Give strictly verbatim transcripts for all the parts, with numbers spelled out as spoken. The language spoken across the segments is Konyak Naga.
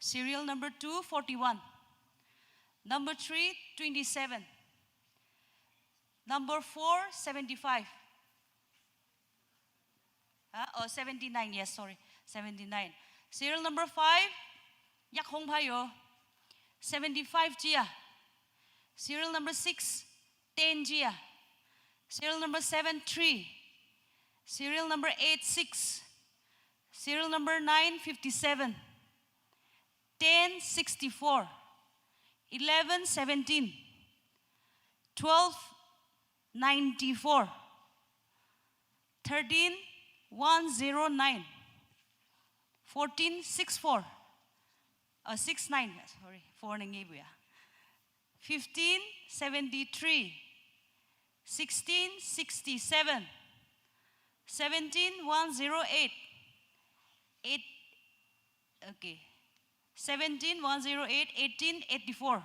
Serial number two, forty-one. Number three, twenty-seven. Number four, seventy-five. Huh? Oh, seventy-nine, yes, sorry. Seventy-nine. Serial number five, yak hong phayo. Seventy-five chia. Serial number six, ten chia. Serial number seven, three. Serial number eight, six. Serial number nine, fifty-seven. Ten, sixty-four. Eleven, seventeen. Twelve, ninety-four. Thirteen, one zero nine. Fourteen, six four. Uh, six nine, sorry, four na ngi buya. Fifteen, seventy-three. Sixteen, sixty-seven. Seventeen, one zero eight. Eight, okay. Seventeen, one zero eight. Eighteen, eighty-four.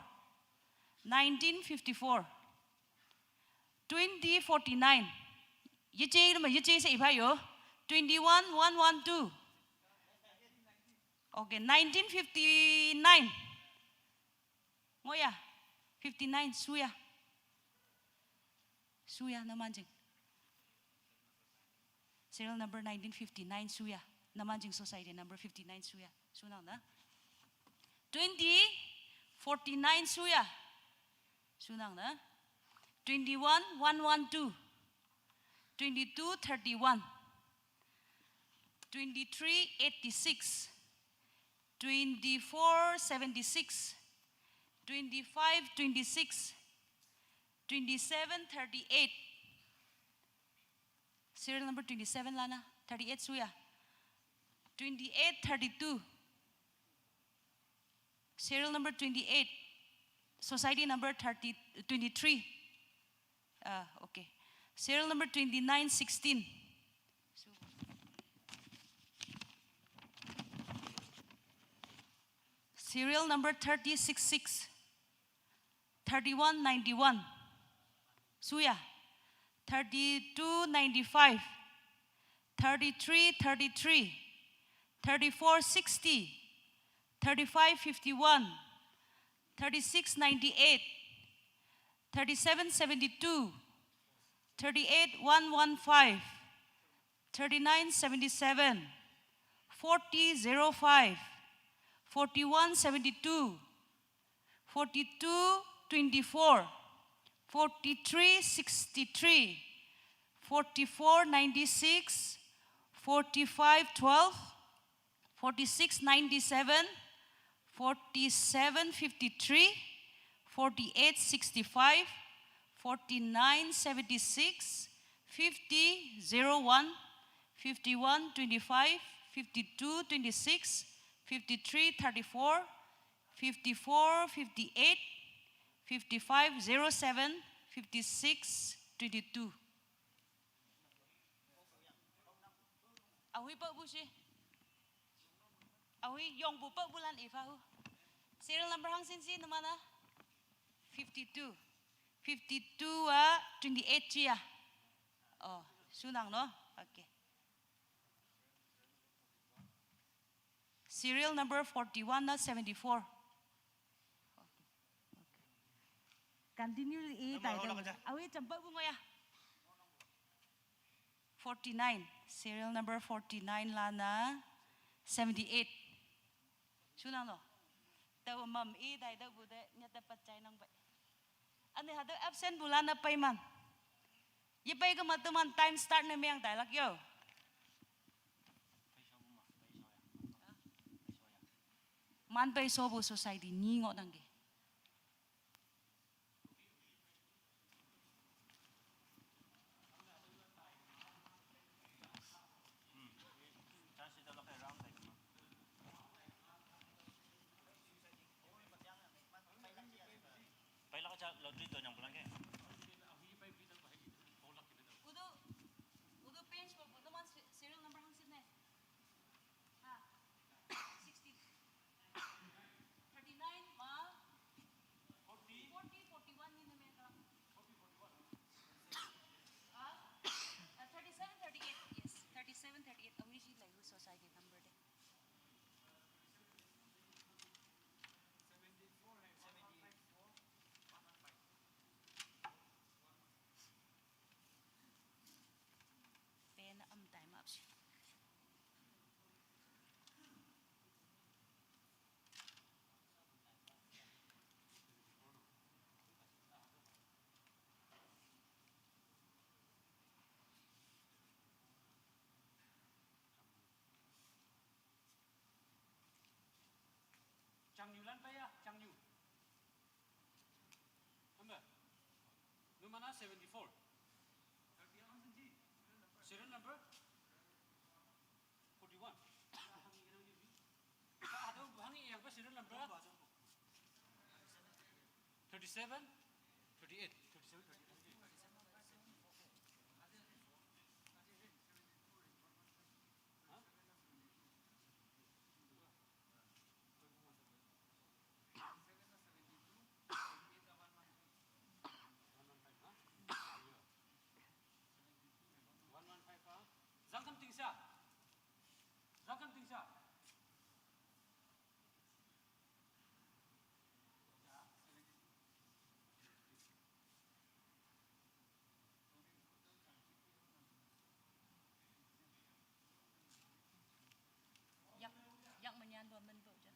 Nineteen, fifty-four. Twenty, forty-nine. Yichi, yichi se ibayo. Twenty-one, one one two. Okay, nineteen fifty-nine. Ngoya, fifty-nine, suya. Suya, namanjing. Serial number nineteen fifty-nine, suya. Namanjing society number fifty-nine, suya. Sunang na. Twenty, forty-nine, suya. Sunang na. Twenty-one, one one two. Twenty-two, thirty-one. Twenty-three, eighty-six. Twenty-four, seventy-six. Twenty-five, twenty-six. Twenty-seven, thirty-eight. Serial number twenty-seven lana, thirty-eight suya. Twenty-eight, thirty-two. Serial number twenty-eight. Society number thirty, twenty-three. Ah, okay. Serial number twenty-nine, sixteen. Serial number thirty-six, six. Thirty-one, ninety-one. Suya. Thirty-two, ninety-five. Thirty-three, thirty-three. Thirty-four, sixty. Thirty-five, fifty-one. Thirty-six, ninety-eight. Thirty-seven, seventy-two. Thirty-eight, one one five. Thirty-nine, seventy-seven. Forty, zero five. Forty-one, seventy-two. Forty-two, twenty-four. Forty-three, sixty-three. Forty-four, ninety-six. Forty-five, twelve. Forty-six, ninety-seven. Forty-seven, fifty-three. Forty-eight, sixty-five. Forty-nine, seventy-six. Fifty, zero one. Fifty-one, twenty-five. Fifty-two, twenty-six. Fifty-three, thirty-four. Fifty-four, fifty-eight. Fifty-five, zero seven. Fifty-six, twenty-two. Ahui pau bu si. Ahui yong bu pau bulan ifa hu. Serial number hang sin si namana? Fifty-two. Fifty-two a twenty-eight chia. Oh, sunang no? Okay. Serial number forty-one na seventy-four. Continue i tai dong. Awi champa bu ngoya. Forty-nine. Serial number forty-nine lana seventy-eight. Sunang no. Tau mam i tai dau bu de nyata pachai nang bai. Ani hada absent bu lana paiman. Ye pai ka matuman time start na meng tai lak yo. Man pai so bu society ni ngo nang ke. Pailak aja lottery to nyang pulang ke. Udu, udu page pa bu naman se-, serial number hangsit ne. Ha. Sixty. Thirty-nine ma Seventy-four. Serial number forty-one. Ka ado hang yang pa serial number thirty-seven, thirty-eight, thirty-seven, thirty-eight. Hah? One one five, ah. Zangkam tingsa. Zangkam tingsa. Yak, yak manyan dua men bo ja.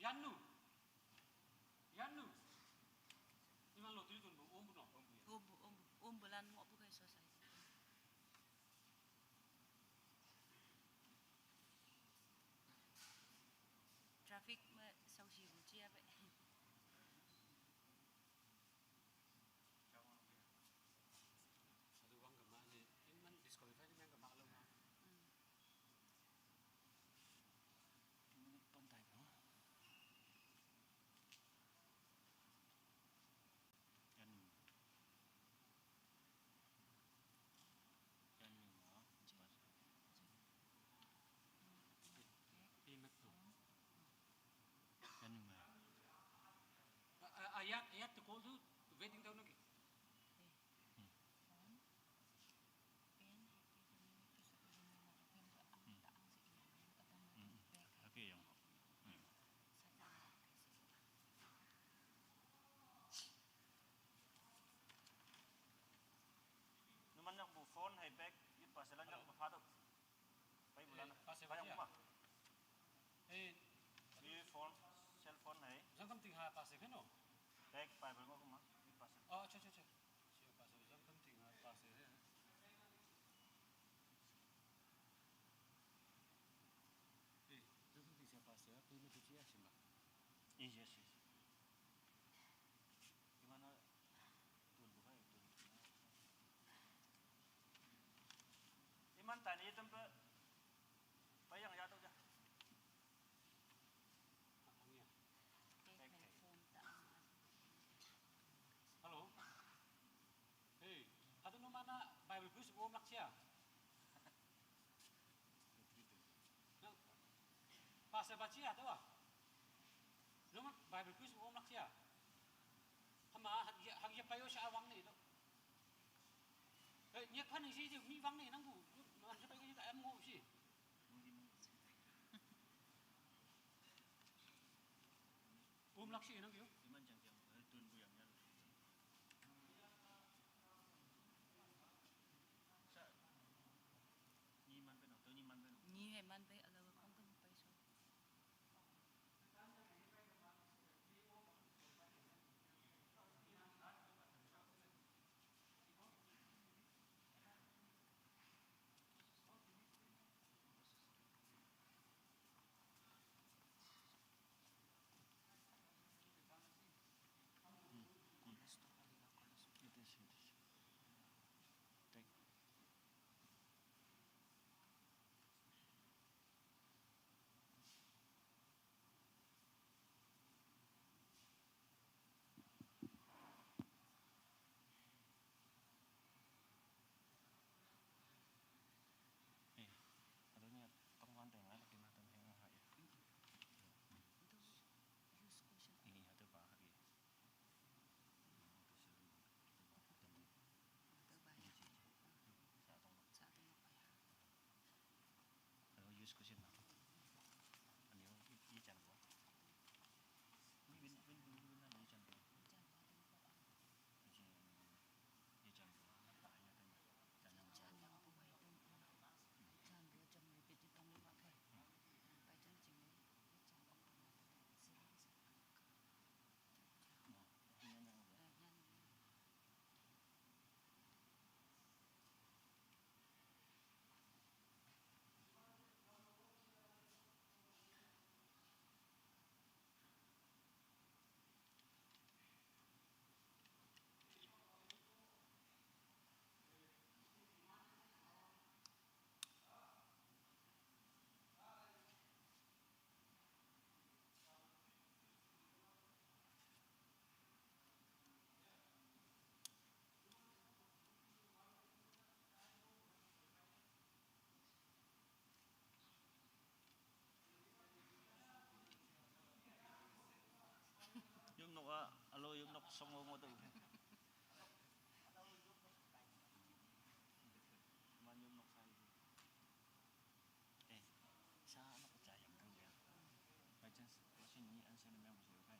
Yannu. Yannu. Iman lo tiri tun bu, om bu no, om bu ya. Om bu, om bu, om bu lan mo bu kai society. Traffic ma sau si bu chia be. Adu wang kama ni, iman disqualify ni yang kama lo ma. Hmm. Ini pantai no. Yan. Yan yung mga. Pimat to. Yan yung mga. Ayat, ayat to call to waiting daw nagi. Hmm. Hmm. Lagi yung. Hmm. Numan yak bu phone hai bag, yut paselan yak bu phado. Pai bulan. Pase payang kuma. Eh, phone, cell phone hai. Zangkam ting ha pase kano. Bag pai bel ngo kuma, yut pase. Oh, acha, acha, acha. Siya pase, zangkam ting ha pase. Eh, zangkam ting siya pase, pwede mo siya simba. Yes, yes, yes. Gimana? Tun bu kai, tun. Iman tani item pe. Payang ya tu ja. Hello. Hey, hatu no mana Bible quiz om lak sia. Nang pase bachi ya tu ah. Numa Bible quiz om lak sia. Hama hak ya, hak ya payo sa awang ni tu. Eh, nyak pan si mi wang ni nang bu. Man sa payo ka em ngo si. Um lak si nang kyo. Iman jang jang, eh, tun bu yang yang. Sa, ni man pe no, tu ni man pe no. Ni hai man pe, ala wa kong tu pai so. Song ngo ngo to. Man yum nok sai. Eh, sa anak cha yam dong ya. By chance, question ni answer ni mem sui kai.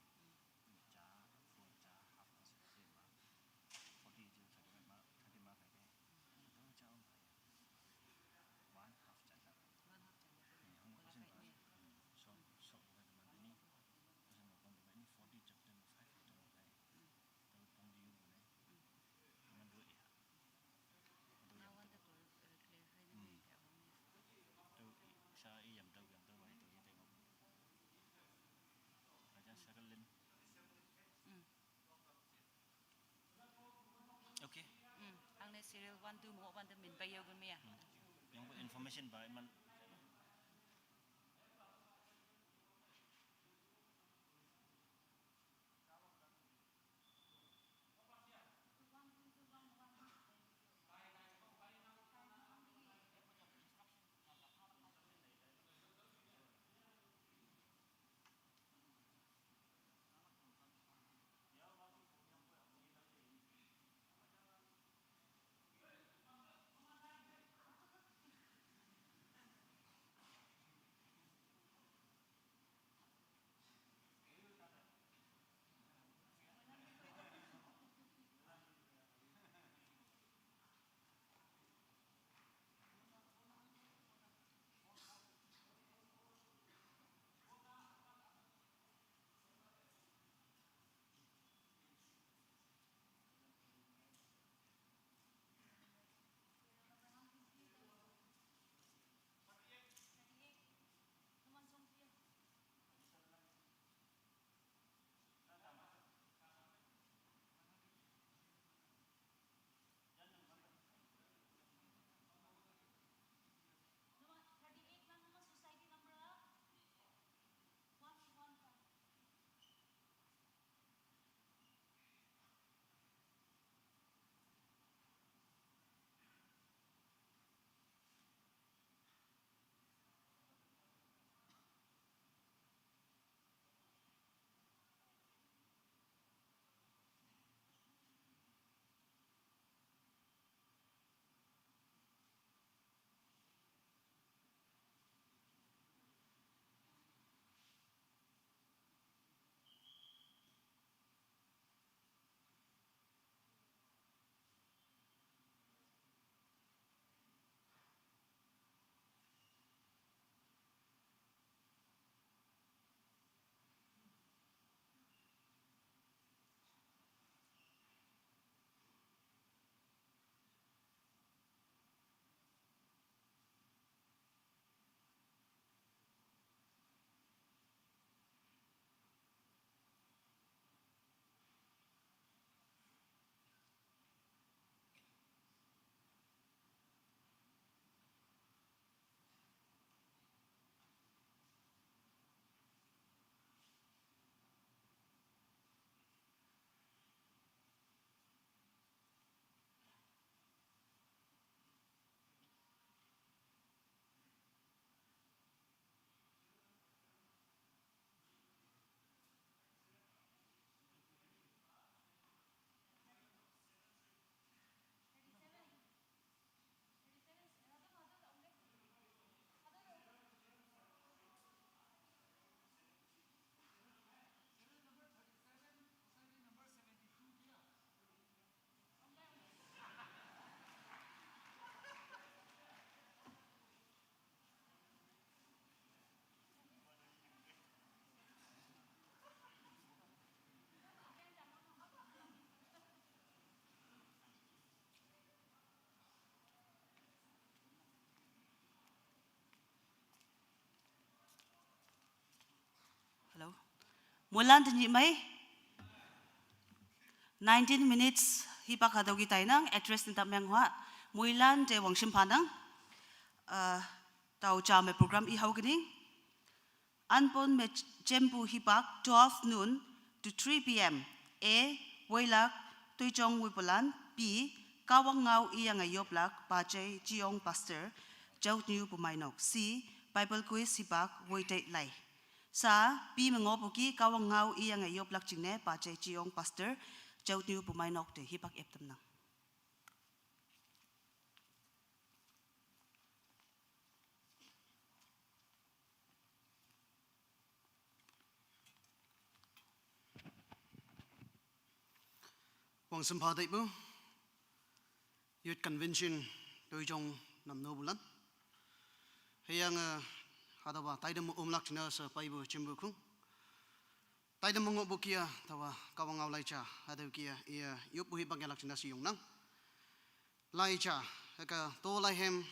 Cha, four cha, half answer same ma. Forty ji thirty ma, thirty ma kai kai. Dong cha on kai. One half cha cha. One half cha. Ni hong question ba. So, so ba ma ni. Question ba kon ba ni forty chapter ma five chapter ma kai. Tau pong di yu ne. Ama do ya. Do yam tau. Tau sa i yam tau yam tau ba ni tau ni tau. Raja sakal len. Okay. Ang ne serial one two mo one the min ba yo gun me ya. Yang information ba man. Hello. Moilan te nyih mai. Nineteen minutes hipak hadau ki tainang, address ni tap meng hua. Moilan te wangshim panang. Uh, tau cha me program i hau kini. Anpon me chempu hipak twelve noon to three p.m. A, Woilak, Tuichong Wipulan, B, Kawang Ngau i yang ayoplak, Pachai, Chiong Pastor, Jauk New Pumainok, C, Bible Quiz hipak, Woite Lai. Sa, pi mengopuki Kahwang ngau iyange yoplak jingne pa jai jiyong pastor, Jautnyu Pumainok te hipak eptem nang. Wang sempha taipu, Youth Convention toijong namno bulan. Hüyange, eh, hatüopa taite me omlak jingne she peipu jimpu khong. Taite me ngohpu kia, taowa Kahwang ngao lai ja, hatüo kia, iya, yoppu hipak yahlak jingne she yongnang. Lai ja, hüke to lai hem,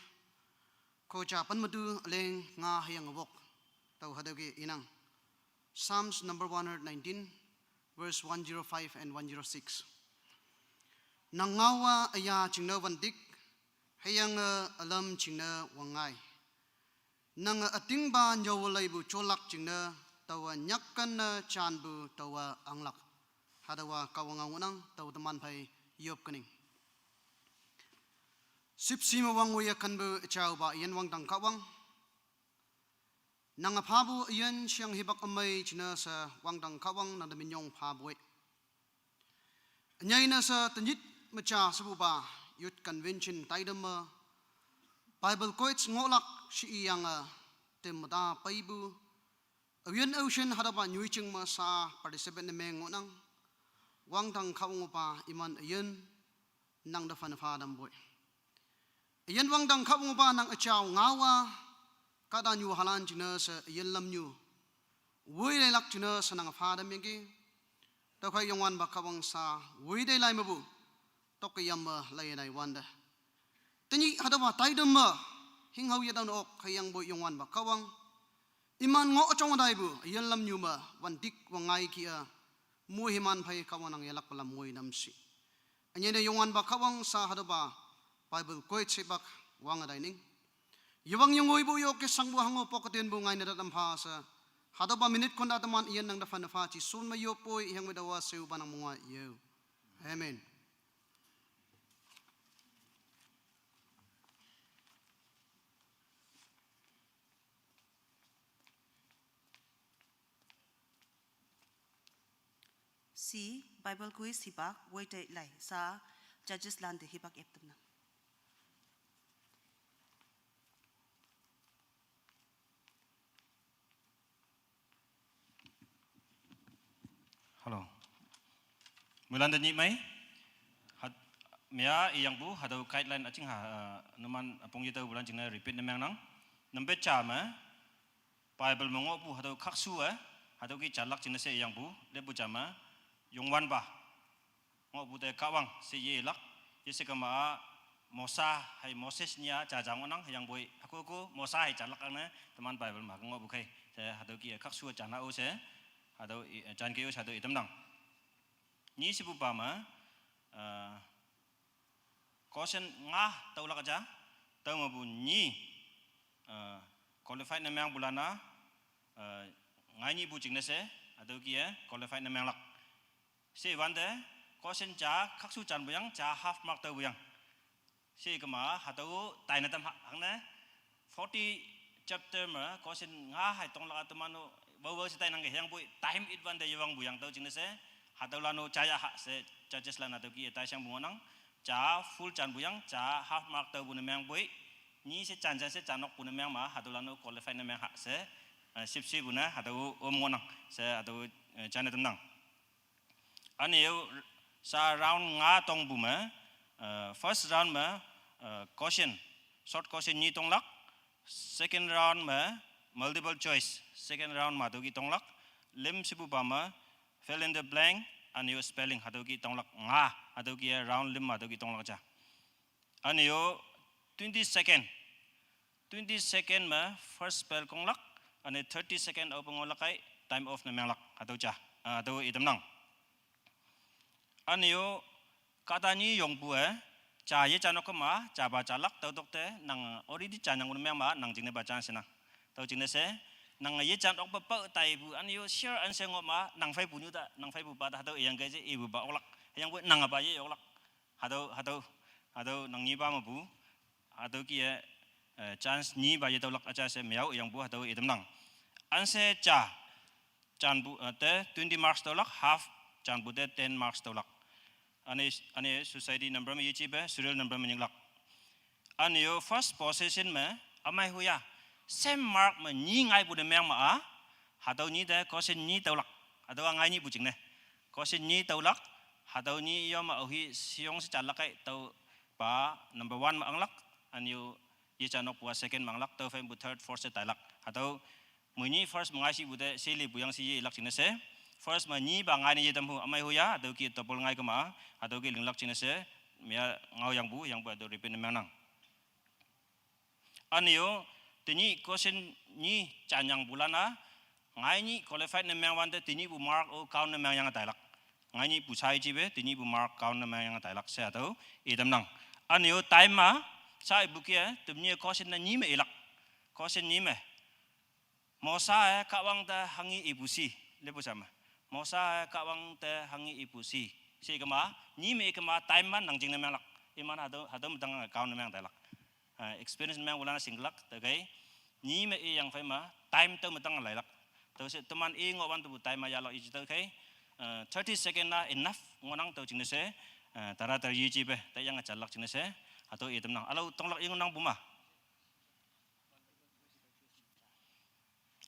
ko ja pen metu üleng nga hüyange wok. Tao hatüo ke inang. Psalms number one hundred nineteen, verse one zero five and one zero six. Nang ngaowa üya jingne wantik, hüyange ülam jingne wangngai. Nange ütingpa nyüo leipu jolak jingne, taowa nyakkenne janpu taowa anglak. Hatüowa Kahwang ngao ngohnang, tao teman phei yop kening. Shüpshe me wang woiye kenpu üjaopa üyin wangdang Kahwang. Nange phapu üyin shang hipak ümei jingne she wangdang Kahwang nangte minyong phapu-e. Ünyei ne she tenyit me ja shepupa Youth Convention taite me Bible Quiz ngohlak she iyange, eh, tem me ta peipu. Aoyin aoshin hatüopa nyoijing me sa participate ne meng ngohnang. Wangdang Kahwang opa iman üyin nangte phanne pha tampu-e. Üyin wangdang Kahwang opa nang üjao ngaowa, kahtanyuhalan jingne she üyin lamnyu woi leilak jingne she nang pha tamyangki. Tüokhei Youngwanpa Kahwang sa woi te lai mepu, tokke yam me lai nai wante. Tenyih hatüopa taite me, hinghao yetao ne ok hüyangpoi Youngwanpa Kahwang. Iman ngoh üjong taipu, üyin lamnyu me, wantik wangngai kia, moiman phei Kahwang nang yelakpe lam moi nam shi. Ünyei ne Youngwanpa Kahwang sa hatüopa Bible Quiz hipak wange taining. Yewang yengoipu yoke shangpu hango pok tenpu ngaine tatam pha she. Hatüopa minute konda teman üyin nangte phanne pha ji shon me yoppoi, hüyangpoi taowa sheupa nang mongwa yo. Amen. Shi, Bible Quiz hipak, woi te lai, sa, judges lante hipak eptem nang. Hello. Moilante nyih mei. Hat, mea iyangpu, hatüo guideline üjing ha, eh, numan üpong yetaopulan jingne repeat ne mengnang. Number ja me, Bible me ngohpu hatüo khakshu-e, hatüo ki jalak jingne she iyangpu, leppu ja me, Youngwanpa ngohpu te Kahwang she yelak, yeshe kema-a Mosa hei Moses nyih-a jaja ngohnang, hüyangpoi hüko hüko Mosa hei jalak angne, teman Bible me hüke ngohpu khei, she hatüo ki-e khakshu-e jana-o she, hatüo i, jan ke-o she hatüo itamnang. Nyi shepupa me, eh, question nga tüolak ja, tüo mepu nyi, eh, qualified ne mengpulan-a, eh, ngai nyihpu jingne she, hatüo ki-e qualified ne menglak. She wante, question ja khakshu janpu yang, ja half mark taopu yang. She kema, hatüo taine tam ha, hangne, forty chapter me, question nga hei tonglak-a teman-o, wao wao she tainangke hüyangpoi, time it wante yewangpu yang tüo jingne she, hatüolan-o jaya ha she, judges lan hatüo ki-e taishangpu ngohnang, ja full janpu yang, ja half mark taopu ne mengpoi, nyi she jan jan she jan okpu ne meng ma, hatüolan-o qualify ne meng ha she, eh, shüpshepu ne, hatüo om ngohnang, she hatüo, eh, jaine tamnang. Üne-o sa round nga tongpu me, eh, first round me, eh, question, short question nyi tonglak, second round me, multiple choice, second round me hatüo ki tonglak, lüm shepupa me, fill in the blank, üne-o spelling, hatüo ki tonglak nga, hatüo ki-e round lüm hatüo ki tonglak ja. Üne-o twenty second, twenty second me first bell konglak, üne thirty second aope ngohlak kei, time off ne menglak, hatüo ja, ah, hatüo itamnang. Üne-o, kahta nyi yongpu-e, ja yejan okkema, japa jalak, tüo tok te, nang already janyangpu ne meng ma, nang jingnepa chance nang. Tüo jingne she, nang yejan okpe pao taipu, üne-o sure answer ngoh ma, nang pheipu nyu ta, nang pheipupa ta, hatüo iyangke she ipupa oklak, hüyangpoi nangepa ye oklak. Hatüo, hatüo, hatüo nang nyipa mepu, hatüo ki-e, eh, chance nyipa yetüolak üja she meao iyangpu hatüo itamnang. Answer ja, Janpu, eh, te twenty marks taolak, half janpu te ten marks taolak. Üne, üne society number me yejipe, serial number me nyinglak. Üne-o first position me, ümei hoya, same mark me nyi ngaipu ne meng ma-a, hatüo nyi te question nyi taolak. Hatüo-a ngai nyihpu jingne. Question nyi taolak, hatüo nyi yome aohi sheyong she jalak kai, tüopa number one me anglak, üne-o yeja nokpu-a second me anglak, tüo pheipu third, fourth she tailak. Hatüo moini first me ngaishipu te, she lipu yangshi yelak jingne she. First me nyipa ngai ne yetamhu, ümei hoya, hatüo ki double ngai kema, hatüo ki linglak jingne she, mi-a ngaoyangpu, yangpu hatüo repeat ne mengnang. Üne-o, tenyih question nyi janyangpulan-a, ngai nyih qualified ne mengwante tenyihpu mark-o count ne mengyange tailak. Ngai nyihpu shaijipe, tenyihpu mark count ne mengyange tailak she hatüo itamnang. Üne-o time ma, shaipu kih-e, temnyi question ne nyi me ilak. Question nyi me. Mosa-e Kahwang te hanghi ipu shi, lepu sha me. Mosa-e Kahwang te hanghi ipu shi. She kema, nyi me ikema time man nang jingne menglak. Iman hatüo, hatüo me tang count ne meng tailak. Eh, experience mengpulan-a shinglak, tüokhei. Nyi me iyang phei me, time tüo me tang lailak. Tüo she teman i ngohwante pu time ma yahlak yeji tüokhei. Eh, thirty second-a enough ngohnang tüo jingne she, eh, tara tara yejipe, taiyange jalak jingne she, hatüo itamnang. Ülao tonglak i ngohnangpu ma.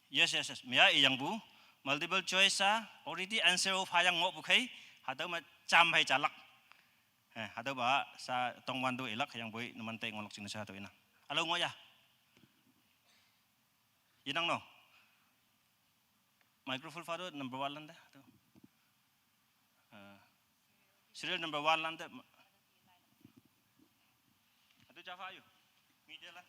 Yes, yes, yes. Mi-a iyangpu. Multiple choice-a already answer-o phayang ngohpu khei, hatüo me jam phei jalak. Eh, hatüopa sha tongwante ilak, hüyangpoi numan te ngohlak jingne she hatüo inang. Ülao ngohya. Yenang no. Microphone pha to number one lante, hatüo. Eh, serial number one lante. Hatüo ja pha yo. Middle la.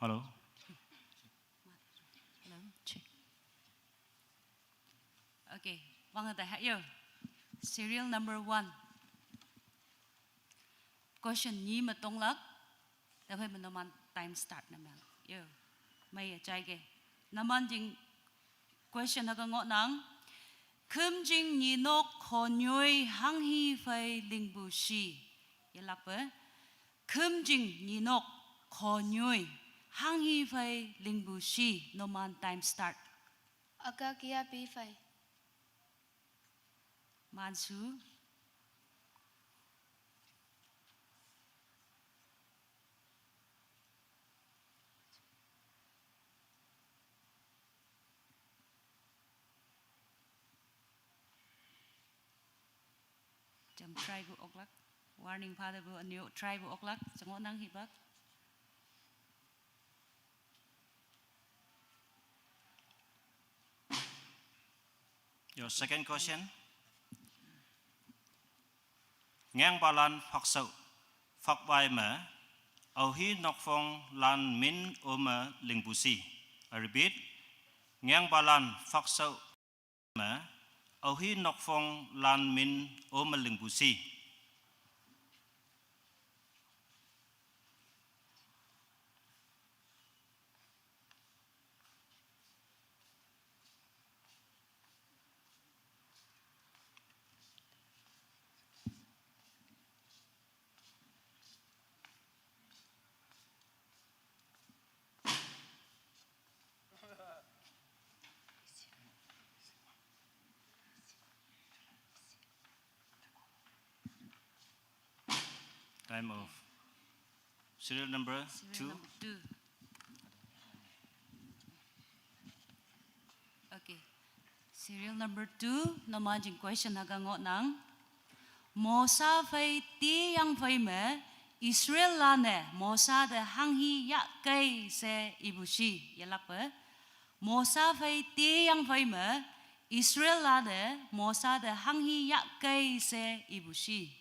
Hello. Hello, check. Okay, wang da ha yo. Serial number one. Question nyi me tonglak. Tüokhei me numan time start ne meng. Yo. Mei ye jaike. Numan jing question hüke ngohnang. Khümjing nyinok khonyoi hanghi phei lingpu shi. Yelakpe. Khümjing nyinok khonyoi hanghi phei lingpu shi. Numan time start. Aka kia pi phei. Mansu. Jam try pu oklak. Warning pha tepu ünyu try pu oklak. Jangohnang hipak. Your second question. Ngengpalan Phakshao, Phakwai me, aohi nokphong lan min ome lingpu shi. I repeat, Ngengpalan Phakshao me, aohi nokphong lan min ome lingpu shi. Time off. Serial number two. Serial number two. Okay. Serial number two, numan jing question hüke ngohnang. Mosa phei teyang phei me, Israellan-e Mosa te hanghi yahkei she ipu shi, yelakpe. Mosa phei teyang phei me, Israellan-e Mosa te hanghi yahkei she ipu shi.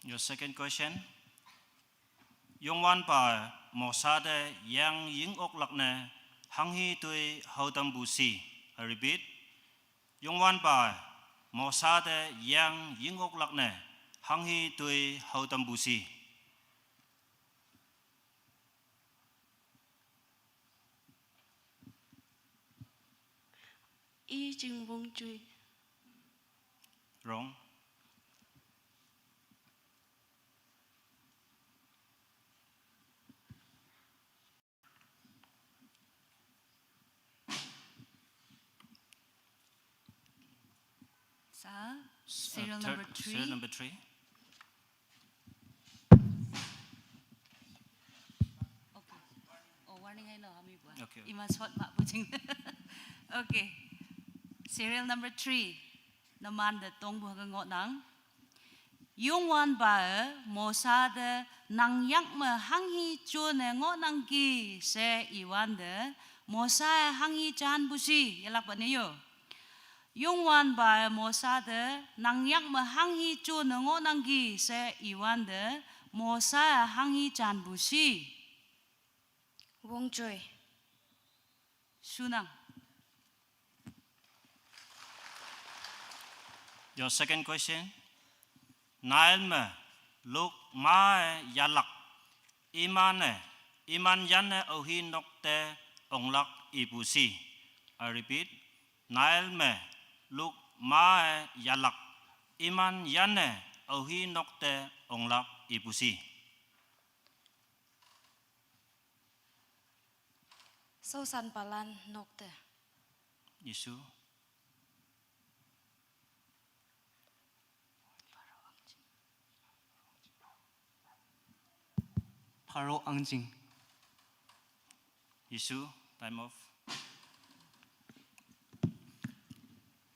Your second question. Youngwanpa Mosa te yang ying oklak ne hanghi toi haotampu si. I repeat. Youngwanpa Mosa te yang ying oklak ne hanghi toi haotampu si. I Jing Wong Chui. Wrong. Sa, serial number three. Serial number three. Okay. Oh, warning hai lo, hami bua. Okay. Ima sot ma puting. Okay. Serial number three. Naman de tong bua ke ngot nang. Youngwanpa e Mosa te nang yak me hanghi cho ne ngot nang ki se iwan de Mosa e hanghi jan pusi yalak pa ne yo. Youngwanpa e Mosa te nang yak me hanghi cho ne ngot nang ki se iwan de Mosa e hanghi jan pusi. Wong Joy. Sunang. Your second question. Nile me luk ma e yalak. Iman e, iman yan e auhi nok te onglak ipusi. I repeat. Nile me luk ma e yalak. Iman yan e auhi nok te onglak ipusi. Sosan palan nok te. Yesu. Pharaoh angjing. Yesu, time off.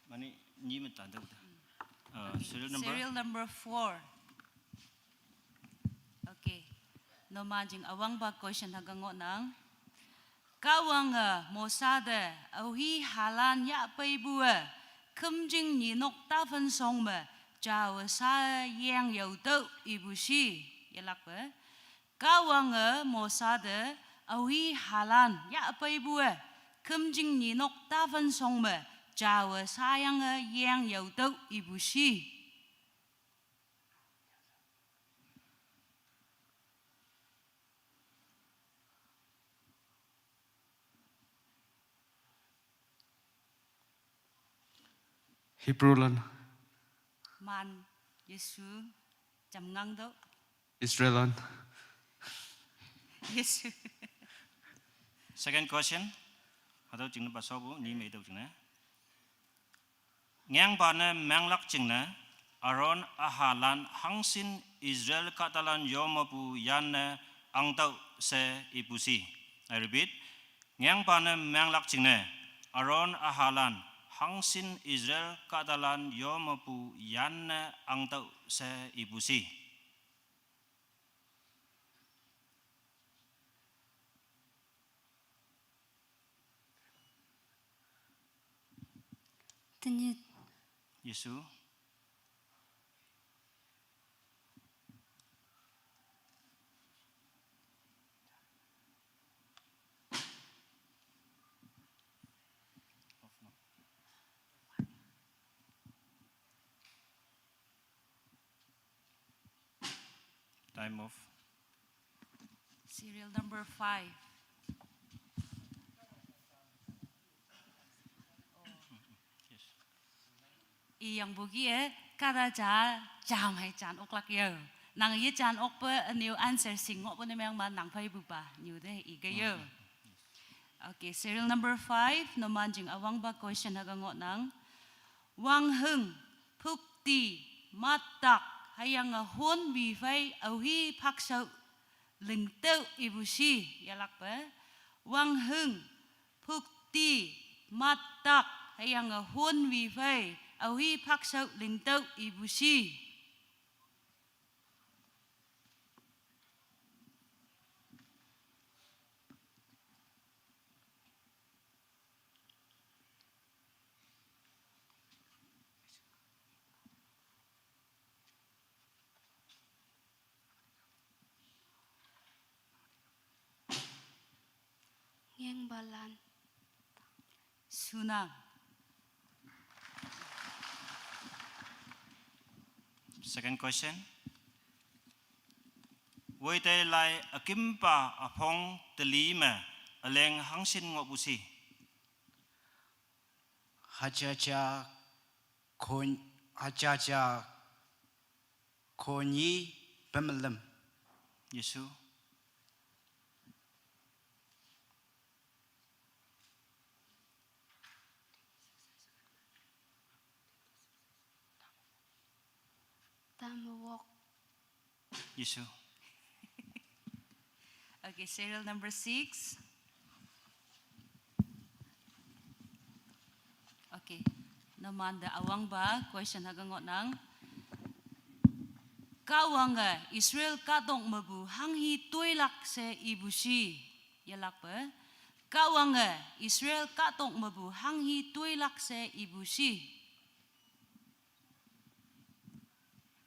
Mani, ni me tanda udah. Uh, serial number? Serial number four. Okay. Noma jing awang ba question haga ngot nang. Kawang e Mosa de auhi halan ya pei bu e kem jing ni nok ta fen song me jawe sa yang yau tau ipusi. Yalak pe. Kawang e Mosa de auhi halan ya pei bu e kem jing ni nok ta fen song me jawe sa yang e yang yau tau ipusi. Hebrew lan. Man, Yesu, jam ngang do. Israel lan. Yesu. Second question. Hatau jing ne pasobu, ni me do jing ne. Ngiangpa ne menglak jingne, Aaron ahalan hangshin Israel kahtalan yomepu yanne angtüoh she ipu shi. I repeat, ngiangpa ne menglak jingne, Aaron ahalan hangshin Israel kahtalan yomepu yanne angtüoh she ipu shi. Tenyih. Yesu. Time off. Serial number five. Yes. Iyang buki e, kahta ja, jam hai jan oklak yo. Nang ye jan okpe, ünyu answer sing ngohpu ne meng ma nang phei bupa, nyu te ike yo. Okay, serial number five, numan jing üwangpa question hüke ngohnang. Wanghing, phükti, mattak, hüyange hon wi phei aohi phakshao lingtüoh ipu shi, yelakpe. Wanghing, phükti, mattak, hüyange hon wi phei aohi phakshao lingtüoh ipu shi. Yeng balan. Sunang. Second question. Woi te lai akimpa aphong teli me aleng hangsin ngoh pusi. Hajaja kon, hajaja konyi pemelem. Yesu. Tamawok. Yesu. Okay, serial number six. Okay. Nomanda awangba question haga ngot nang. Kahwange Israel kahtok mepu hanghi toilak she ipu shi. Yelakpe. Kahwange Israel kahtok mepu hanghi toilak she ipu shi.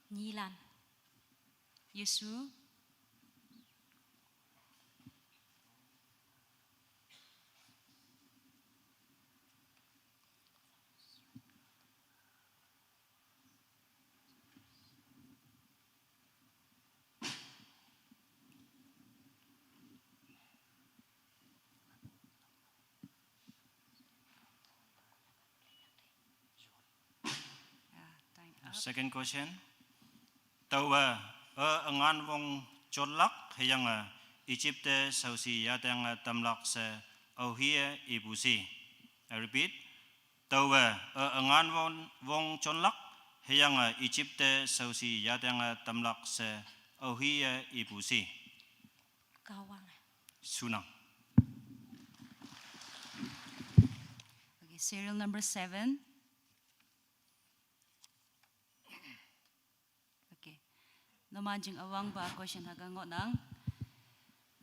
Nyilan. Yesu. Second question. Taowe, e, üngan wong jonlak hüyange Egypt te shaoshi yatange tamlak she aohi-e ipu shi. I repeat. Taowe, e, üngan wong, wong jonlak hüyange Egypt te shaoshi yatange tamlak she aohi-e ipu shi. Kahwange. Sunang. Okay, serial number seven. Okay. Numan jing üwangpa question haga ngohnang.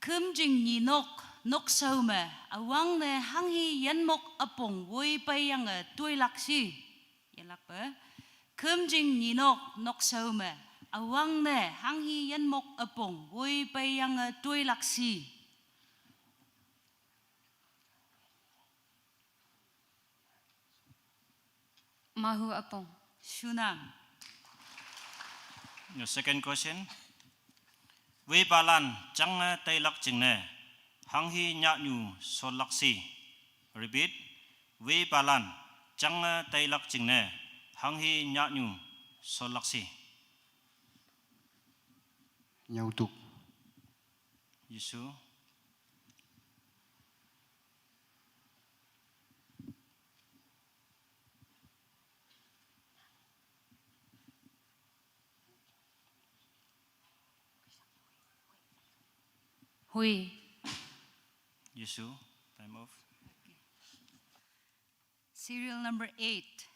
Khümjing nyinok, nokshao me, üwangne hanghi yinmok üpong woi peiyange toilak shi. Yelakpe. Khümjing nyinok, nokshao me, üwangne hanghi yinmok üpong woi peiyange toilak shi. Mahu üpong. Shunang. Your second question. Wepalan jange tailak jingne, hanghi nyanyu sholak shi. Repeat. Wepalan jange tailak jingne, hanghi nyanyu sholak shi. Nyautuk. Yesu. Hui. Yesu, time off. Serial number eight.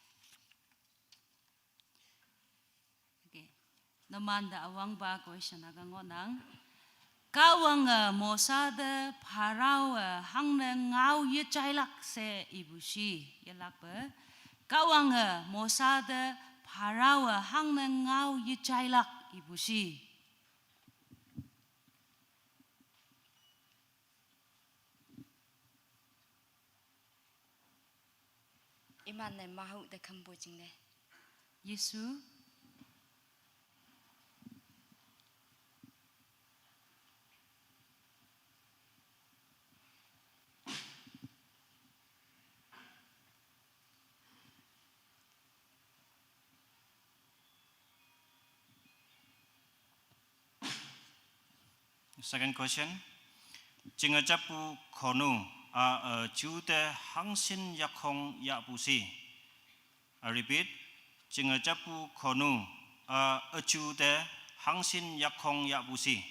Okay. Numan te üwangpa question haga ngohnang. Kahwange Mosa te Pharaowe hangne ngao yejailak she ipu shi. Yelakpe. Kahwange Mosa te Pharaowe hangne ngao yejailak ipu shi. Iman-e mahu te khümpu jingne. Yesu. Second question. Chingejappu khonu a, e, üju te hangshin yakhong yahpu shi. I repeat. Chingejappu khonu a, e, üju te hangshin yakhong yahpu shi.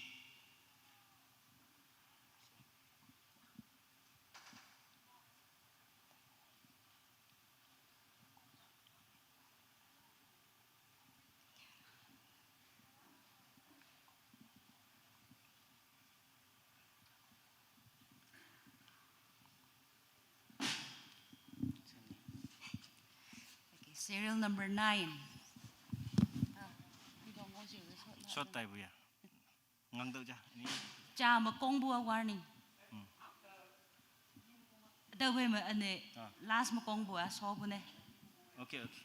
Okay, serial number nine. Short time ya. Ngang tau ja, ini. Ja me kongpu-a warning. Hmm. Tüophei me üne, ah, last me kongpu a shopu ne. Okay, okay.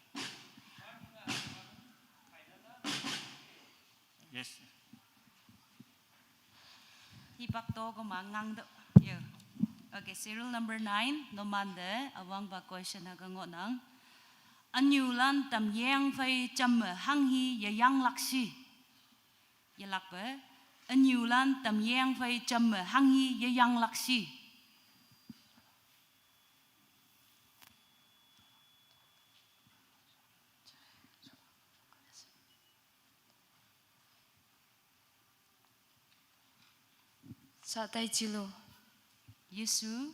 Yes. Hipak to koma ngang to. Yo. Okay, serial number nine, numante üwangpa question hüke ngohnang. Ünyulan tamyeng phei jamme hanghi yeyanglak shi. Yelakpe, ünyulan tamyeng phei jamme hanghi yeyanglak shi. Sa tai chilo. Yesu.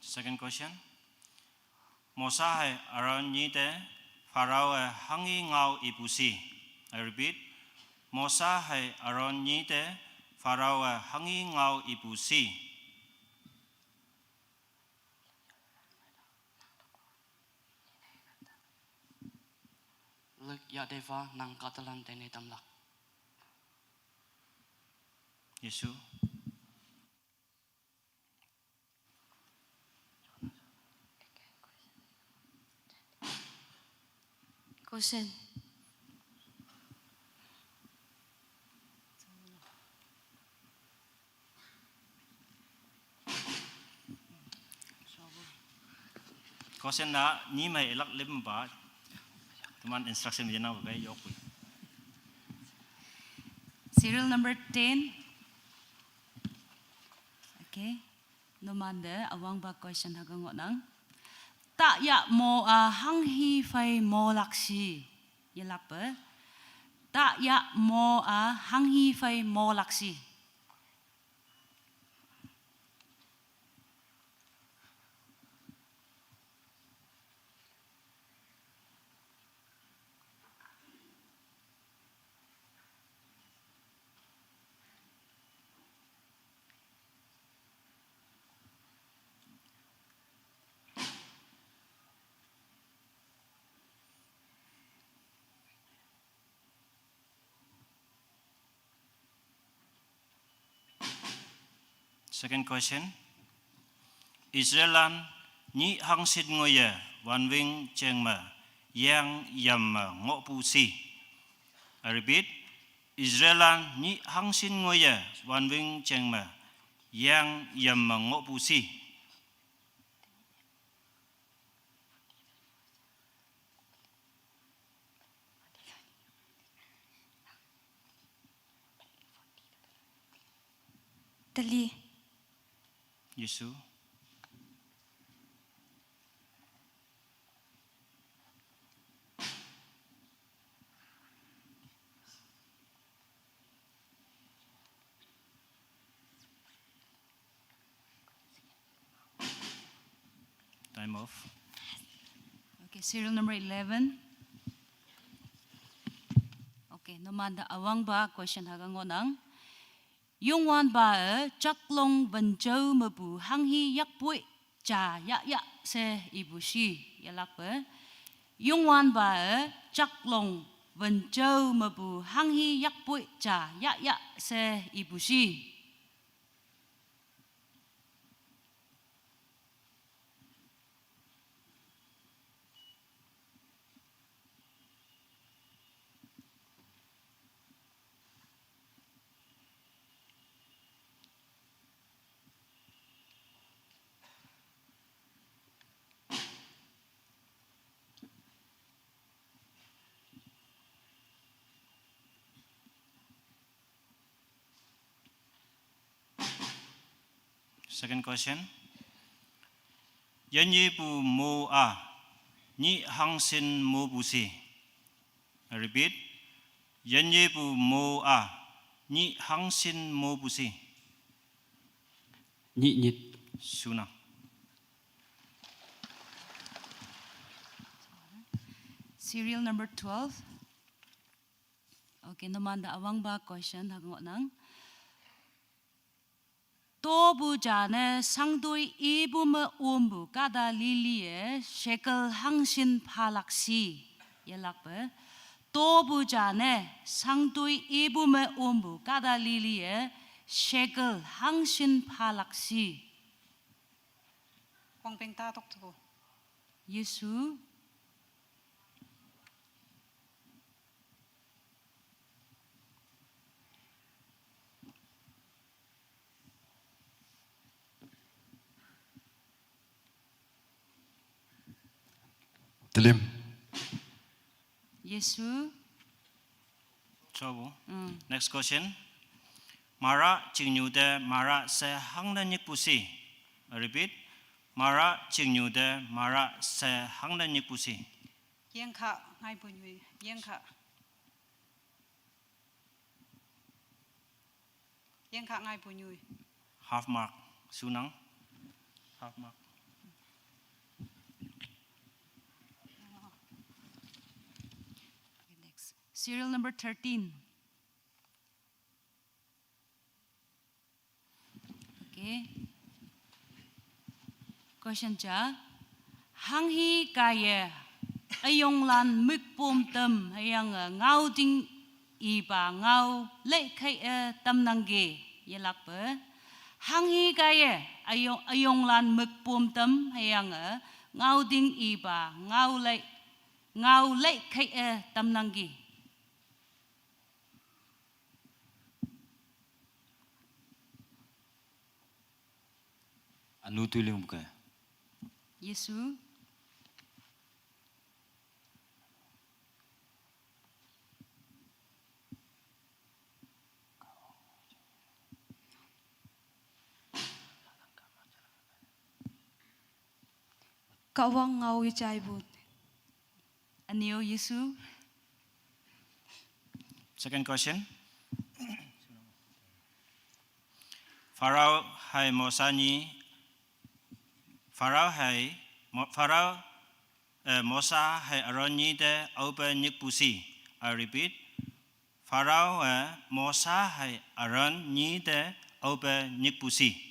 Second question. Mosa hei Aaron nyi te Pharaoh-e hanghi ngao ipu shi. I repeat. Mosa hei Aaron nyi te Pharaoh-e hanghi ngao ipu shi. Lük yadeva nang kahtalan teine tamlak. Yesu. Kosen. Kosen na ni mai elak lim ba. Teman instruction mi jenang ba kai yok pui. Serial number ten. Okay. Numante üwangpa question hüke ngohnang. Taya mo a hanghi phei molak shi. Yelakpe. Taya mo a hanghi phei molak shi. Second question. Israellan nyih hangshin ngoiye wanwing jeng me yeng yam me ngohpu shi. I repeat. Israellan nyih hangshin ngoiye wanwing jeng me yeng yam me ngohpu shi. Teli. Yesu. Time off. Okay, serial number eleven. Okay, numante üwangpa question hüke ngohnang. Youngwanpa-e jaklong wenjao mepu hanghi yakpoi ja yahya she ipu shi. Yelakpe. Youngwanpa-e jaklong wenjao mepu hanghi yakpoi ja yahya she ipu shi. Second question. Yenyepu mo a, nyih hangshin mopu shi. I repeat. Yenyepu mo a, nyih hangshin mopu shi. Nyih nyit. Shunang. Serial number twelve. Okay, numante üwangpa question hüke ngohnang. Tobu jane sangdui ibu me umbu kada lili e shekel hangshin palaksi. Yelakpe. Tobu jane sangdui ibu me umbu kada lili e shekel hangshin palaksi. Wangpeng ta tok tubu. Yesu. Telim. Yesu. Chobo. Mm. Next question. Mara chingnyu de mara se hangne nyikpusi. I repeat. Mara chingnyu de mara se hangne nyikpusi. Yengkha ngai punyui. Yengkha. Yengkha ngai punyui. Half mark. Sunang. Half mark. Next. Serial number thirteen. Okay. Question cha. Hanghi kaye ayonglan mükpom tem hayang, eh, ngao ding iba ngao lei kai, eh, tam nangge yelakpe. Hanghi kaye ayong, ayonglan mükpom tem hayang, eh, ngao ding iba ngao lei, ngao lei kai, eh, tam nangge. Anu tuiling buka. Yesu. Kawang ngau ichai bu. Anio Yesu. Second question. Pharaoh hai Mosa ni, Pharaoh hai, Mo-, Pharaoh, eh, Mosa hai Aaron ni de aube nyikpusi. I repeat. Pharaoh, eh, Mosa hai Aaron ni de aube nyikpusi.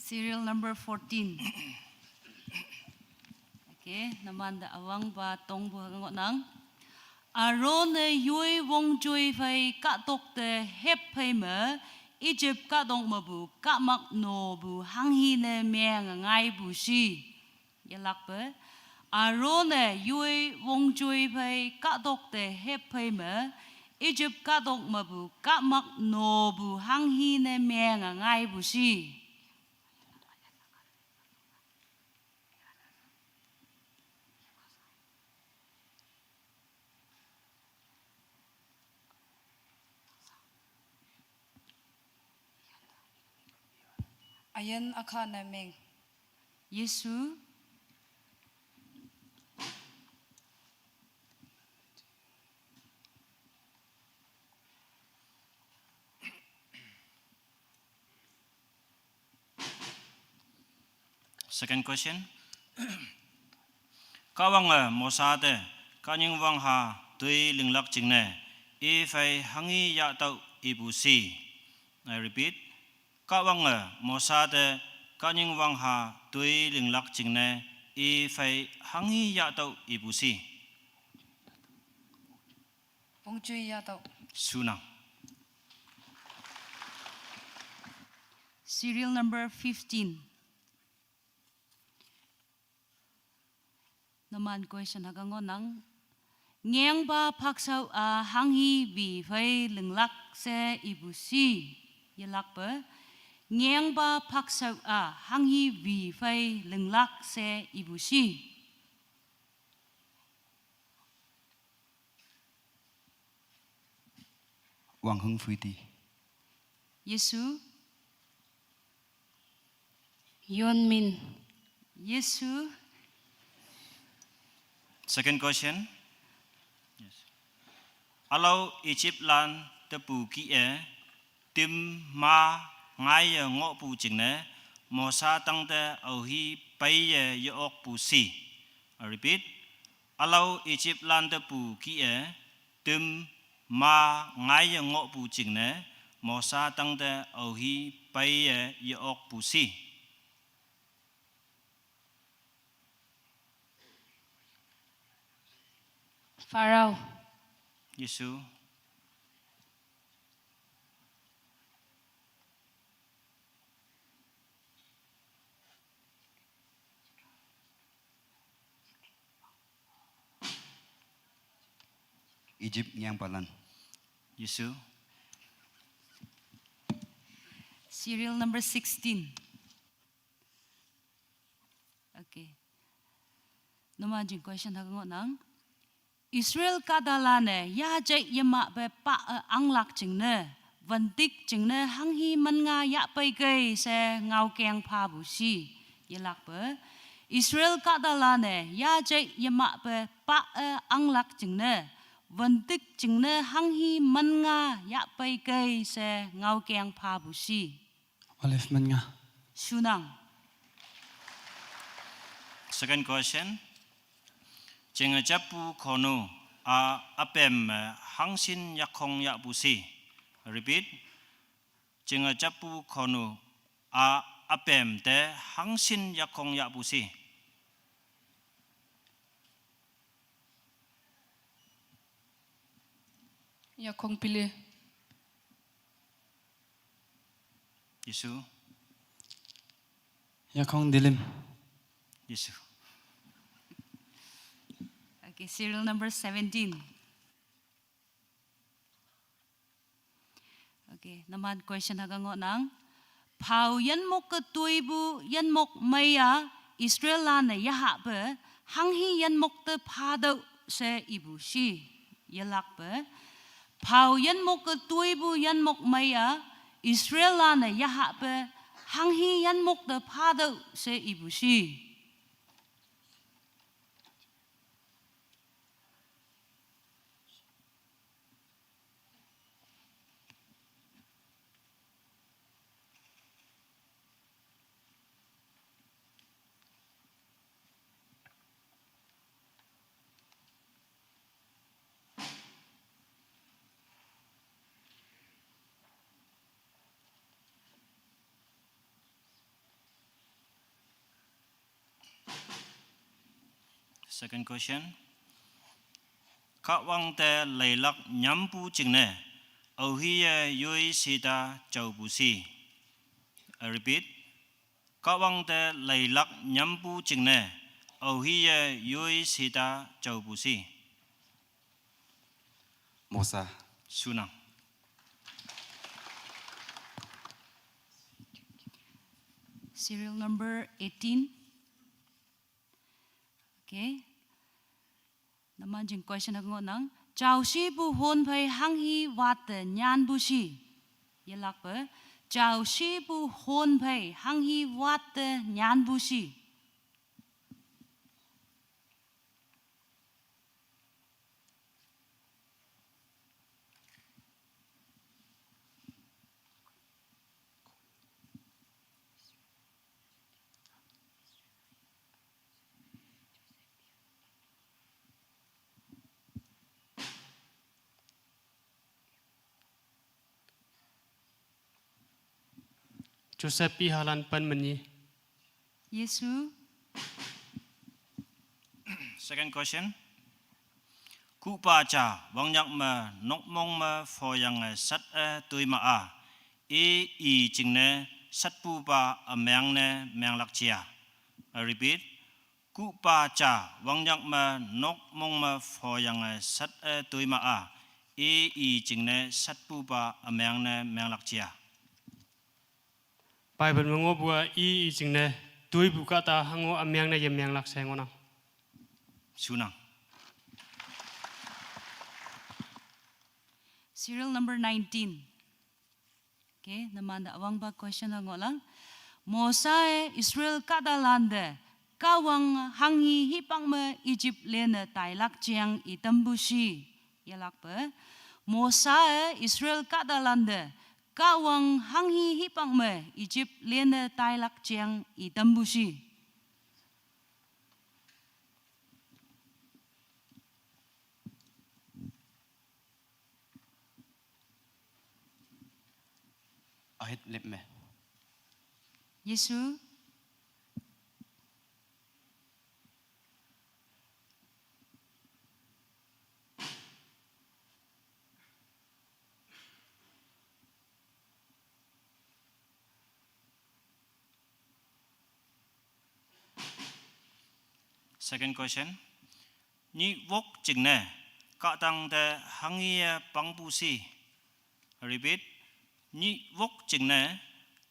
Serial number fourteen. Okay, namanda awang ba tong bu hangot nang. Aaron e yui wong jui phai katok te hep phai me Egypt katok me bu kamak no bu hanghi ne meng ngai bu shi. Yelakpe. Aaron e yui wong jui phai katok te hep phai me Egypt katok me bu kamak no bu hanghi ne meng ngai bu shi. Ayan akha na meng. Yesu. Second question. Kahwange Mosa te Kahwang wangha tui linglak jingne, iphei hanghi yahtüoh ipu shi. I repeat. Kahwange Mosa te Kahwang wangha tui linglak jingne, iphei hanghi yahtüoh ipu shi. Pungchui yahtüoh. Sunang. Serial number fifteen. Numan question haka ngohnang. Ngengpa phaksao a hanghi wi phei linglak she ipu shi. Yelakpe. Ngengpa phaksao a hanghi wi phei linglak she ipu shi. Wang Hung Phuiti. Yesu. Yonmin. Yesu. Second question. Yes. Alo Egypt lan tepu ki e, tim ma ngai ye ngohpu jingne, Mosa tangte aohi pei ye ye-okpu shi. I repeat. Alo Egypt lan tepu ki e, tim ma ngai ye ngohpu jingne, Mosa tangte aohi pei ye ye-okpu shi. Pharaoh. Yesu. Egypt nyangpalan. Yesu. Serial number sixteen. Okay. Numan jing question ha ngohnang. Israel kahtalan-e yajai yemahpe pa-e anglak jingne, wüntik jingne hanghi mannga yahpeikei she ngaokeng phapu shi. Yelakpe, Israel kahtalan-e yajai yemahpe pa-e anglak jingne, wüntik jingne hanghi mannga yahpeikei she ngaokeng phapu shi. Olive mannga. Shunang. Second question. Jinge jappu khonu a üpem me hangshin yakhong yahpu shi. Repeat. Jinge jappu khonu a üpem te hangshin yakhong yahpu shi. Yakhong pili. Yesu. Yakhong dilim. Yesu. Okay, serial number seventeen. Okay, numan question ha ngohnang. Phao yinmok ke toipu yinmok mei-a Israellan-e yahahpe hanghi yinmok te phatüoh she ipu shi. Yelakpe, phao yinmok ke toipu yinmok mei-a Israellan-e yahahpe hanghi yinmok te phatüoh she ipu shi. Second question. Kahwang te leilak nyampu jingne, aohiye yoi sheta jaopu shi. I repeat. Kahwang te leilak nyampu jingne, aohiye yoi sheta jaopu shi. Mosa. Shunang. Serial number eighteen. Okay. Numan jing question ha ngohnang. Jaoshipu hon phei hanghi watte nyanpu shi. Yelakpe, jaoshipu hon phei hanghi watte nyanpu shi. Joseph pi halan pen menyi. Yesu. Second question. Kuhpa ja wangnyak me nokmong me phoyange shat-e toi ma-a, i i jingne shatpupa ümeng ne menglak jia. I repeat. Kuhpa ja wangnyak me nokmong me phoyange shat-e toi ma-a, i i jingne shatpupa ümeng ne menglak jia. Bible me ngohpu-a i i jingne toipu kahta hango ümeng ne yemenglak she ngohnang. Shunang. Serial number nineteen. Okay, numanda awangpa question ha ngohnang. Mosawe Israel kahtalante Kahwang hanghe hipak me Egypt lenne tailak jeng itampu shi. Yelakpe, Mosawe Israel kahtalante Kahwang hanghe hipak me Egypt lenne tailak jeng itampu shi. Ahit lip me. Yesu. Second question. Nyih wok jingne kahtang te hanghe pangpu shi. I repeat. Nyih wok jingne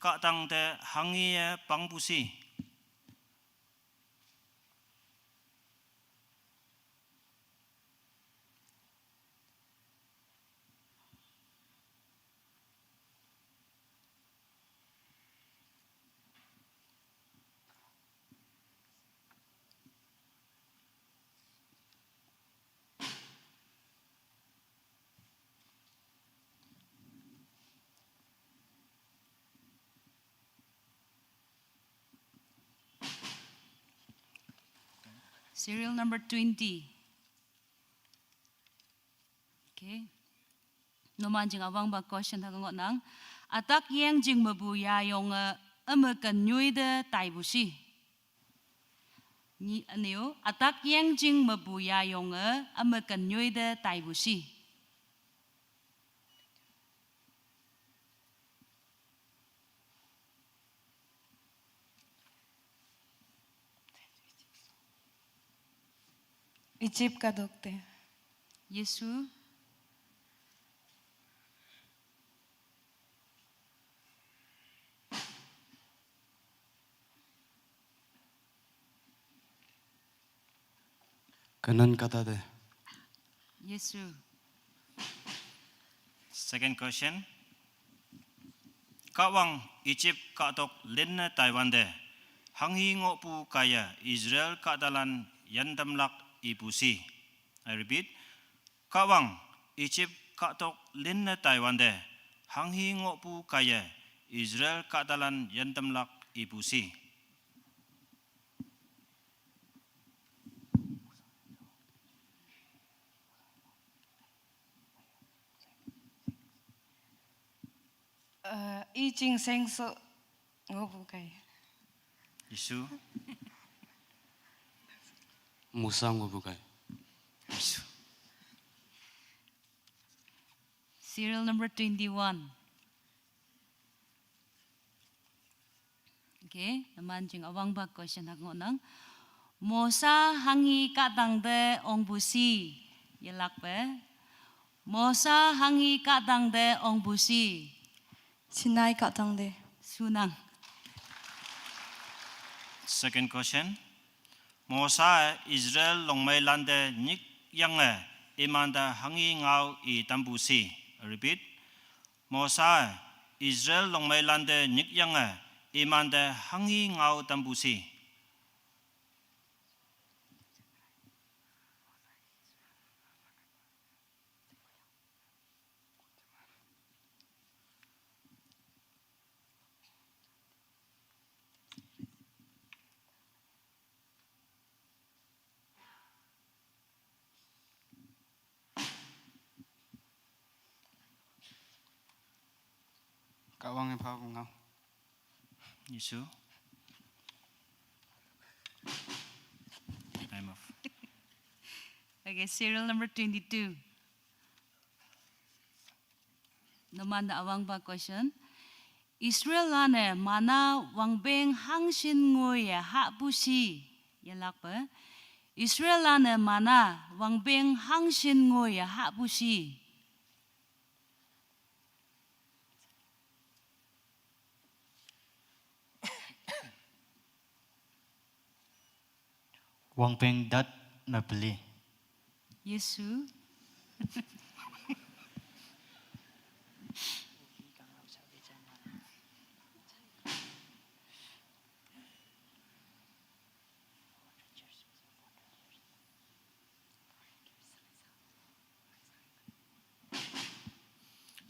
kahtang te hanghe pangpu shi. Serial number twenty. Okay. Numan jing awangpa question hüke ngohnang. Ütak yeng jing mepu yayonge, eh, üme ken nyoi te taipu shi. Nyi, üneo, ütak yeng jing mepu yayonge, eh, üme ken nyoi te taipu shi. Egypt kahtok te. Yesu. Kanan kahta te. Yesu. Second question. Kahwang Egypt kahtok lenne taiwante hanghe ngohpu kaiye Israel kahtalan yantamlak ipu shi. I repeat. Kahwang Egypt kahtok lenne taiwante hanghe ngohpu kaiye Israel kahtalan yantamlak ipu shi. Eh, i jing shengso ngohpu kaiye. Yesu. Mosa ngohpu kaiye. Yesu. Serial number twenty-one. Okay, numan jing awangpa question hüke ngohnang. Mosa hanghe kahtang te ongpu shi. Yelakpe. Mosa hanghe kahtang te ongpu shi. Sinai kahtang te. Shunang. Second question. Mosawe Israel longmeilante nyikyange imante hanghe ngao itampu shi. I repeat. Mosawe Israel longmeilante nyikyange imante hanghe ngao tampu shi. Kahwange phapu ngao. Yesu. Time off. Okay, serial number twenty-two. Numante awangpa question. Israellanne manna wangpeng hangshin ngoiye hahpu shi. Yelakpe. Israellanne manna wangpeng hangshin ngoiye hahpu shi. Wangpeng dat me peli. Yesu.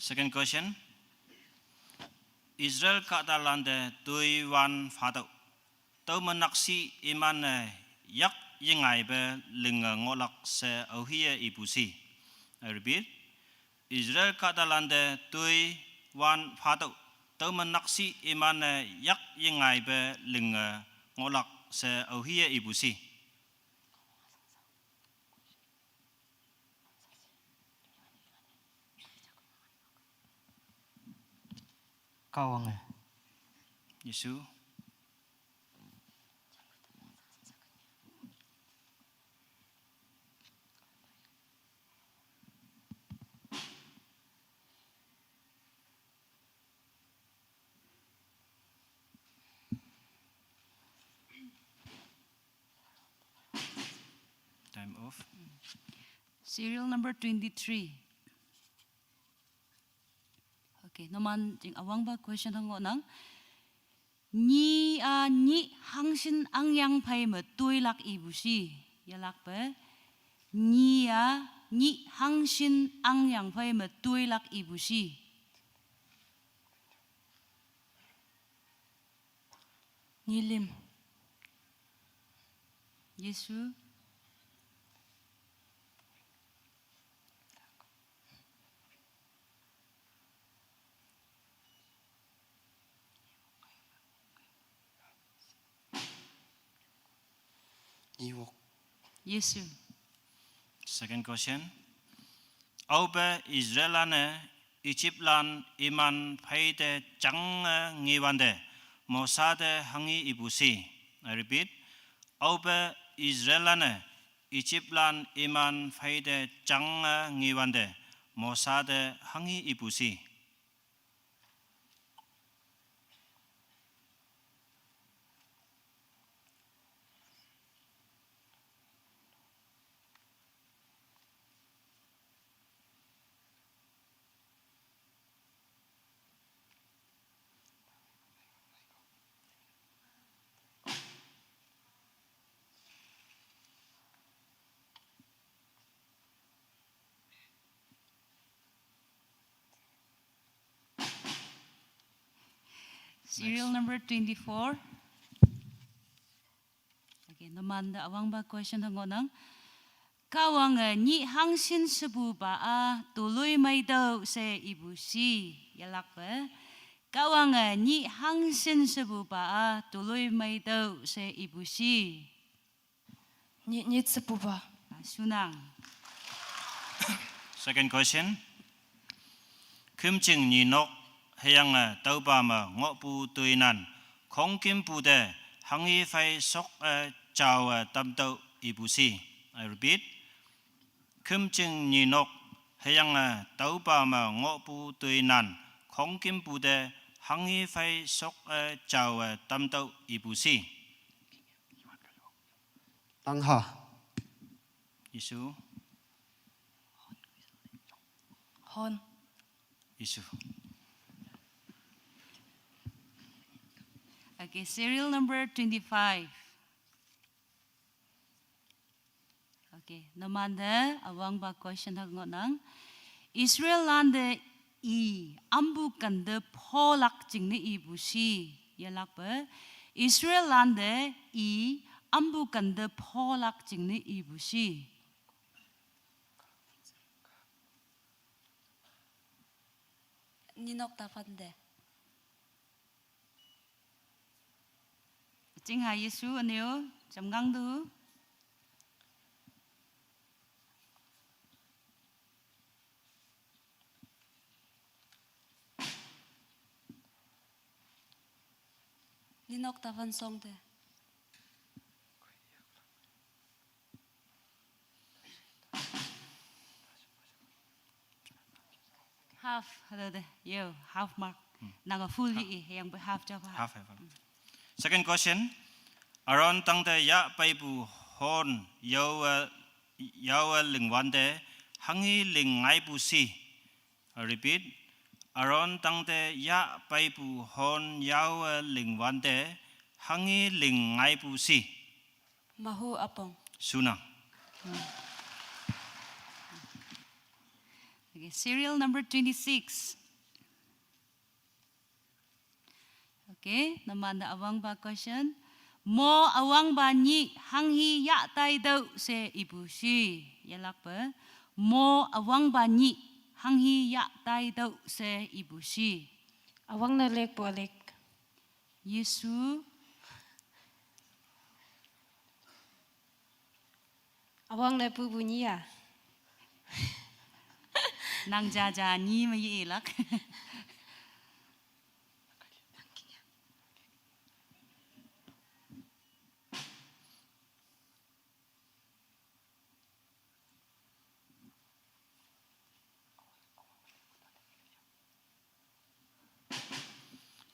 Second question. Israel kahtalante toi wan phatüoh. Tüo me nakshih iman-e yak yengaipe linge ngohlak she aohiye ipu shi. I repeat. Israel kahtalante toi wan phatüoh. Tüo me nakshih iman-e yak yengaipe linge ngohlak she aohiye ipu shi. Kahwange. Jesu. Time off. Serial number twenty-three. Okay, numan jing üwangpa question ha ngohnang. Nyi-a nyih hangshin angyang phei me toilak ipu shi. Yelakpe. Nyi-a nyih hangshin angyang phei me toilak ipu shi. Nyilim. Jesu. Iwok. Jesu. Second question. Aope Israellan-e Egyptlan iman phei te jange ngewante, Mosa te hanghi ipu shi. I repeat. Aope Israellan-e Egyptlan iman phei te jange ngewante, Mosa te hanghi ipu shi. Serial number twenty-four. Okay, numante üwangpa question ha ngohnang. Kahwange nyih hangshin shepupa-a toloimei tüoh she ipu shi. Yelakpe. Kahwange nyih hangshin shepupa-a toloimei tüoh she ipu shi. Nyih, nyih shepupa. Ah, shunang. Second question. Khümjing nyinok hüyange tüopa me ngohpu toinan khongkümpu te hanghi phei shok-e jaowe tamtüoh ipu shi. I repeat. Khümjing nyinok hüyange tüopa me ngohpu toinan khongkümpu te hanghi phei shok-e jaowe tamtüoh ipu shi. Tangha. Jesu. Hon. Jesu. Okay, serial number twenty-five. Okay, numante üwangpa question ha ngohnang. Israellante i ampu kente pholak jingne ipu shi. Yelakpe. Israellante i ampu kente pholak jingne ipu shi. Nyinok tafante. Chingha Jesu üneo, jamgang tu. Nyinok tafan songte. Half, hatüo te, yo, half mark. Hmm. Nange full i, i, hüyangpoi half japa. Half, half. Second question. Aaron tangte yah peipu hon yaowe, yaowe lingwante, hanghi ling ngaipu shi. I repeat. Aaron tangte yah peipu hon yaowe lingwante, hanghi ling ngaipu shi. Mahu üpong. Shunang. Hmm. Okay, serial number twenty-six. Okay, numan-e üwangpa question. Mo üwangpa nyih hanghi yah taitüoh she ipu shi. Yelakpe. Mo üwangpa nyih hanghi yah taitüoh she ipu shi. Üwangne lekpu ülek. Yesu. Üwangne pupu nyih-a. Nang jaja nyih me yelak.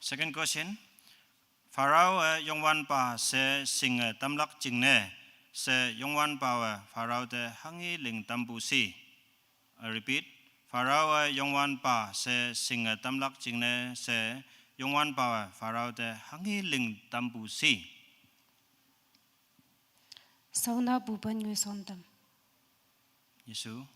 Second question. Pharaoh-e Youngwanpa she shinge tamlak jingne she Youngwanpawe Pharaoh te hanghi ling tampu shi. I repeat. Pharaoh-e Youngwanpa she shinge tamlak jingne she Youngwanpawe Pharaoh te hanghi ling tampu shi. Shaona pupen nge shon tam. Yesu.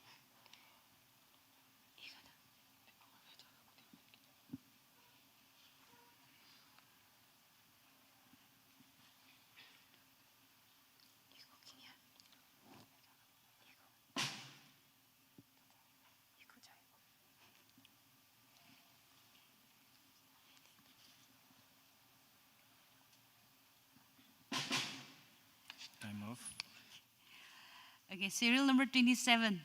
Time off. Okay, serial number twenty-seven.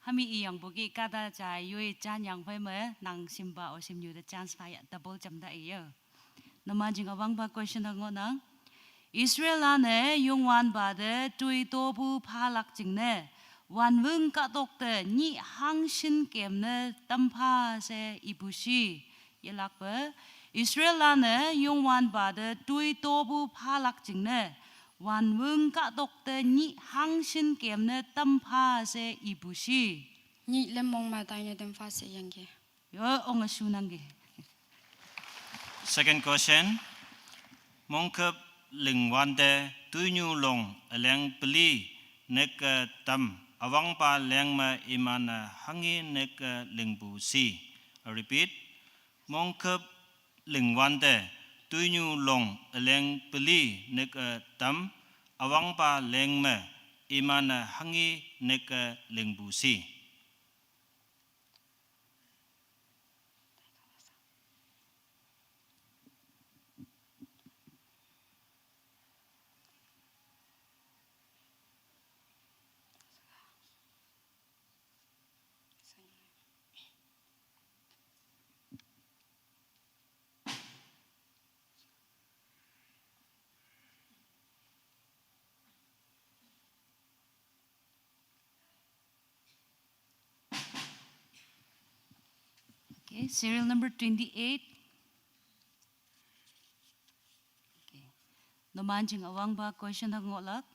Hami iyangpu ki kahta ja yoi janyang phei me nang shimpa-o shimnyu te chance pha ya double jamta iyo. Numan jing üwangpa question ha ngohnang. Israellan-e Youngwanpa te toi topu phalak jingne, wanwüng kahtok te nyih hangshin kemne tampha she ipu shi. Yelakpe, Israellan-e Youngwanpa te toi topu phalak jingne, wanwüng kahtok te nyih hangshin kemne tampha she ipu shi. Nyih lemmong me taine tampha she yangki. Yo, onge shunangki. Second question. Mongkhüp lingwante toinyu long üleng peli neke tam üwangpa leng me iman-e hanghi neke lingpu shi. I repeat. Mongkhüp lingwante toinyu long üleng peli neke tam üwangpa leng me iman-e hanghi neke lingpu shi. Okay, serial number twenty-eight. Okay. Numan jing üwangpa question ha ngohlak.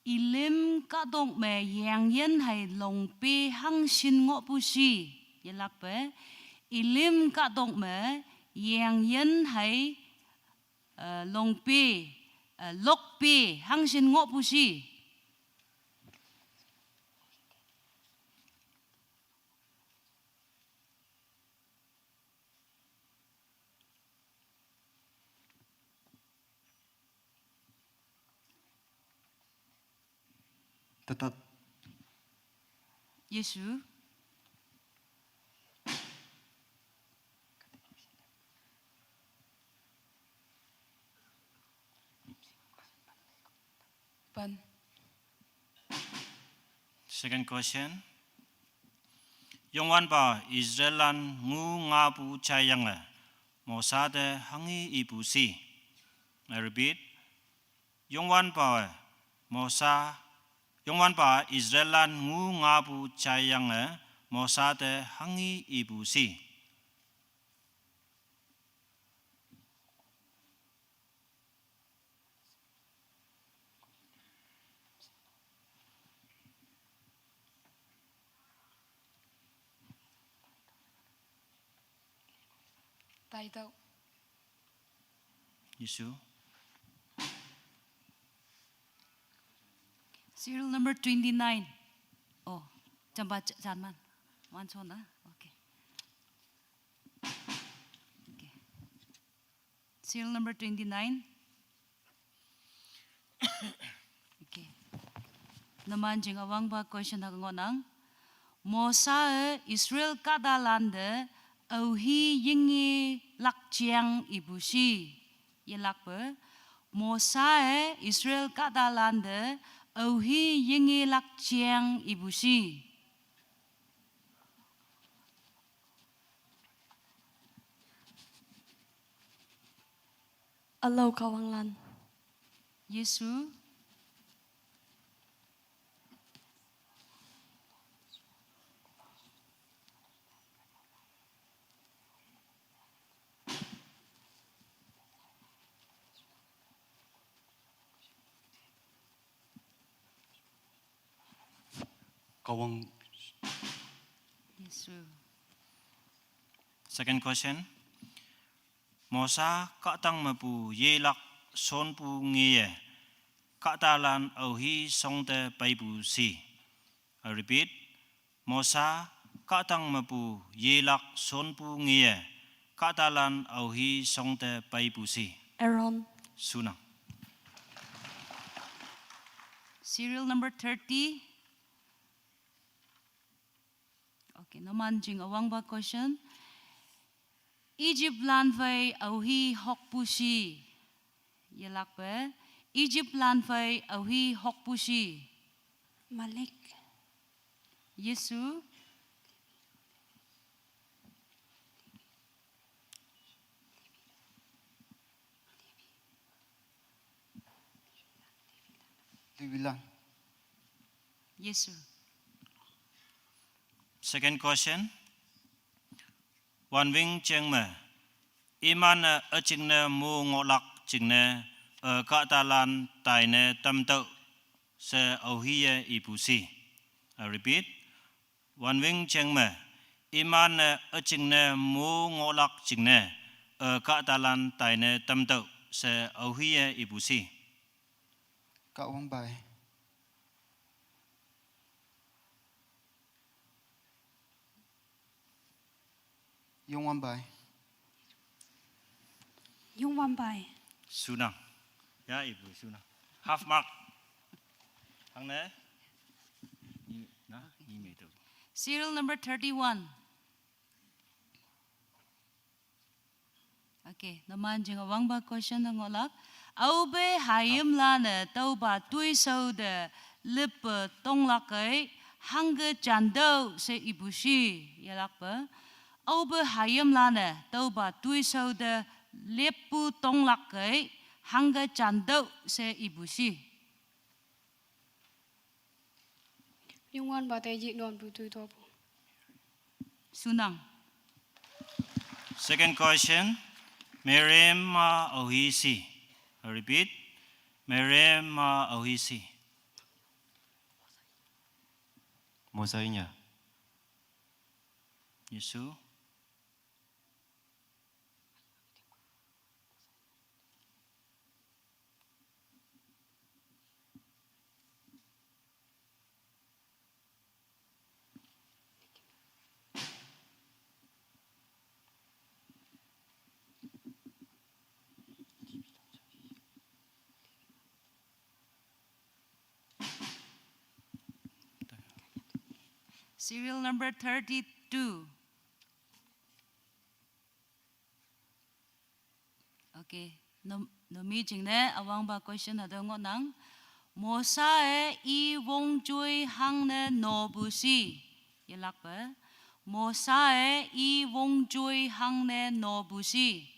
Ilim kahtok me yengyin hei longpe hangshin ngohpu shi. Yelakpe. Ilim kahtok me yengyin hei, eh, longpe, eh, lokpe hangshin ngohpu shi. Tetat. Yesu. Pan. Second question. Youngwanpa Israellan ngu ngapu jaiyange Mosa te hanghi ipu shi. I repeat. Youngwanpa Mosa, Youngwanpa Israellan ngu ngapu jaiyange Mosa te hanghi ipu shi. Taitüoh. Yesu. Serial number twenty-nine. Oh. Chamba ch-, chanman. Wan chona. Okay. Okay. Serial number twenty-nine. Okay. Naman jing awangba question ha ngonang. Mosa e Israel kahtalante aohi yingelak jeng ipu shi. Yelakpe. Mosa e Israel kahtalante aohi yingelak jeng ipu shi. Ülao Kahwanglan. Jesu. Kahwang. Jesu. Second question. Mosa kahtang mepu yelak shonpu ngeye, kahtalan aohi shongte peipu shi. I repeat, Mosa kahtang mepu yelak shonpu ngeye, kahtalan aohi shongte peipu shi. Aaron. Shunang. Serial number thirty. Okay, naman jing awangba question. Egyptlan phei aohi hokpu shi. Yelakpe. Egyptlan phei aohi hokpu shi. Malik. Jesu. Levilan. Jesu. Second question. Wanwing jeng me, iman-e üjingne mo ngohlak jingne, e, kahtalan taine tamtüoh she aohiye ipu shi. I repeat, wanwing jeng me, iman-e üjingne mo ngohlak jingne, e, kahtalan taine tamtüoh she aohiye ipu shi. Kahwangbai. Yongwanbai. Yongwanbai. Shunang. Ya, ipu shunang. Half mark. Hangne. Ni, na, ni me to. Serial number thirty-one. Okay, naman jing awangba question ne ngohlak. Aope hayimlan-e tüopa toishao te lippe tonglak kei, hangke jantüoh she ipu shi, yelakpe. Aope hayimlan-e tüopa toishao te lippu tonglak kei, hangke jantüoh she ipu shi. Youngwanpa te yinonpu toitopu. Shunang. Second question. Miriam-a aohi shi. I repeat. Miriam-a aohi shi. Mosainya. Jesu. Serial number thirty-two. Okay. Nom-, nomi jingne awangpa question hatüo ngohnang. Mosa-e i wongjoi hangne nopu shi. Yelakpe. Mosa-e i wongjoi hangne nopu shi.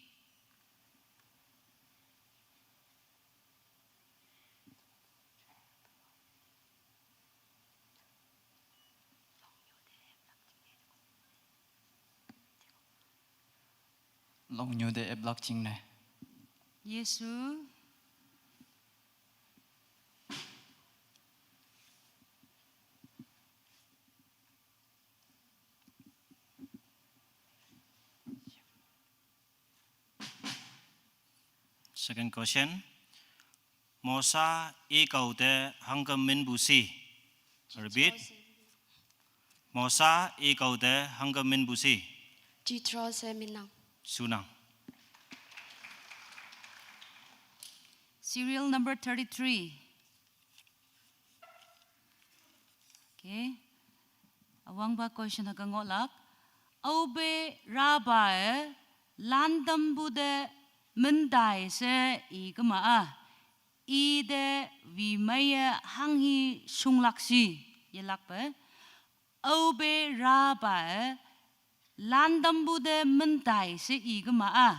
Longnyu te eplak jingne. Jesu. Second question. Mosa i kao te hangke minpu shi. Repeat. Mosa i kau te hangke minpu si. Jethro she minnang. Sunang. Serial number thirty-three. Okay. Awangpa question haka ngohlak. Aope Rahb-e lantampu te mintai she ikema-a, ite wimeiye hanghi shunglak shi, yelakpe. Aope Rahb-e lantampu te mintai she ikema-a,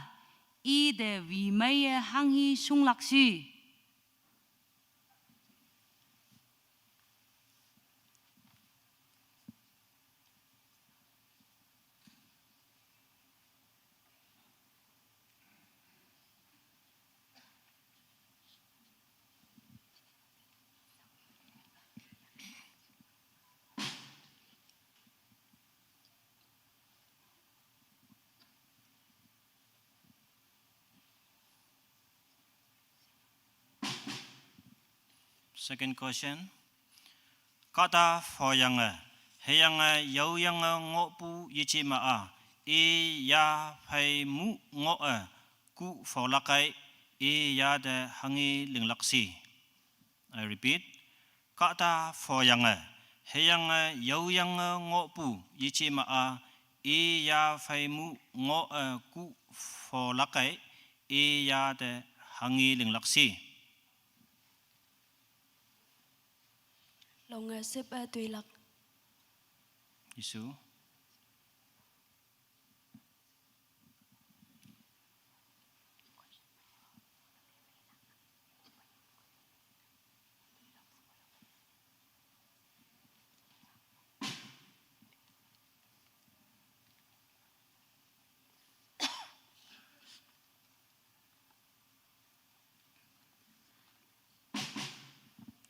ite wimeiye hanghi shunglak shi. Second question. Kahta phoyange, hüyange yaoyange ngohpu yeje ma-a, i ya phei mu ngoh-e kuh pholak kei, i ya te hanghi linglak shi. I repeat. Kahta phoyange, hüyange yaoyange ngohpu yeje ma-a, i ya phei mu ngoh-e kuh pholak kei, i ya te hanghi linglak shi. Longe shüpe toilak. Jesu.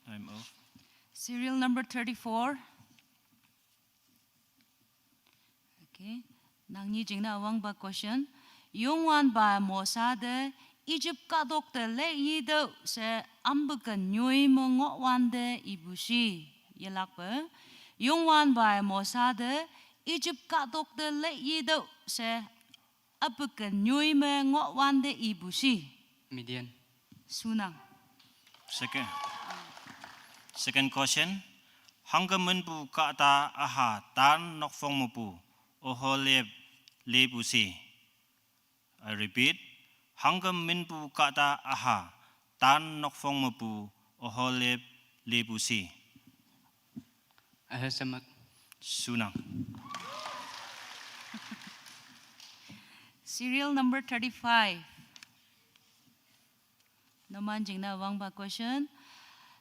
Time off. Serial number thirty-four. Okay. Nangnyi jingne üwangpa question. Youngwanpa Mosa te Egypt kahtok te leiyitüoh she ampu ken nyoi me ngohwante ipu shi, yelakpe. Youngwanpa Mosa te Egypt kahtok te leiyitüoh she ampu ken nyoi me ngohwante ipu shi. Midian. Shunang. Second. Second question. Hangke minpu kahta üha tan nokphong mepu Oholib lepu shi. I repeat. Hangke minpu kahta üha tan nokphong mepu Oholib lepu shi. Ahisamak. Shunang. Serial number thirty-five. Numan jingne üwangpa question.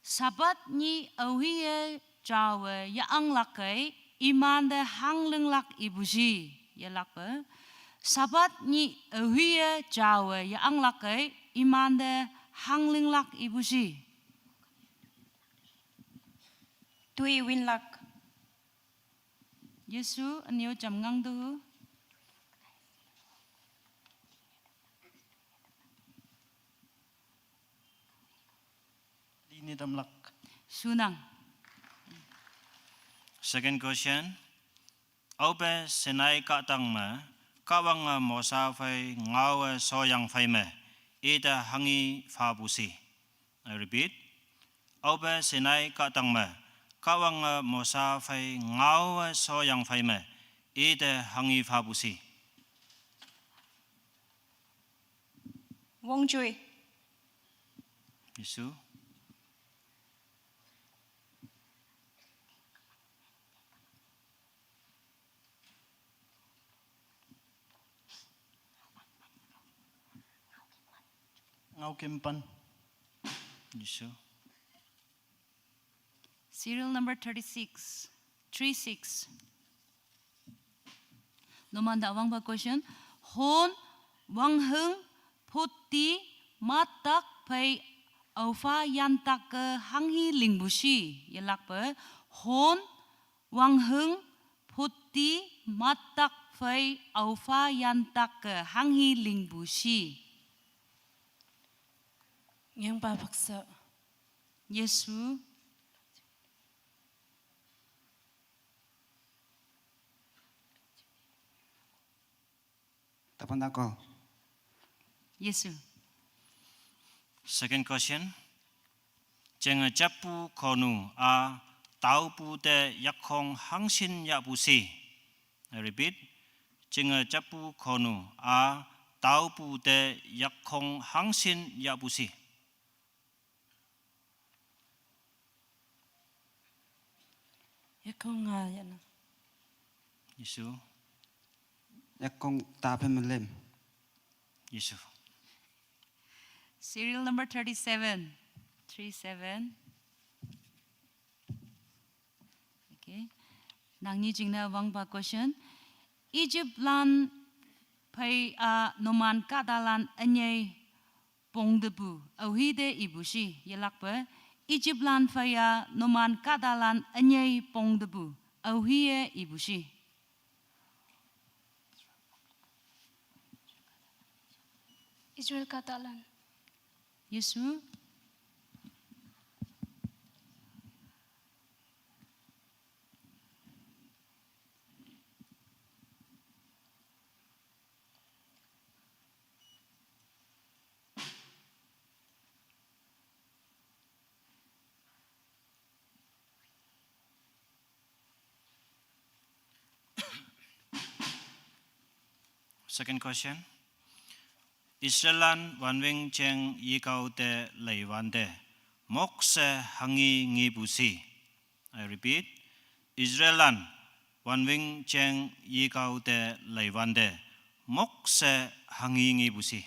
Sabbath nyih aohiye jawe yeanglak kei imante hanglinglak ipu shi, yelakpe. Sabbath nyih aohiye jawe yeanglak kei imante hanglinglak ipu shi. Toi winlak. Jesu, ünyo jam ngang tu. Lini tamlak. Shunang. Second question. Aope Sinai kahtang me, Kahwange Mosa phei ngaowe shoyang phei me, ite hanghi phapu shi. I repeat. Aope Sinai kahtang me, Kahwange Mosa phei ngaowe shoyang phei me, ite hanghi phapu shi. Wongjoi. Jesu. Ngaokempan. Jesu. Serial number thirty-six, three six. Numante üwangpa question. Hon, wanghing, photti, mattak phei aopha yantakke hanghi lingpu shi, yelakpe. Hon, wanghing, photti, mattak phei aopha yantakke hanghi lingpu shi. Nyengpa paksa. Jesu. Tapan ako. Yesu. Second question. Jenge jappu konu a taopu te yakkong hangshin yahpu si. I repeat. Jenge jappu konu a taopu te yakkong hangshin yahpu si. Yakkong nga yana. Yesu. Yakkong tapen melem. Yesu. Serial number thirty-seven. Three seven. Okay. Nangni jingne wangpa question. Egypt lan phei a numan kahtalan ünyei pongtepu, aohi te ipu shi, yelakpe. Egypt lan phei a numan kahtalan ünyei pongtepu, aohi-e ipu shi. Israel kahtalan. Yesu. Second question. Israellan wanwing jeng yikao te leiwante, mokse hangi ngipu si. I repeat, Israellan wanwing jeng yikao te leiwante, mokse hangi ngipu si.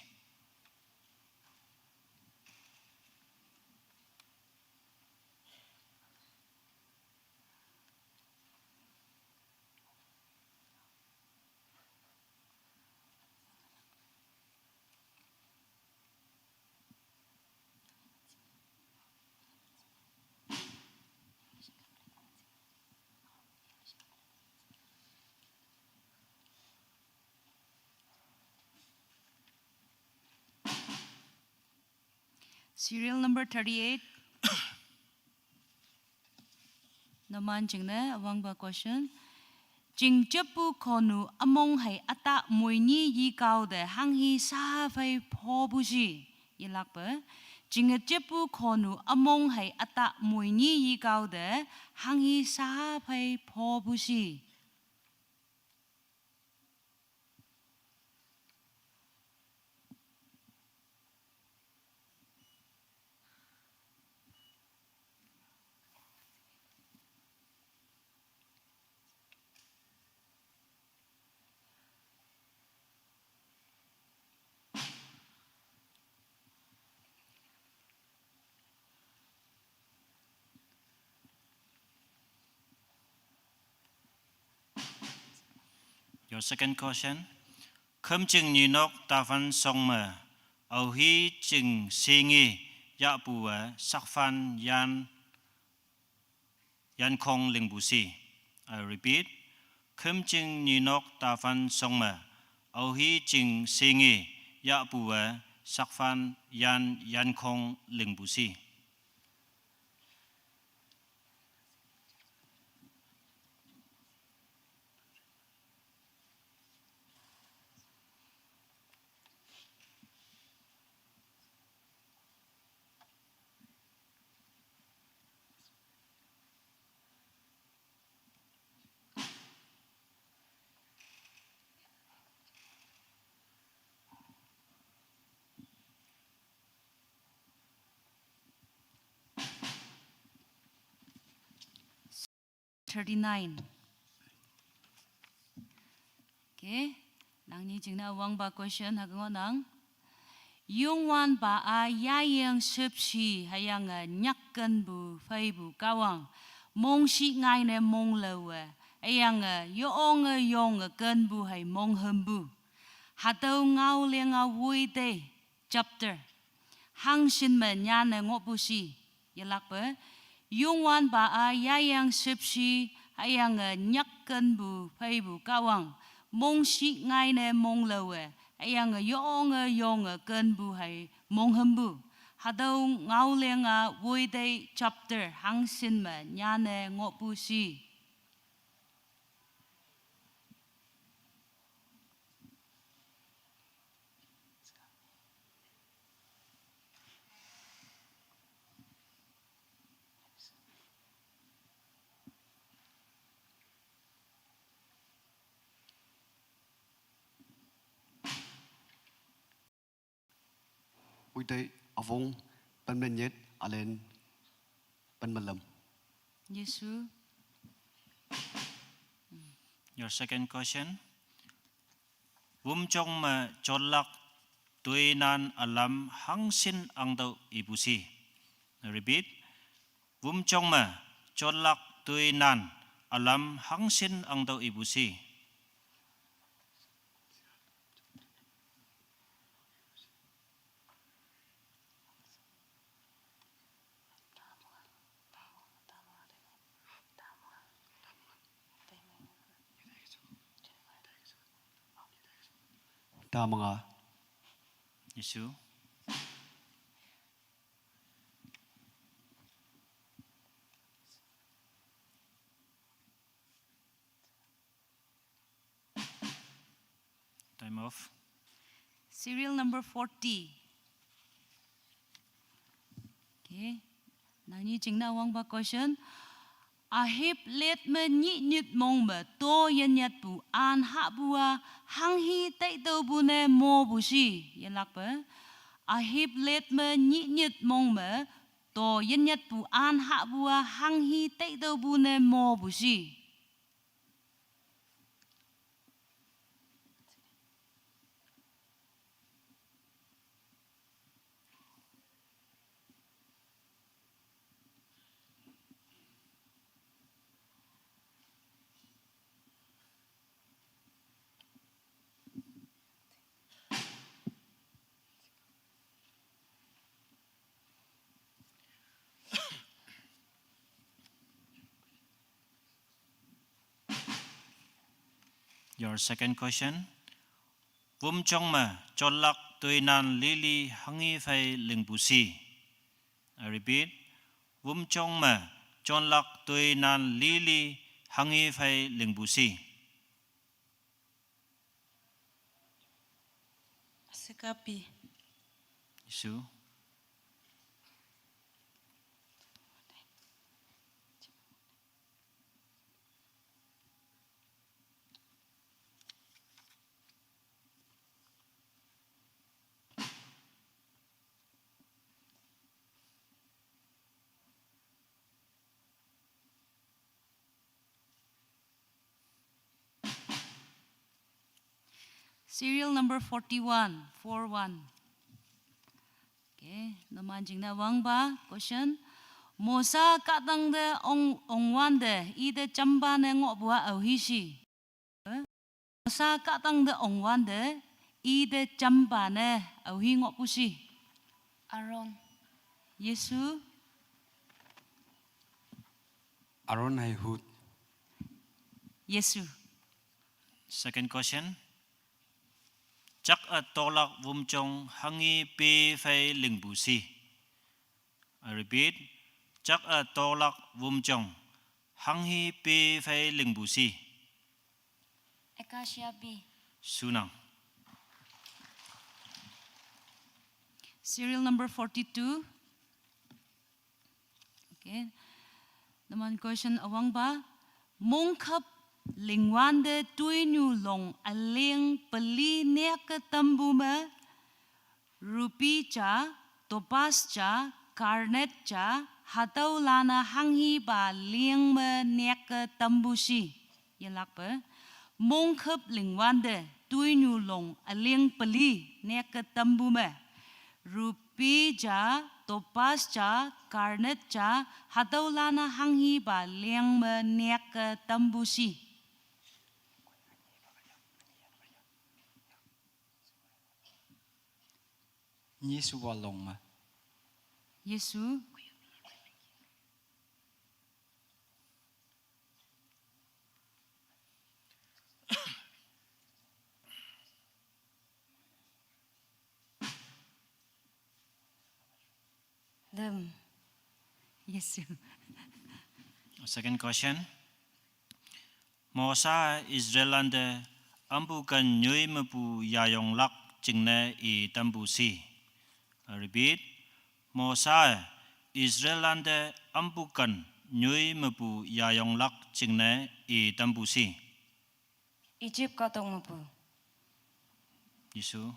Serial number thirty-eight. Numan jingne wangpa question. Ching jappu konu ümong hei üta moini yikao te hanghi saha phei phopu shi. Yelakpe. Ching jappu konu ümong hei üta moini yikao te hanghi saha phei phopu shi. Your second question. Khümjing nyinok tafan song me, aohi jing singi yahpu we sakfan yan, yankong lingpu si. I repeat. Khümjing nyinok tafan song me, aohi jing singi yahpu we sakfan yan yankong lingpu si. Thirty-nine. Okay. Nangni jingne wangpa question hüke ngohnang. Youngwanpa-a yayeng shüpshe hüyange nyakkenpu pheipu Kahwang, mongshih ngaine monglaowe, hüyange yonge yonge kenpu hei monghümpu. Hatüo ngaolenga woitei chapter hangshin me nyanne ngohpu shi. Yelakpe, Youngwanpa-a yayeng shüpshe hüyange nyakkenpu pheipu Kahwang, mongshih ngaine monglaowe, hüyange yonge yonge kenpu hei monghümpu. Hatüo ngaolenga woitei chapter hangshin me nyanne ngohpu shi. Uitei avung, pen menyit, alen pen melem. Yesu. Your second question. Wumjong me chotlak toinan alam hangshin angtüoh ipu shi. Repeat. Wumjong me chotlak toinan alam hangshin angtüoh ipu shi. Tamanga. Yesu. Time off. Serial number forty. Okay. Nangni jingne wangpa question. Ahip let me nyih nyit mong me to yenyatpu an hahpu-a hanghi taitüopu ne mopu shi. Yelakpe. Ahip let me nyih nyit mong me to yenyatpu an hahpu-a hanghi taitüopu ne mopu shi. Your second question. Wümjong me chotlak toinan lili hanghi phei lingpu shi. I repeat, wümjong me chotlak toinan lili hanghi phei lingpu shi. Sikapi. Isu. Serial number forty-one, four one. Okay, numan jingne wangpa, question. Mosa kahtangte ong, ongwante, ite jampa ne ngohpu-a aohi shi. Mosa kahtangte ongwante, ite jampa ne aohi ngohpu shi. Aaron. Yesu. Aaron hei Hur. Yesu. Second question. Jak-e tolak wümjong hanghi pe phei lingpu shi. I repeat, jak-e tolak wümjong hanghi pe phei lingpu shi. Acacia pi. Shunang. Serial number forty-two. Okay. Numan question üwangpa. Mongkhüp lingwante toinyu long üleng peli neke tampu me, ruby ja, topaz ja, garnet ja, hatüolan-e hanghipa leng me neke tampu shi. Yelakpe, mongkhüp lingwante toinyu long üleng peli neke tampu me, ruby ja, topaz ja, garnet ja, hatüolan-e hanghipa leng me neke tampu shi. Yesu wa long me. Yesu. Dem. Yesu. Second question. Mosa-e Israellante ampu ken nyoi mepu yayonglak jingne i tampu shi. I repeat, Mosa-e Israellante ampu ken nyoi mepu yayonglak jingne i tampu shi. Egypt kahtok mepu. Yesu.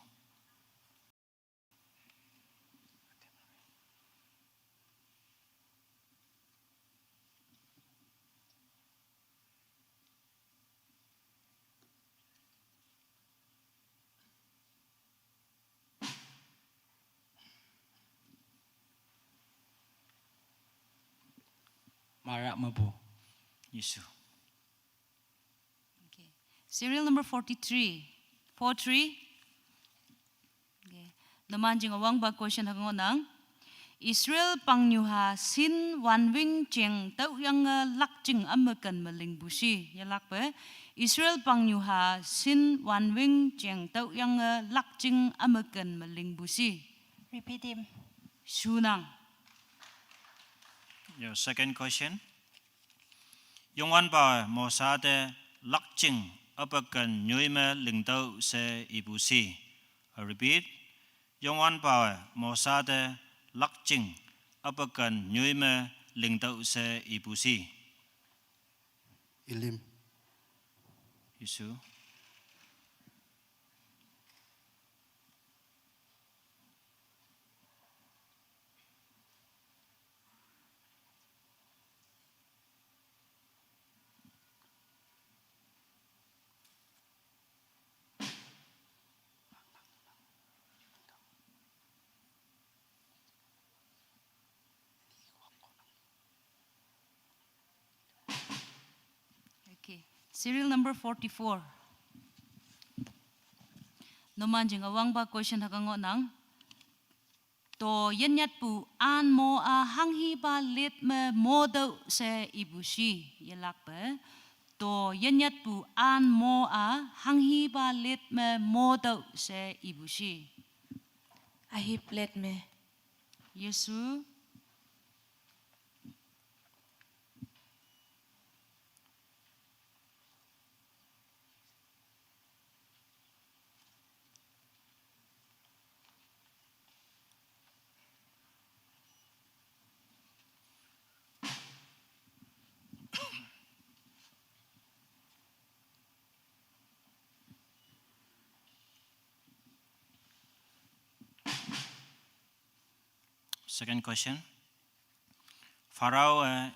ara mabu. Jisu. Okay. Serial number forty-three. Four three. Okay. Numan jing awangpa question ha ngohnang. Israel pangnyuha sin wanwing jeng tüoyange lakjing ümeken me lingpu shi. Yelakpe. Israel pangnyuha sin wanwing jeng tüoyange lakjing ümeken me lingpu shi. Repeat him. Shunang. Your second question. Youngwanpawe Mosa te lakjing üpeken nyoi me lingtüoh she ipu shi. I repeat. Youngwanpawe Mosa te lakjing üpeken nyoi me lingtüoh she ipu shi. Elim. Jisu. Okay. Serial number forty-four. Numan jing awangpa question hüke ngohnang. To yenyatpu an mo-a hanghipa let me motüoh she ipu shi. Yelakpe. To yenyatpu an mo-a hanghipa let me motüoh she ipu shi. Ahip let me. Jisu. Second question. Pharaoh-e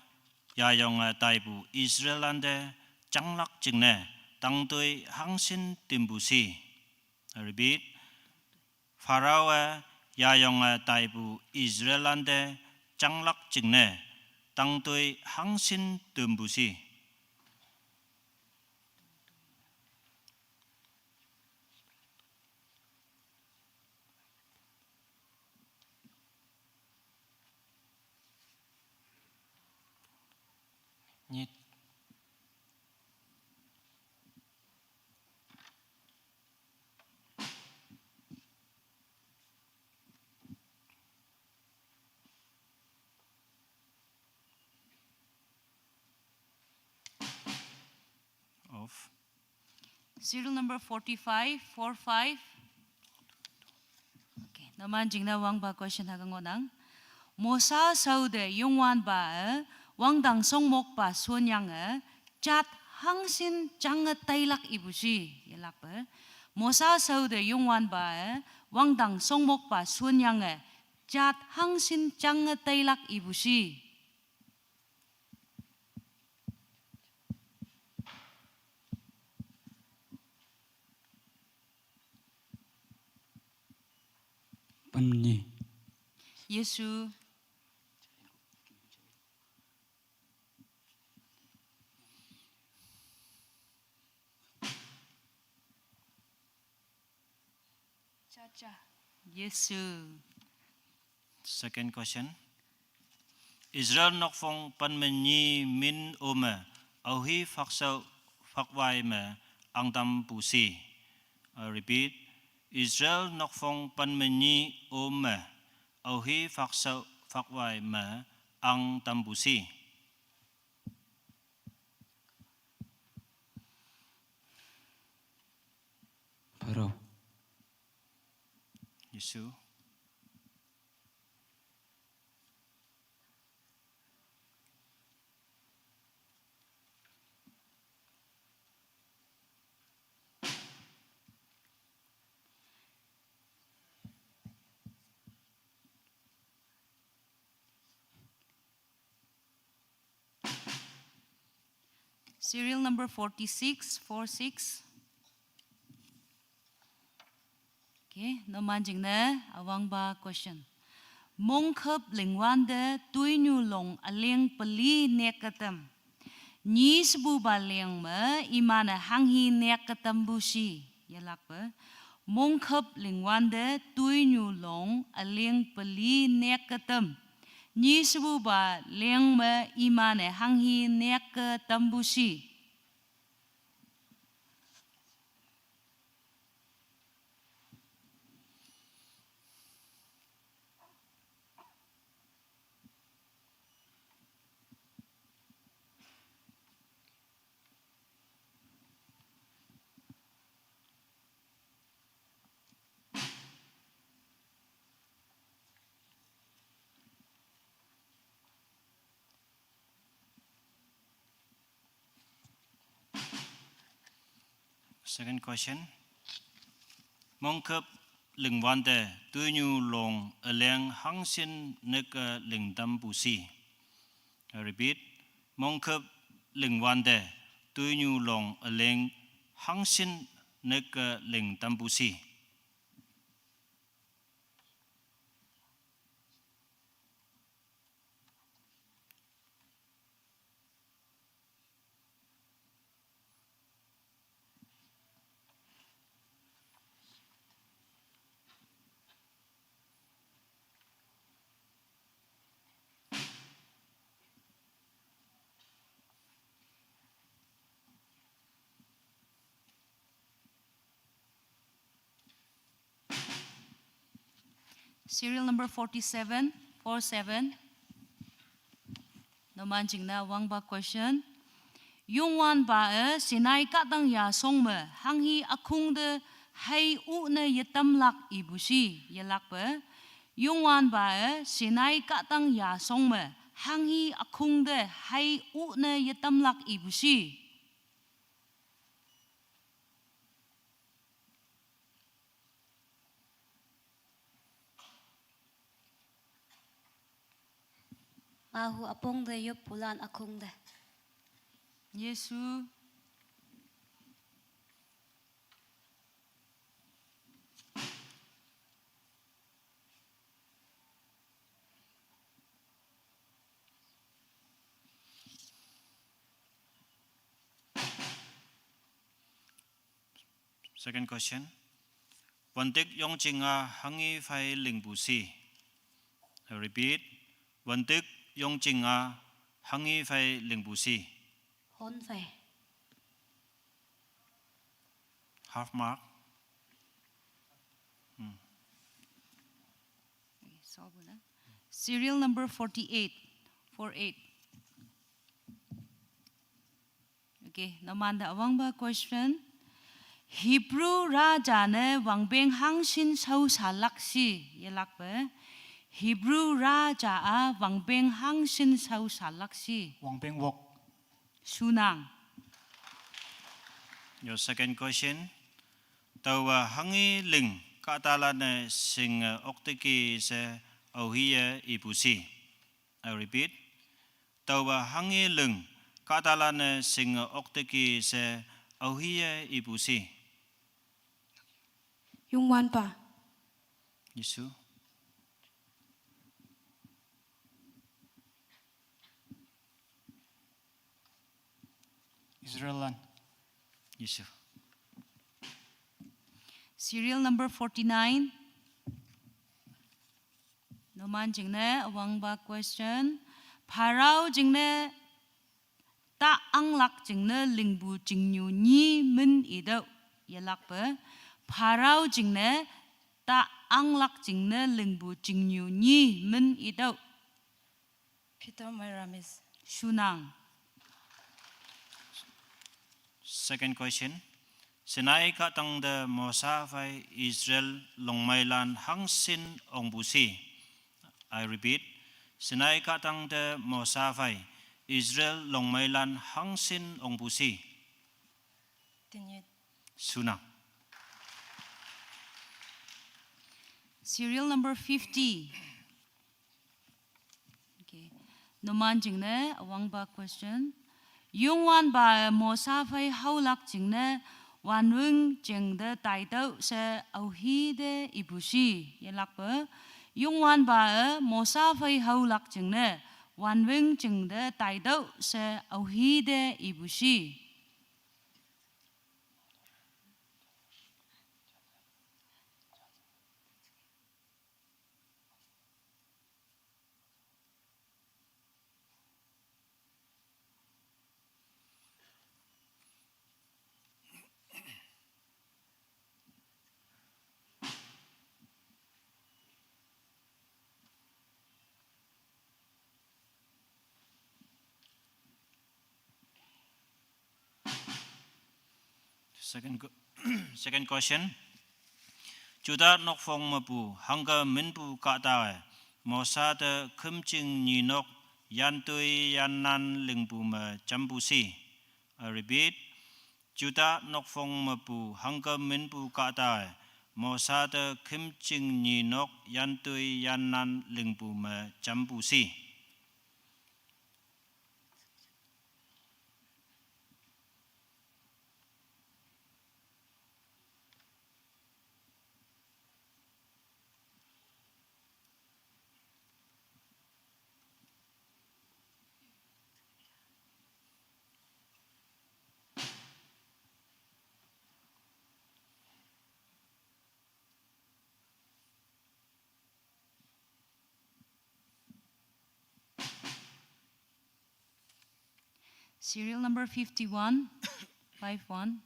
yayonge taipu Israellante janglak jingne tangtoi hangshin tümpu shi. I repeat. Pharaoh-e yayonge taipu Israellante janglak jingne tangtoi hangshin tümpu shi. Nyit. Off. Serial number forty-five, four five. Okay, numan jingne wangpa question hüke ngohnang. Mosa shaote Youngwanpa-e wangdang shongmokpa shonyange jat hangshin jange tailak ipu shi. Yelakpe. Mosa shaote Youngwanpa-e wangdang shongmokpa shonyange jat hangshin jange tailak ipu shi. Pen nyi. Jisu. Jisu. Second question. Israel nokphong pen me nyi min ome aohi phaksao phakwai me angtampu shi. I repeat. Israel nokphong pen me nyi ome aohi phaksao phakwai me angtampu shi. Pharaoh. Jisu. Serial number forty-six, four six. Okay, numan jingne awangpa question. Mongkep lingwante toinyu long üleng peli nyiekketem. Nyi shepupa leng me iman-e hanghi nyiekketempu shi, yelakpe. Mongkep lingwante toinyu long üleng peli nyiekketem. Nyi shepupa leng me iman-e hanghi nyiekketempu shi. Second question. Mongkep lingwante toinyu long üleng hangshin nyieke lingtampu shi. I repeat, mongkep lingwante toinyu long üleng hangshin nyieke lingtampu shi. Serial number forty-seven, four seven. Numan jingne wangpa question. Youngwanpa-e Sinai kahtang yashong me hanghi ükhung te hei üne yetamlak ipu shi, yelakpe. Youngwanpa-e Sinai kahtang yashong me hanghi ükhung te hei üne yetamlak ipu shi. Mahu üpong te yoppulan ükhung te. Jesu. Second question. Wüntik yongjing-a hanghi phei lingpu shi. I repeat. Wüntik yongjing-a hanghi phei lingpu shi. Hon phei. Half mark. Hmm. Serial number forty-eight, four eight. Okay, numante üwangpa question. Hebrew raja ne wangpeng hangshin shaoshalak shi, yelakpe. Hebrew raja-a wangpeng hangshin shaoshalak shi. Wangpeng wok. Shunang. Your second question. Taowa hanghi ling kahtalan-e shinge okteki she aohiye ipu shi. I repeat. Taowa hanghi ling kahtalan-e shinge okteki she aohiye ipu shi. Youngwanpa. Jesu. Israellan. Jesu. Serial number forty-nine. Numan jingne üwangpa question. Pharaoh jingne ta anglak jingne lingpu chingnyu nyi min itüoh, yelakpe. Pharaoh jingne ta anglak jingne lingpu chingnyu nyi min itüoh. Peter Myramis. Shunang. Second question. Sinai kahtang te Mosa phei Israel longmeilan hangshin ongpu shi. I repeat. Sinai kahtang te Mosa phei Israel longmeilan hangshin ongpu shi. Tenyih. Shunang. Serial number fifty. Okay. Numan jingne üwangpa question. Youngwanpa-e Mosa phei haolak jingne wanwüng jengte taitüoh she aohi te ipu shi, yelakpe. Youngwanpa-e Mosa phei haolak jingne wanwing jingte taitüoh she aohi te ipu shi. Second, second question. Juda nokphong mepu hangke minpu kahtawe Mosa te khümjing nyinok yantoi yannan lingpu me jampu shi. I repeat, Juda nokphong mepu hangke minpu kahtawe Mosa te khümjing nyinok yantoi yannan lingpu me jampu shi. Serial number fifty-one, five one.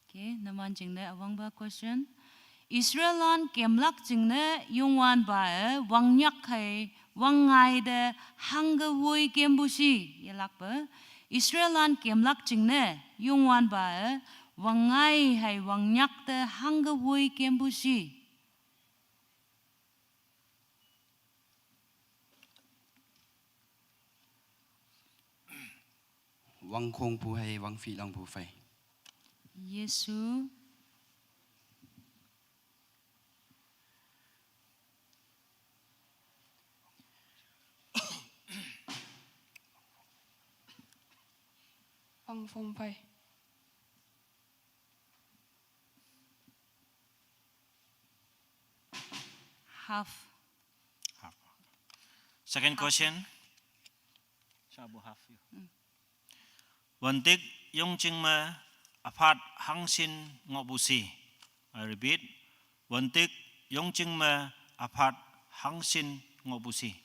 Okay, numan jingne üwangpa question. Israellan kemlak jingne Youngwanpa-e wangnyak hei wangngai te hangke woi kempu shi, yelakpe. Israellan kemlak jingne Youngwanpa-e wangngai hei wangnyak te hangke woi kempu shi. Wangkhongpu hei wangphihlangpu phei. Yesu. Wangphong phei. Half. Half. Second question. Shabu half you. Mm. Wontik yongjing me aphat hangshin ngohpu shi. I repeat, wontik yongjing me aphat hangshin ngohpu shi.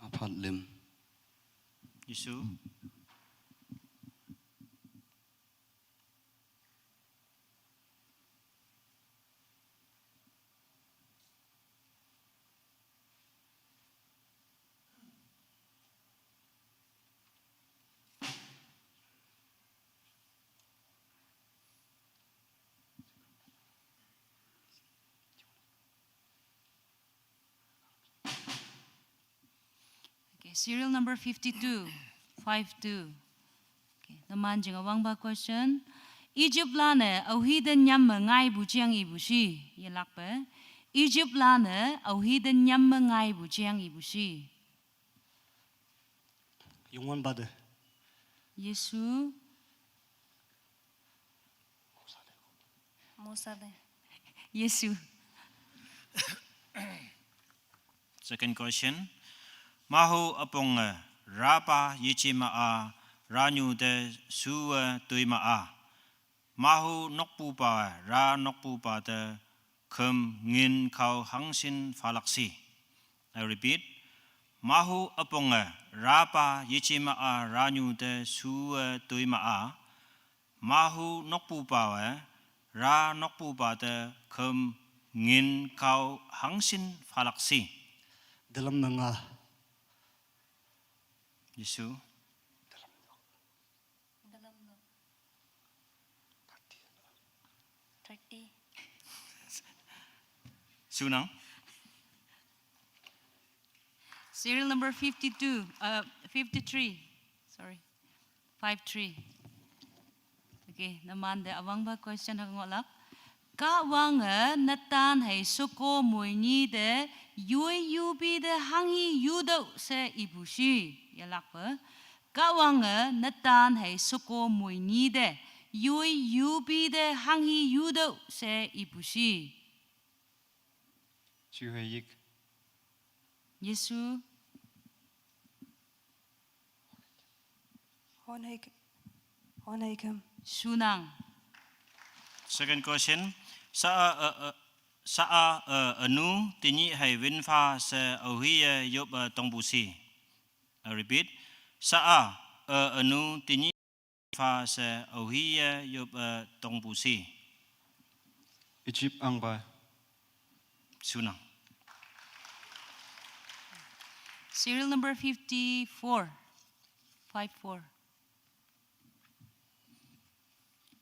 Aphat lüm. Yesu. Okay, serial number fifty-two, five two. Okay, numan jing üwangpa question. Egyptlan-e aohi te nyam me ngaipu jeng ipu shi, yelakpe. Egyptlan-e aohi te nyam me ngaipu jeng ipu shi. Youngwanpa te. Yesu. Mosa te. Yesu. Second question. Mahu üponge rapa yeje ma-a ranyu te shuwe toi ma-a. Mahu nokpupa ra nokpupa te khüm ngin kao hangshin phalak shi. I repeat, mahu üponge rapa yeje ma-a ranyu te shuwe toi ma-a. Mahu nokpupawe ra nokpupa te khüm ngin kao hangshin phalak shi. Dalam nanga. Yesu. Thirty. Sunang. Serial number fifty-two, uh, fifty-three. Sorry. Five three. Okay, numan te üwangpa question hüke ngohlak. Kahwange netan hei sheko moini te yoi yupi te hanghi yutüoh she ipu shi, yelakpe. Kahwange netan hei sheko moini te yoi yupi te hanghi yutüoh she ipu shi. Chuhayik. Yesu. Honhei, honhei kem. Sunang. Second question. Sa a, a, a, sa a, a, anu, tinyi hai winfa se auhi ye yop a tongpusi. I repeat. Sa a, a, anu, tinyi fa se auhi ye yop a tongpusi. Egypt angpa. Sunang. Serial number fifty-four. Five four.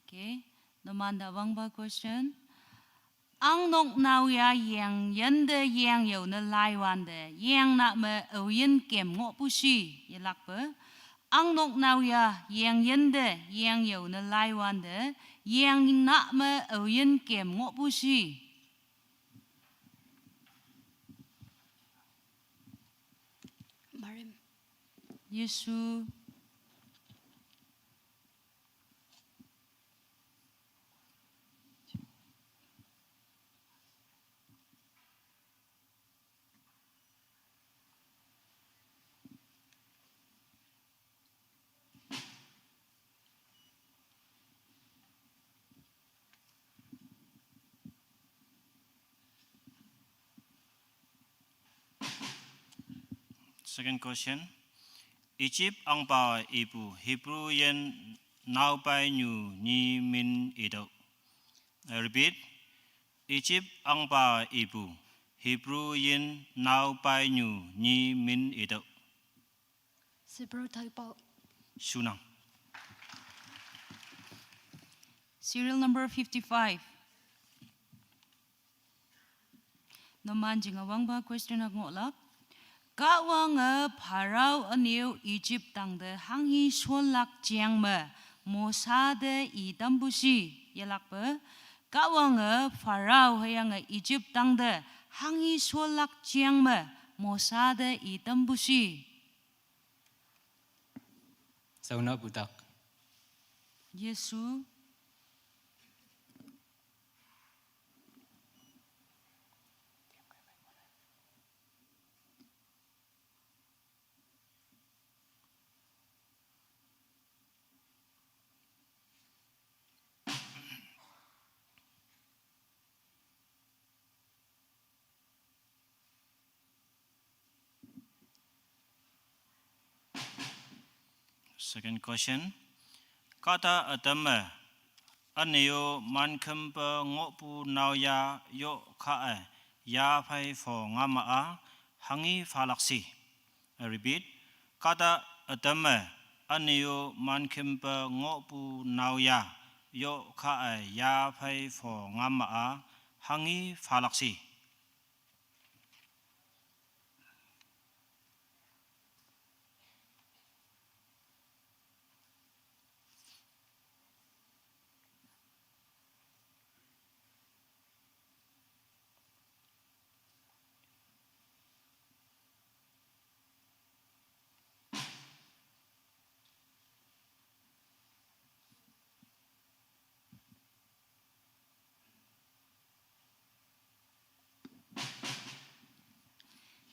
Okay. Nomanda wangba question. Ang nok nau ya yang yende yang yau ne lai wande yang na me au yin kem ngok pusi. Yelakpe. Ang nok nau ya yang yende yang yau ne lai wande yang na me au yin kem ngok pusi. Marim. Yesu. Second question. Egypt angpa ipu Hebrew yin naupai nyu nyi min idok. I repeat. Egypt angpa ipu Hebrew yin naupai nyu nyi min idok. Sipro taipau. Sunang. Serial number fifty-five. Noman jing awang ba question ak ngoklak. Kahwange Pharaoh aneo Egypt tangte hanghi sholak jiang me Mosa te i tampushi yelakpe. Kahwange Pharaoh hüyange Egypt tangte hanghi sholak jiang me Mosa te i tampushi. Sauna budak. Yesu. Second question. Kata atame aneo mankempe ngopu nao ya yo kha e ya phai fo ngama a hangi falaksi. I repeat. Kata atame aneo mankempe ngopu nao ya yo kha e ya phai fo ngama a hangi falaksi.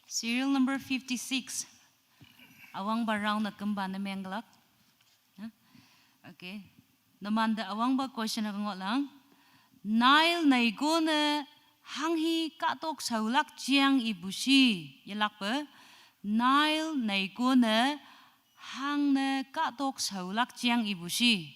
Serial number fifty-six. Awang ba round na kemba ne menglak. Huh? Okay. Namanda awang ba question ak ngotlang. Nile naigone hanghi katok saulak jiang ibushi. Yelakpe. Nile naigone hangne katok saulak jiang ibushi.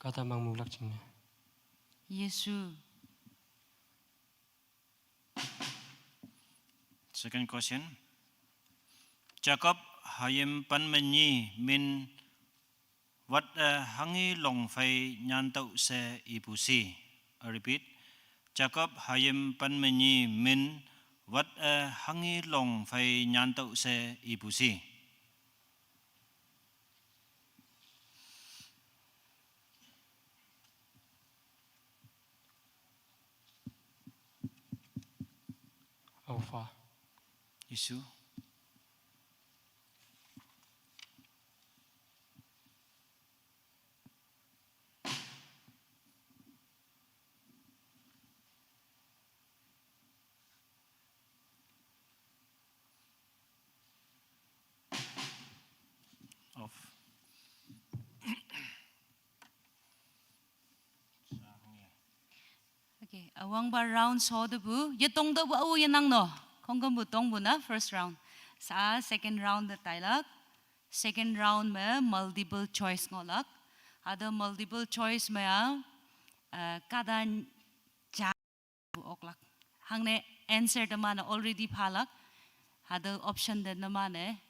Kata mang mulak chingne. Yesu. Second question. Jacob hayim pan menyi min wat e hangi long fei nyan tau se ibusi. I repeat. Jacob hayim pan menyi min wat e hangi long fei nyan tau se ibusi. Jehovah. Jisu. Off. Okay, awangba round so de bu, yetong de bu au yenang no. Khongkam bu tong bu na first round. Sa second round de tailak. Second round me multiple choice ngolak. Ada multiple choice me a, eh, kada ja bu oklak. Hangne answer de mane already phalak. Ada option de na mane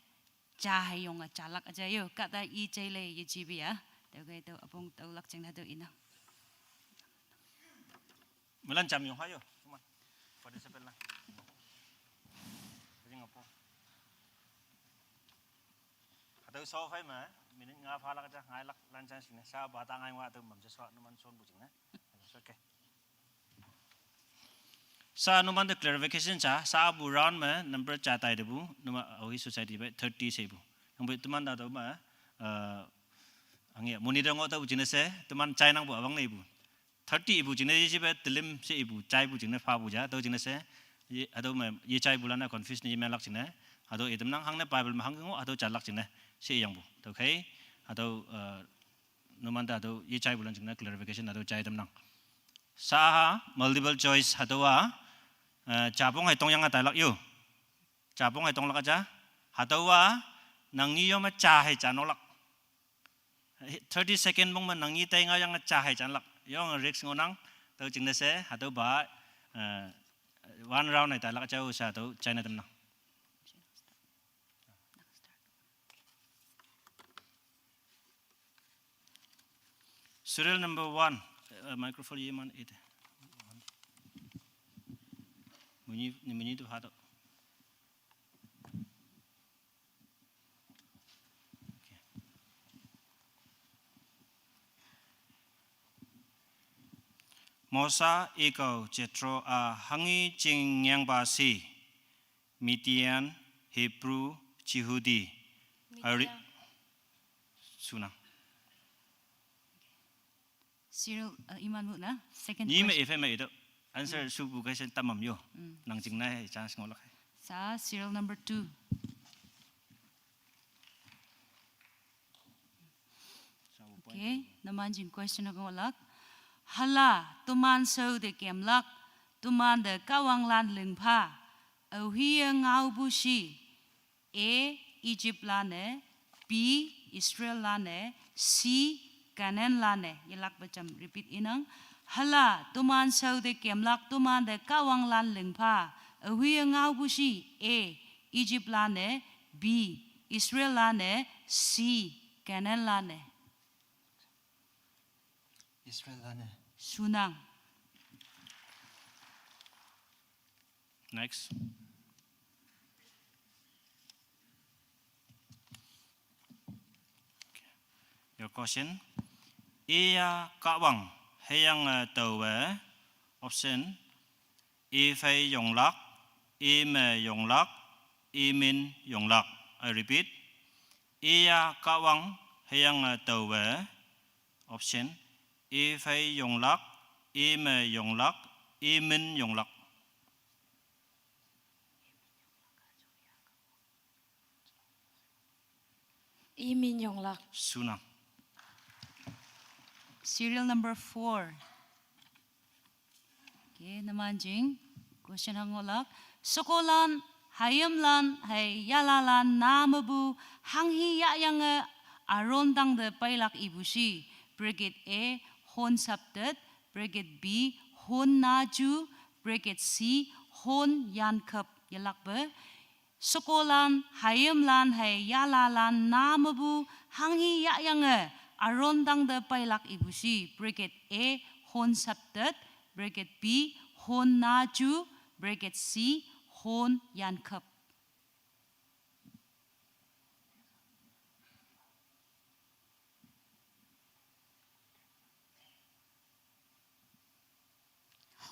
ja hai yong a chalak aja yo. Kada i chai le ye jibi ya. Tau kai tau apong tau lak cheng na tau ina. Milan jam yong hayo. Cuma. Participant lang. Jadi ngapo? Hatau so phai ma, minute nga pha lak ja, ngai lak lan chan sing ne. Sa ba ta ngai wa tu mam je so numan son bu jing ne. Okay. Sa numan de clarification cha, sa bu round ma number cha tai de bu, numa awi society ba thirty se bu. Yang bu tuman da do ma, eh, angi muni de ngo ta bu jing ne se, tuman chai nang bu abang ne bu. Thirty ibu jingne ye jibe telim se ibu, chai bu jingne pha bu ja, to jingne se, ye, ado me, ye chai bu lana confuse ne ye me lak jingne, ado idem nang hangne Bible me hang ngo, ado cha lak jingne, se yang bu. To khai, ado, eh, numan da ado ye chai bu lan jingne clarification ado chai dem nang. Sa ha, multiple choice ado wa, eh, cha pong hai tong yang atai lak yo. Cha pong hai tong lak aja, ado wa, nang ni yo me cha hai cha no lak. Thirty second bong ma nang ni tai nga yang cha hai chan lak. Yong risk ngo nang, tau jingne se, hatau ba, eh, one round nai tai lak chau sa tau China tem nang. Serial number one, eh, microphone ye man ite. Munyi, ni munyi tu hatau. Mosa ikau Jethro a hangi jing nyang ba si, Midian, Hebrew, Jihudi. Ari- Midian. Suna. Serial, uh, iman bu na. Second ni me question. Ife me itu. Answer su bu question tamam yo. Mm. Nang jing na hai chance ngolak hai. Sa serial number two. Okay, naman jing question ngolak. Hala, tuman sau de kemlak, tuman de kawang lan lingpha. Au hi ngau bu shi. A, Egypt lane, B, Israel lane, C, Canaan lane. Yelak bacham repeat inang. Hala, tuman sau de kemlak, tuman de kawang lan lingpha. Au hi ngau bu shi. A, Egypt lane, B, Israel lane, C, Canaan lane. Israel lane. Sunang. Next. Okay. Your question. Iya kawang heyang, eh, tau, eh, option. I fei yonglak, i me yonglak, i min yonglak. I repeat. Iya kawang heyang, eh, tau, eh, option. I fei yonglak, i me yonglak, i min yonglak. I min yonglak. Suna. Serial number four. Okay, naman jing. Question hangolak. Sokolan, hayamlan, hay yalalan, namabu, hanghi yayange, aron dang de pailak ibushi. Bracket A, hon saptet. Bracket B, hon naju. Bracket C, hon yankap. Yalakbe. Sokolan, hayamlan, hay yalalan, namabu, hanghi yayange, aron dang de pailak ibushi. Bracket A, hon saptet. Bracket B, hon naju. Bracket C, hon yankap.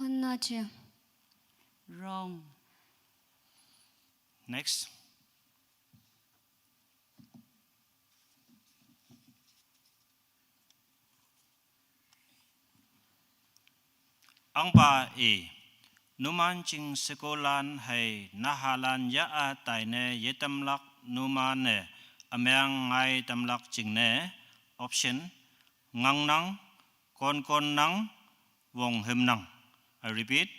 Hon naju. Wrong. Next. Angpa e, numan ching shekolan hei nahalan ya-a taine yetamlak numan-e ümeng ngaitamlak jingne. Option: ngangnang, konkonnang, wonghümnang. I repeat,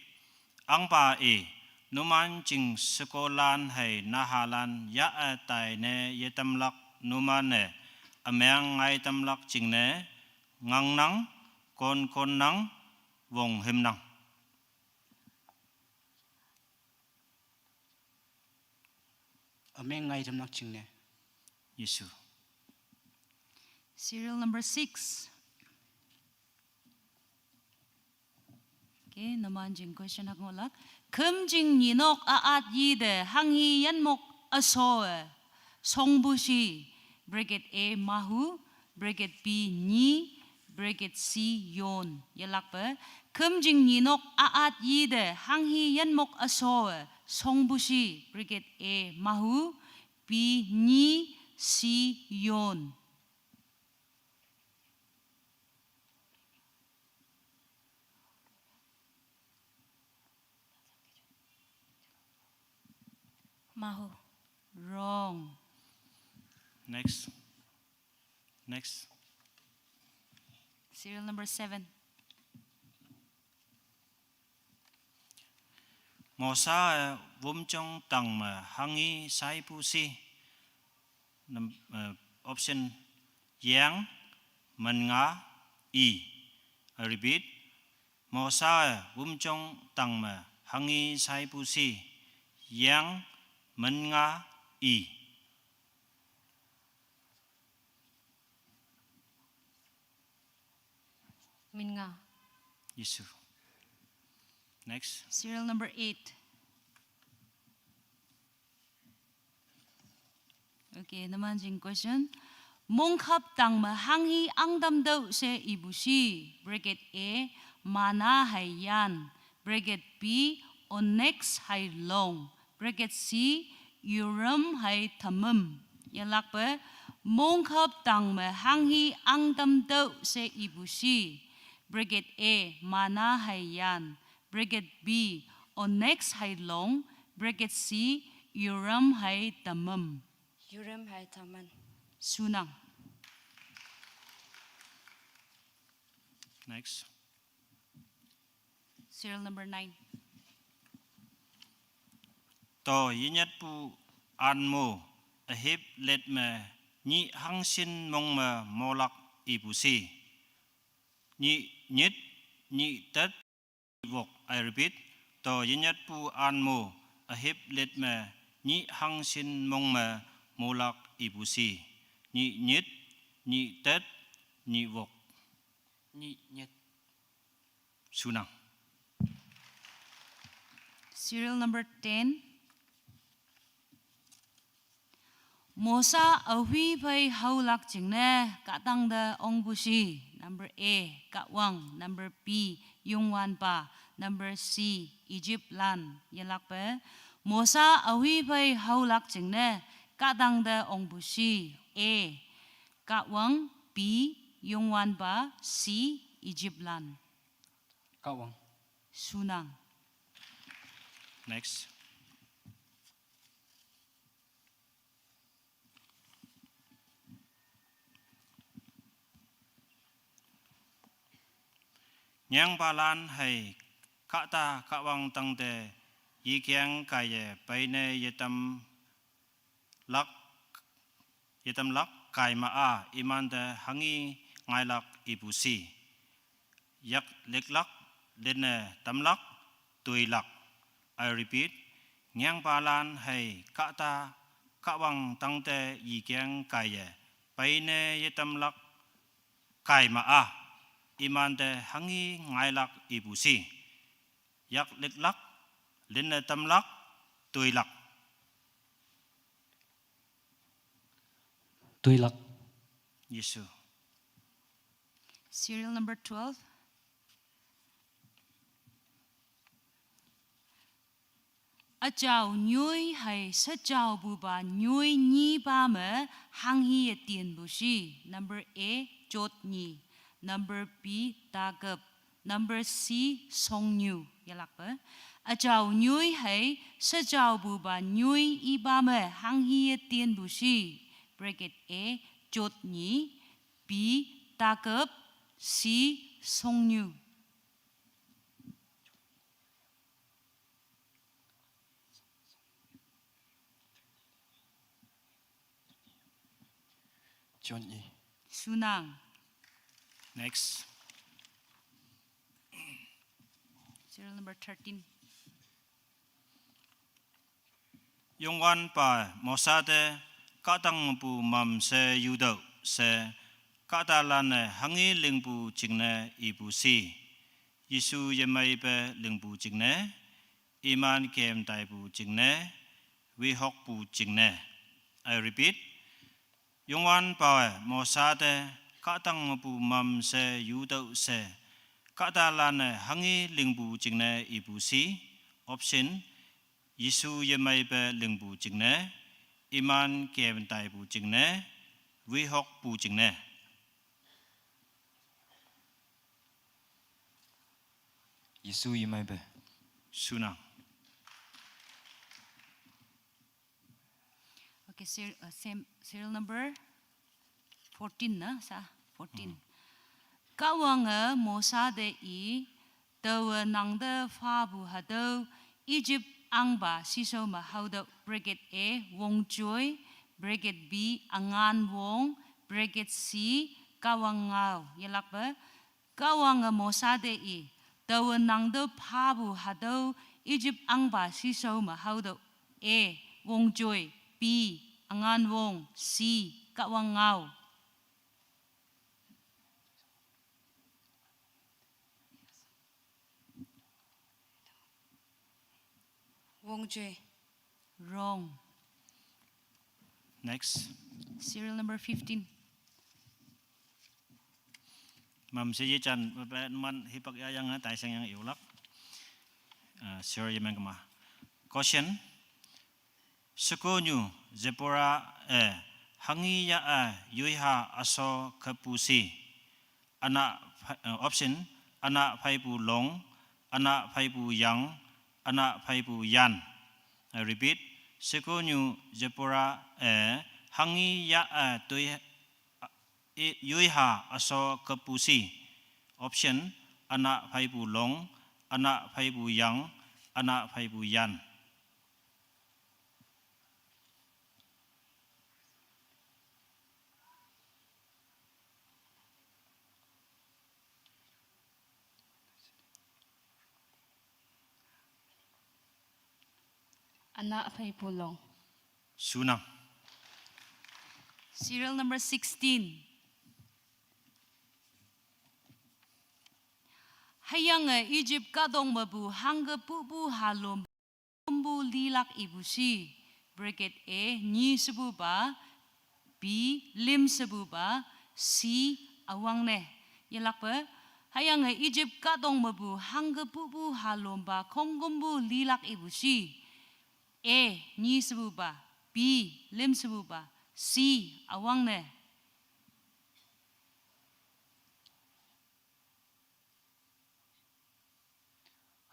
angpa e, numan ching shekolan hei nahalan ya-a taine yetamlak numan-e ümeng ngaitamlak jingne. Ngangnang, konkonnang, wonghümnang. Ümeng ngaitamlak jingne. Yesu. Serial number six. Okay, numan jing question hak ngohlak. Khümjing nyinok a-at yite hanghi yanmok asoe, songpu shi. Bracket A, Mahu. Bracket B, Nyi. Bracket C, Yon. Yelakpe, khümjing nyinok a-at yite hanghi yanmok asoe, songpu shi. Bracket A, Mahu. B, Nyi. C, Yon. Mahu. Wrong. Next. Next. Serial number seven. Mosa, eh, wümjong tangme hanghi shaipu shi. Num-, eh, option: yeng, mennga, i. I repeat, Mosa, eh, wümjong tangme hanghi shaipu shi. Yeng, mennga, i. Mennga. Yesu. Next. Serial number eight. Okay, numan jing question. Mongkhap tangme hanghi angtamtüoh she ipu shi. Bracket A, manna hei yan. Bracket B, onyx hei long. Bracket C, Urim hei Thummim. Yelakpe, mongkhap tangme hanghi angtamtüoh she ipu shi. Bracket A, manna hei yan. Bracket B, onyx hei long. Bracket C, Urim hei Thummim. Urim hei Thummim. Shunang. Next. Serial number nine. To yenyatpu anmo, ahip lit me, nyih hangshin mong me molak ipu shi. Nyih nyit, nyih tet, wok. I repeat, to yenyatpu anmo, ahip lit me, nyih hangshin mong me molak ipu shi. Nyih nyit, nyih tet, nyih wok. Nyih nyit. Shunang. Serial number ten. Mosa ahui phei haolak jingne kahtang te ongpu shi. Number A, Kahwang. Number B, Youngwanpa. Number C, Egyptlan. Yelakpe, Mosa ahui phei haolak jingne kahtang te ongpu shi. A, Kahwang. B, Youngwanpa. C, Egyptlan. Kahwang. Shunang. Next. Nyengpalan hei kahta Kahwang tangte yikeng kaiye peine yetam lak, yetamlak kai ma-a, imante hanghi ngailak ipu shi. Yak liklak, linne tamlak, toilak. I repeat, nyengpalan hei kahta Kahwang tangte yikeng kaiye peine yetamlak kai ma-a, imante hanghi ngailak ipu shi. Yak liklak, linne tamlak, toilak. Toilak. Yesu. Serial number twelve. Üjao nyoi hei shejaopupa nyoi nyipa me hanghiye tinpu shi. Number A, jot nyi. Number B, takep. Number C, songnyu. Yelakpe. Üjao nyoi hei shejaopupa nyoi ipa me hanghiye tinpu shi. Bracket A, jot nyi. B, takep. C, songnyu. Jot nyi. Shunang. Next. Serial number thirteen. Youngwanpa Mosa te kahtangpu mamshe yutüoh she kahtalan-e hanghi lingpu jingne ipu shi. Jesu yemeipe lingpu jingne, iman kem taipu jingne, wehokpu jingne. I repeat, Youngwanpawe Mosa te kahtangpu mamshe yutüoh she kahtalan-e hanghi lingpu jingne ipu shi. Option, Jesu yemeipe lingpu jingne, iman kem taipu jingne, wehokpu jingne. Jesu yemeipe. Shunang. Okay, ser-, uh, same, serial number fourteen na, sa, fourteen. Kahwange Mosa te i, taowe nangte phapu hatüo Egypt ahngpa shishao me haotüoh, bracket A, wongjoi, bracket B, üngan wong, bracket C, kahwang ngao. Yelakpe, Kahwange Mosa te i, taowe nangte phapu hatüo Egypt ahngpa shishao me haotüoh. A, wongjoi, B, üngan wong, C, kahwang ngao. Wongjoi. Wrong. Next. Serial number fifteen. Mamshe yejan, pe, man hipak yayang, eh, taisheng yang iulak. Eh, serial yemeng kema. Question. Shekonyu Zipporah-e hanghi ya-e yoiha üshok kepu shi. Üna phei-, eh, option, üna pheipu long, üna pheipu yang, üna pheipu yan. I repeat, shekonyu Zipporah-e hanghi ya-e toi, i, yoiha üshok kepu shi. Option, üna pheipu long, üna pheipu yang, üna pheipu yan. Üna pheipu long. Shunang. Serial number sixteen. Hüyange Egypt kahtok mepu hangke pupu halom kompu lilak ipu shi. Bracket A, nyi shepupa, B, lim shepupa, C, üwangne. Yelakpe, hüyange Egypt kahtok mepu hangke pupu halompa khongkompu lilak ipu shi. A, nyi shepupa, B, lim shepupa, C, üwangne.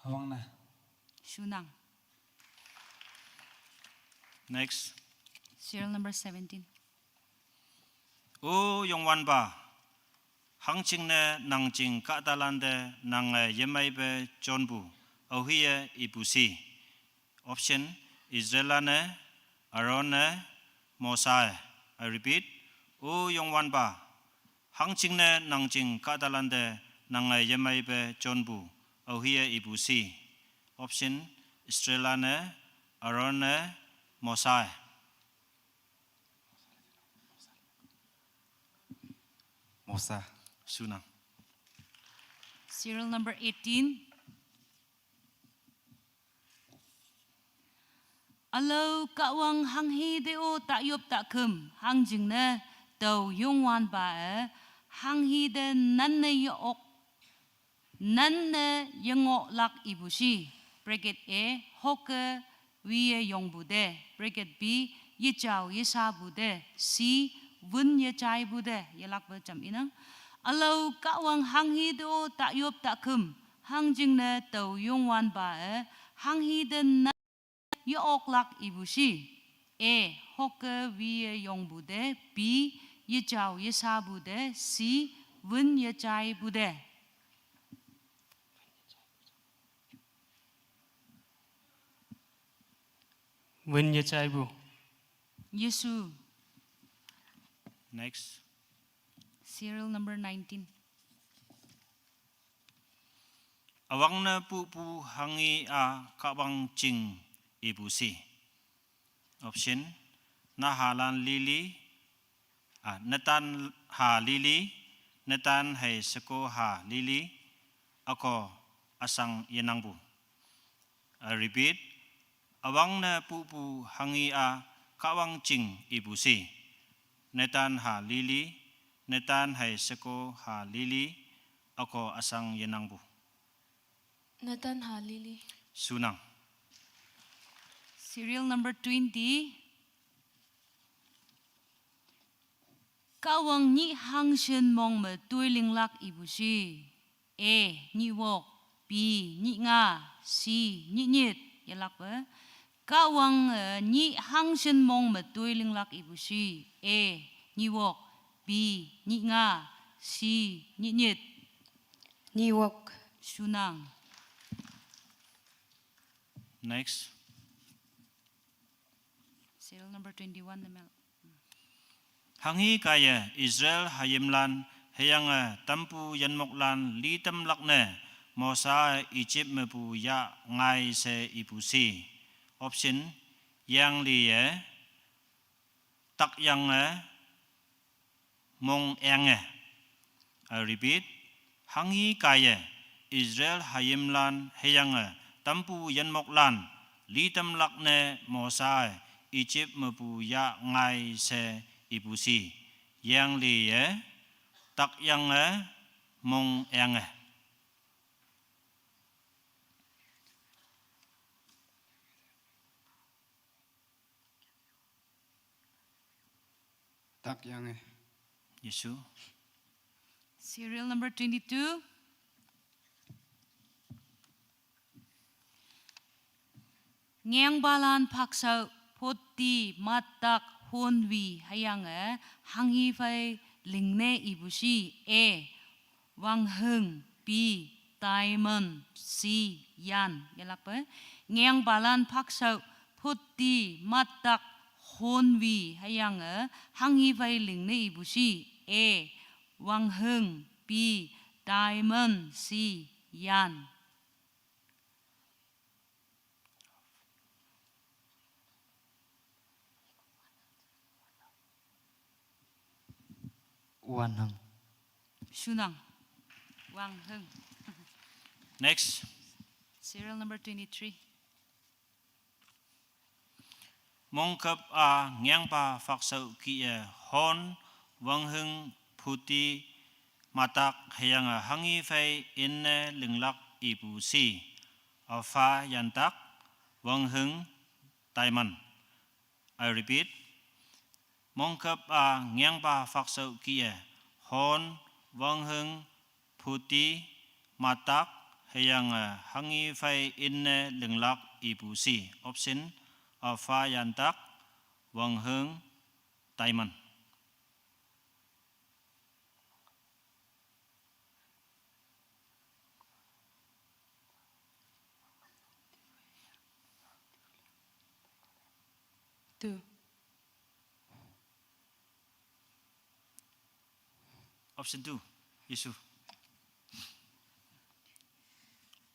Üwangne. Shunang. Next. Serial number seventeen. O Youngwanpa, hangjingne nangjing kahtalante nange yemeipe jonpu, aohiye ipu shi. Option, Israel-e, Aaron-e, Mosa-e. I repeat, O Youngwanpa, hangjingne nangjing kahtalante nange yemeipe jonpu, aohiye ipu shi. Option, Israel-e, Aaron-e, Mosa-e. Mosa. Shunang. Serial number eighteen. Ülao Kahwang hanghi te-o tayop takhüm hangjingne tao Youngwanpa-e hanghi te nanne ye-ok, nanne yengohlak ipu shi. Bracket A, hoke wiye yongpu te, bracket B, yejao yeshapu te, C, wün yejaipu te, yelakpe jam inang. Ülao Kahwang hanghi te-o tayop takhüm, hangjingne tao Youngwanpa-e, hanghi te na ye-oklak ipu shi. A, hokke wiye yongpu te, B, yejao yeshapu te, C, wün yejaipu te. Wün yejaipu. Yesu. Next. Serial number nineteen. Üwangne pupu hanghi-a Kahwang jing ipu shi. Option, nahalan lili, ah, netan ha lili, netan hei sheko ha lili, ako üsang yenangpu. I repeat, üwangne pupu hanghi-a Kahwang jing ipu shi. Netan ha lili, netan hei sheko ha lili, ako üsang yenangpu. Netan ha lili. Shunang. Serial number twenty. Kahwang nyih hangshin mong me toi linglak ipu shi. A, nyih wok, B, nyih nga, C, nyih nyit, yelakpe. Kahwang, eh, nyih hangshin mong me toi linglak ipu shi. A, nyih wok, B, nyih nga, C, nyih nyit. Nyih wok. Shunang. Next. Serial number twenty-one ne mel. Hanghi kaiye Israel hayimlan hüyange tampu yinmoklan litamlak ne Mosa Egypt mepu yah ngai she ipu shi. Option, yangliye, takyange, mong enge. I repeat, hanghi kaiye Israel hayimlan hüyange tampu yinmoklan litamlak ne Mosa-e Egypt mepu yah ngai she ipu shi. Yangliye, takyange, mong enge. Takyange. Yesu. Serial number twenty-two. Ngengpalan phakshao, photti, matak, honwi, hüyange hanghi phei lingne ipu shi. A, wangheng, B, diamond, C, yan, yelakpe. Ngengpalan phakshao, photti, matak, honwi, hüyange hanghi phei lingne ipu shi. A, wangheng, B, diamond, C, yan. Wangheng. Shunang. Wangheng. Next. Serial number twenty-three. Mongkap-a ngengpa phakshao kih-e hon, wangheng, photti, matak, hüyange hanghi phei inne linglak ipu shi. Apha yantak, wangheng, diamond. I repeat, mongkap-a ngengpa phakshao kih-e hon, wangheng, photti, matak, hüyange hanghi phei inne linglak ipu shi. Option, apha yantak, wangheng, diamond. Two. Option two. Yesu.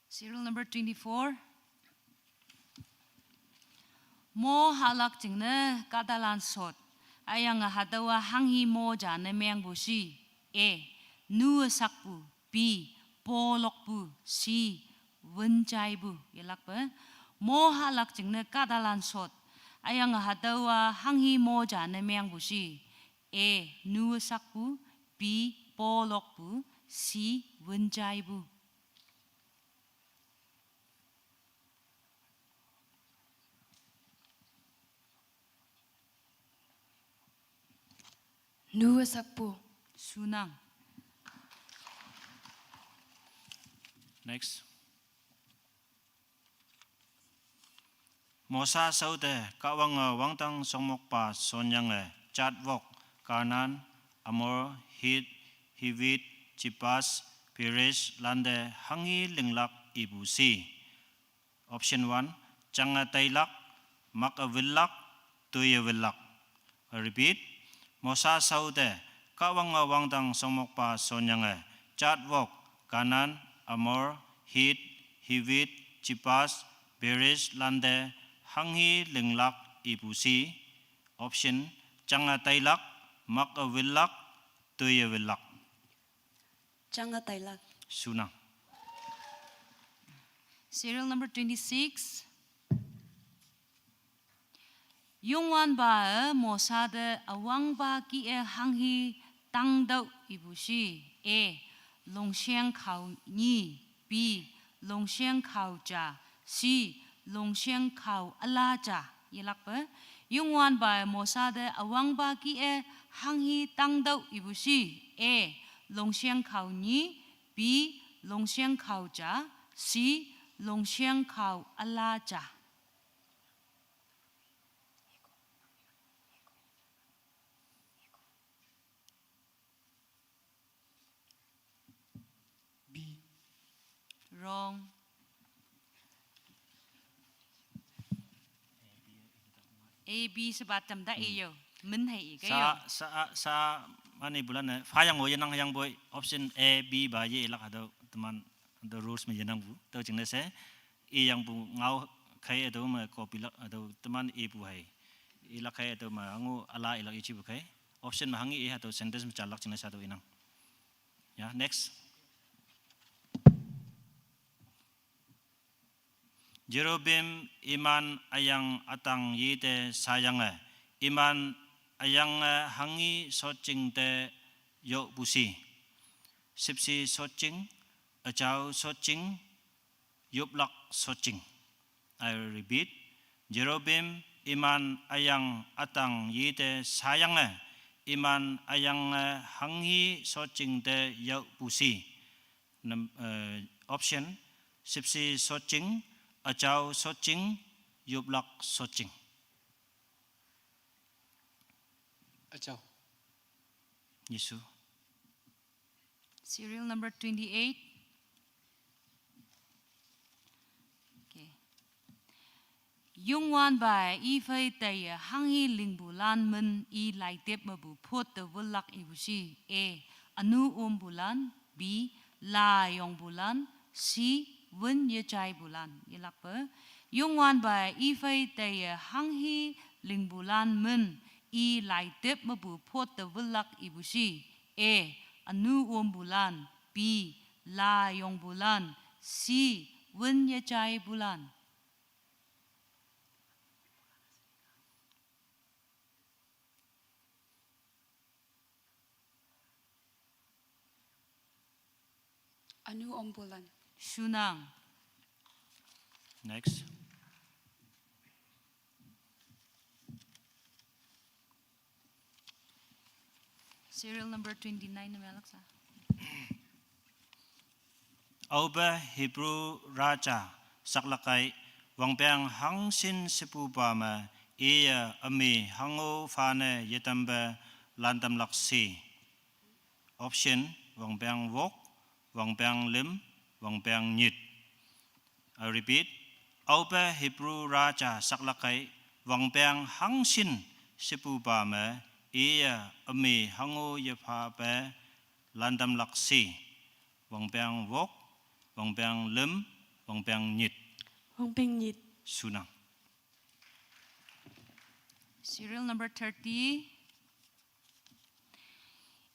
Serial number twenty-four. Mo hahlak jingne kahtalan shot. Hüyange hatüowa hanghi mo ja ne mengpu shi. A, nu sakpu. B, po lokpu. C, wün jaipu. Yelakpe. Mo hahlak jingne kahtalan shot. Hüyange hatüowa hanghi mo ja ne mengpu shi. A, nu sakpu. B, po lokpu. C, wün jaipu. Anu asakpu. Sunang. Next. Mosa saute Kahwange wangdang shongmokpa sonyange jatwok, Kanan, Amor, Hit, Hiwit, Jebus, Perez lante hanghi linglak ipu shi. Option one, jange tailak, mak-e winlak, toi-e winlak. I repeat, Mosa saute Kahwange wangdang shongmokpa sonyange jatwok, Kanan, Amor, Hit, Hiwit, Jebus, Perez lante hanghi linglak ipu shi. Option, jange tailak, mak-e winlak, toi-e winlak. Jange tailak. Sunang. Serial number twenty-six. Youngwanpawe Mosa te üwangpa kih-e hanghi tangtüoh ipu shi. A, longsheng khao nyi. B, longsheng khao ja. C, longsheng khao üla ja. Yelakpe, Youngwanpawe Mosa te üwangpa kih-e hanghi tangtüoh ipu shi. A, longsheng khao nyi. B, longsheng khao ja. C, longsheng khao üla ja. B. Wrong. A, B shepa tamta i yo. Min hei i ke yo. Sa, sa, sa, mane pulan-e, phayang-o yenang hüyangpoi, option A, B pa ye ilak hatüo, teman, hatüo rules me yenangpu. Tüo jingne she, iyangpu ngao khei hatüo me copy lak, hatüo teman ipu hei. Ilak khei hatüo me hango üla ilak yejepu khei. Option me hanghi i hatüo sentence me jalak jingne she hatüo inang. Ya, next. Jeroboam iman üyang ütang yite shayange, iman üyange hanghi shotjing te yopu shi. Shüpshe shotjing, üjao shotjing, yoplak shotjing. I repeat, Jeroboam iman üyang ütang yite shayange, iman üyange hanghi shotjing te yopu shi. Num-, eh, option, shüpshe shotjing, üjao shotjing, yoplak shotjing. Üjao. Yesu. Serial number twenty-eight. Okay. Youngwanpawe i phei taiye hanghi lingpulan min i laitep mepu phot te winlak ipu shi. A, ünu ompulan. B, la yongpulan. C, wün yejaipulan. Yelakpe, Youngwanpawe i phei taiye hanghi lingpulan min i laitep mepu phot te winlak ipu shi. A, ünu ompulan. B, la yongpulan. C, wün yejaipulan. Ünu ompulan. Shunang. Next. Serial number twenty-nine ne me alaksa. Aope Hebrew raja saklak kei, wangpeng hangshin shepupa me iye üme hango phane yetampe lantamlak shi. Option, wangpeng wok, wangpeng lüm, wangpeng nyit. I repeat, aope Hebrew raja saklak kei, wangpeng hangshin shepupa me iye üme hango yephape lantamlak shi. Wangpeng wok, wangpeng lüm, wangpeng nyit. Wangpeng nyit. Shunang. Serial number thirty.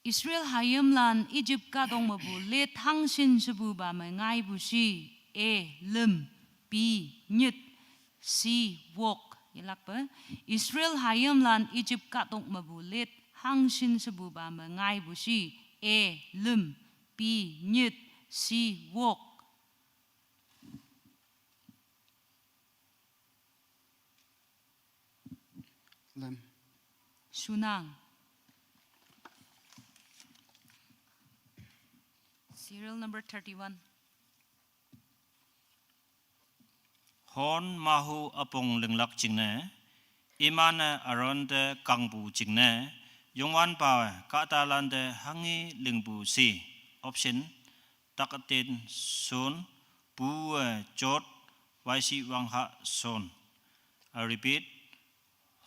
Israel hayimlan Egypt kahtok mepu lit hangshin shepupa me ngaipu shi. A, lüm. B, nyit. C, wok. Yelakpe, Israel hayimlan Egypt kahtok mepu lit hangshin shepupa me ngaipu shi. A, lüm. B, nyit. C, wok. Lüm. Shunang. Serial number thirty-one. Hon mahu apong linglak jingne, iman-e Aaron te kangpu jingne, Youngwanpawe kahtalante hanghi lingpu shi. Option, tak ütin shon, puwe jot, waishiwangha shon. I repeat,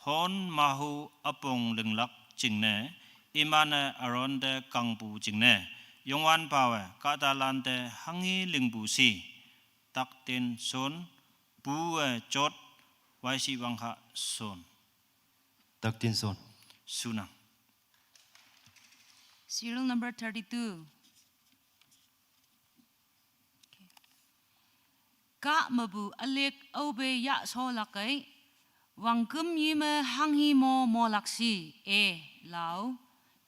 Hon mahu apong linglak jingne, iman-e Aaron te kangpu jingne, Youngwanpawe kahtalante hanghi lingpu shi. Tak ütin shon, puwe jot, waishiwangha shon. Tak ütin shon. Shunang. Serial number thirty-two. Kah mepu ülick aope yah sholak ei, wangküm yi me hanghi mo molak shi. A, lao.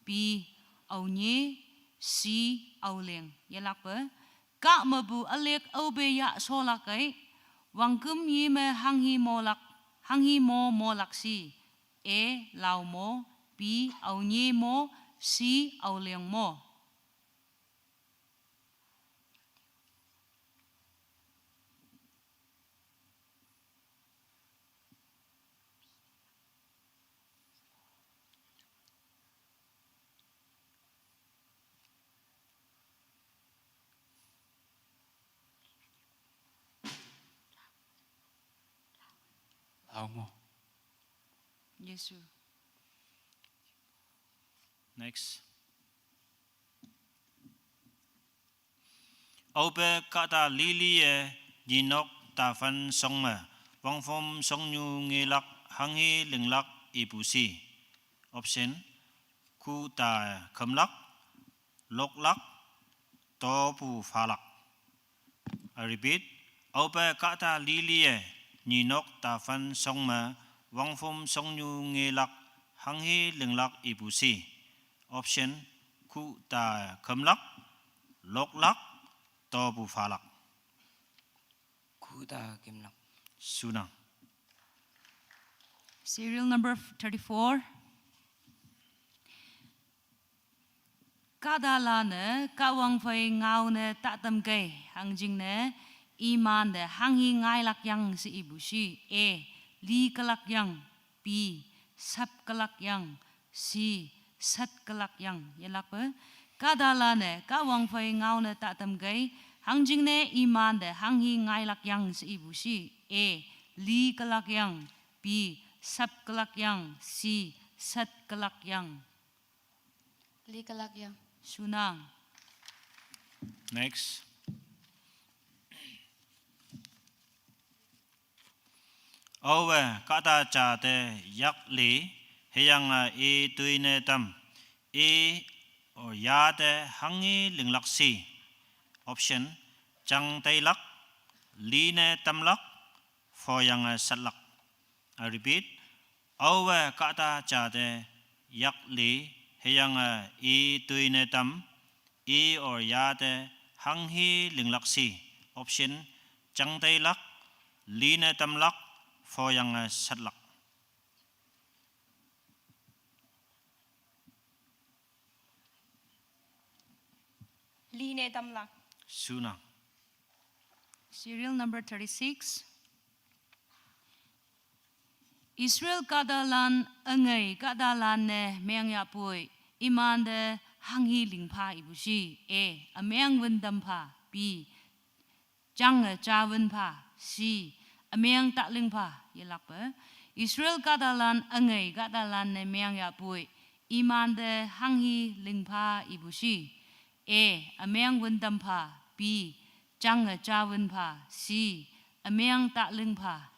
B, aonyi. C, aoleng. Yelakpe, kah mepu ülick aope yah sholak ei, wangküm yi me hanghi molak, hanghi mo molak shi. A, lao mo. B, aonyi mo. C, aoleng mo. Lao mo. Jesu. Next. Aope kahta liliye nyinok tafan shong me, wangphom shongnyu ngelak hanghi linglak ipu shi. Option, kuta khümlak, loklak, topu phalak. I repeat, aope kahta liliye nyinok tafan shong me, wangphom shongnyu ngelak hanghi linglak ipu shi. Option, kuta khümlak, loklak, topu phalak. Kuta khümlak. Shunang. Serial number thirty-four. Kahtalanne Kahwang phei ngaone tatam kei, hangjingne imante hanghi ngailak yang she ipu shi. A, li külak yang. B, sap külak yang. C, sat külak yang. Yelakpe, kahtalanne Kahwang phei ngaone tatam kei, hangjingne imante hanghi ngailak yang she ipu shi. A, li külak yang. B, sap külak yang. C, sat külak yang. Li külak yang. Shunang. Next. Aowe kahta ja te yak li, hüyange i toine tam, i or ya te hanghi linglak shi. Option, jang teilak, line tamlak, phoyange satlak. I repeat, aowe kahta ja te yak li, hüyange i toine tam, i or ya te hanghi linglak shi. Option, jang teilak, line tamlak, phoyange satlak. Line tamlak. Shunang. Serial number thirty-six. Israel kahtalan üngei kahtalanne meng yahpoi, imante hanghi lingpha ipu shi. A, ümeng wün tampha. B, jange ja wünpha. C, ümeng ta lingpha. Yelakpe, Israel kahtalan üngei kahtalanne meng yahpoi, imante hanghi lingpha ipu shi. A, ümeng wün tampha. B, jange ja wünpha. C, ümeng ta lingpha.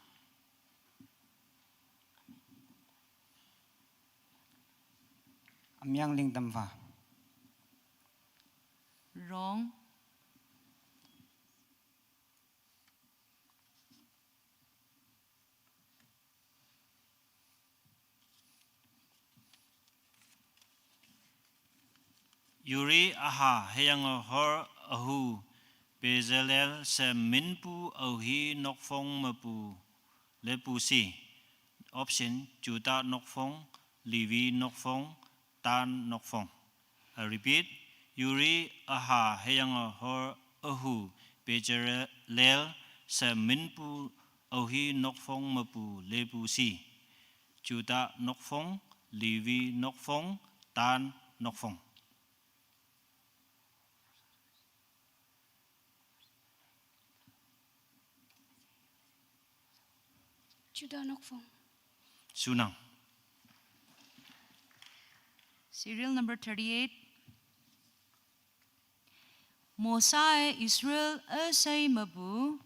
Ümeng ling tampha. Wrong. Uri üha hüyange Hur ühu Bezalel she minpu aohi nokphong mepu lepu shi. Option, Juda nokphong, Levi nokphong, Dan nokphong. I repeat, Uri, Aha, hüyange Hur, Ahu, Bezalel she minpu aohi nokphong mepu lepu shi. Juda nokphong, Levi nokphong, Dan nokphong. Juda nokphong. Sunang. Serial number thirty-eight. Mosa-e Israel üshei mepu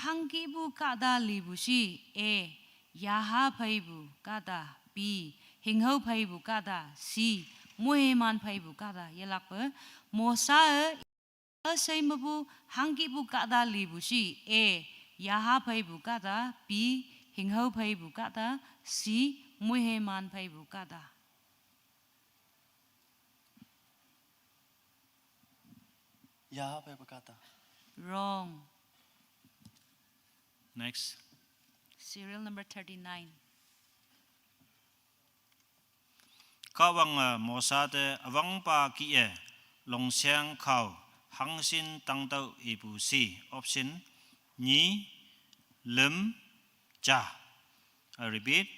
hangkihpu kahta lipu shi, e, yaha pheipu kahta, bi, hinghao pheipu kahta, si, moiman pheipu kahta yelakpe. Mosa-e üshei mepu hangkihpu kahta lipu shi, e, yaha pheipu kahta, bi, hinghao pheipu kahta, si, moiman pheipu kahta. Yaha pheipu kahta. Wrong. Next. Serial number thirty-nine. Kahwange Mosa te üwangpa kih-e longsheng khao hangshin tangtüoh ipu shi. Option nyi, lüm, ja. I repeat.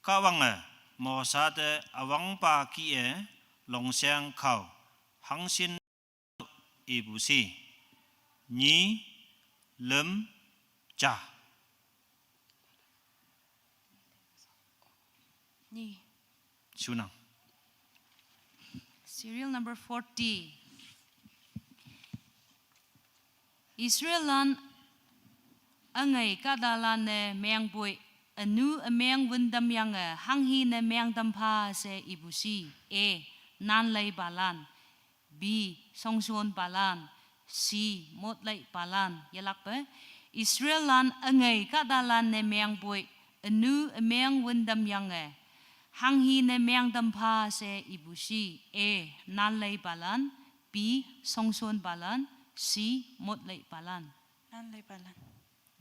Kahwange Mosa te üwangpa kih-e longsheng khao hangshin ipu shi. Nyi, lüm, ja. Nyi. Sunang. Serial number forty. Israellan üngei kahtalan-e mengpoi, ünu ümeng wün tamyange hanghi ne meng tam pha she ipu shi. A, nanleipalan. B, shongshonpalan. C, motleipalan. Yelakpe, Israellan üngei kahtalan-e mengpoi, ünu ümeng wün tamyange hanghi ne meng tam pha she ipu shi. A, nanleipalan. B, shongshonpalan. C, motleipalan. Nanleipalan.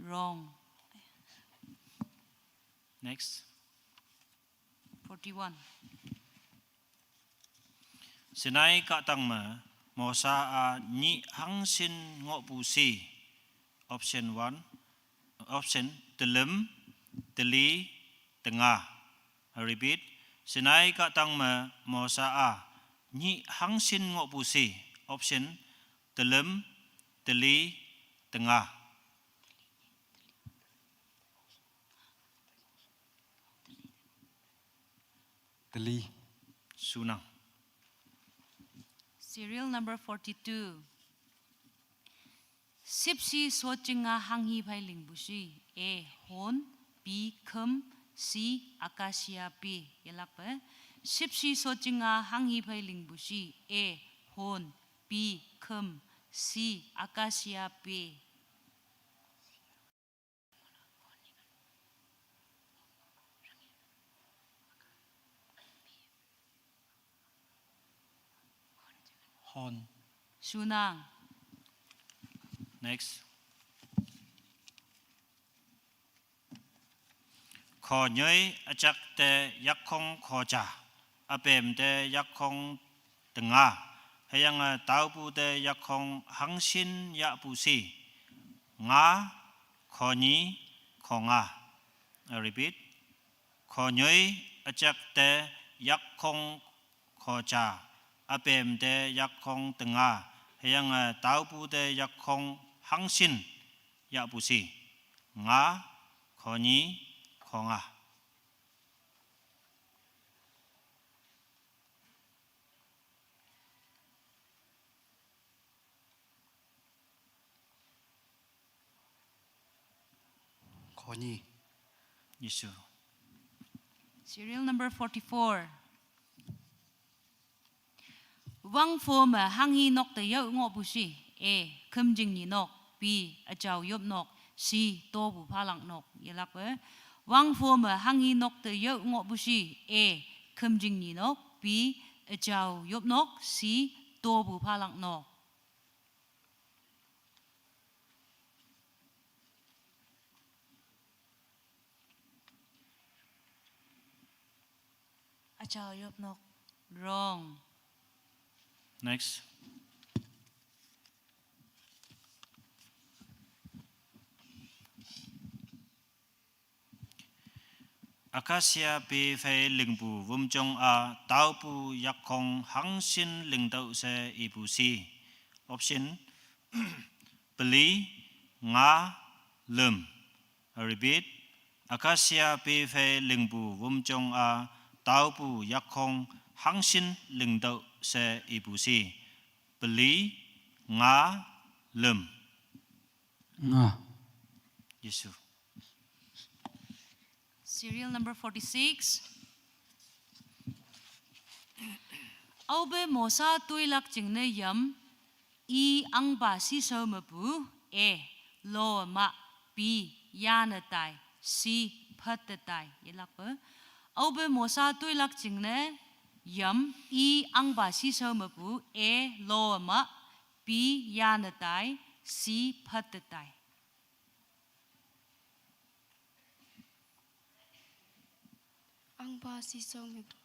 Wrong. Next. Forty-one. Sinai kahtang me Mosa-a nyih hangshin ngohpu shi. Option one, option telüm, teli, tenga. I repeat, Sinai kahtang me Mosa-a nyih hangshin ngohpu shi. Option telüm, teli, tenga. Teli. Sunang. Serial number forty-two. Shüpshe shotjinga hanghi phei lingpu shi. A, hon. B, khüm. C, acacia pe. Yelakpe, shüpshe shotjinga hanghi phei lingpu shi. A, hon. B, khüm. C, acacia pe. Hon. Sunang. Next. Khonyoi üjak te yakkhong khoja, üpem te yakkhong tenga, hüyange taopu te yakkhong hangshin yahpu shi. Nga, khonyi, khonga. I repeat. Khonyoi üjak te yakkhong khoja, üpem te yakkhong tenga, hüyange taopu te yakkhong hangshin yahpu shi. Nga, khonyi, khonga. Khonyi. Nyisu. Serial number forty-four. Wangpho me hanghi nok te yao ngohpu shi. A, khümjing nyi nok. B, üjao yop nok. C, topu phalak nok. Yelakpe, wangpho me hanghi nok te yao ngohpu shi. A, khümjing nyi nok. B, üjao yop nok. C, topu phalak nok. Üjao yop nok. Wrong. Next. Acacia pe phei lingpu wümjong a taopu yakkhong hangshin lingtüoh she ipu shi. Option: peli, nga, lüm. I repeat: acacia pe phei lingpu wümjong a taopu yakkhong hangshin lingtüoh she ipu shi. Peli, nga, lüm. Nga. Yesu. Serial number forty-six. Aope mosa toilak jingne yam, i angpa shishao mepu, A, lo ma, B, yane tai, C, phette tai, yelakpe. Aope mosa toilak jingne yam, i angpa shishao mepu, A, lo ma, B, yane tai, C, phette tai. Angpa shishao mepu.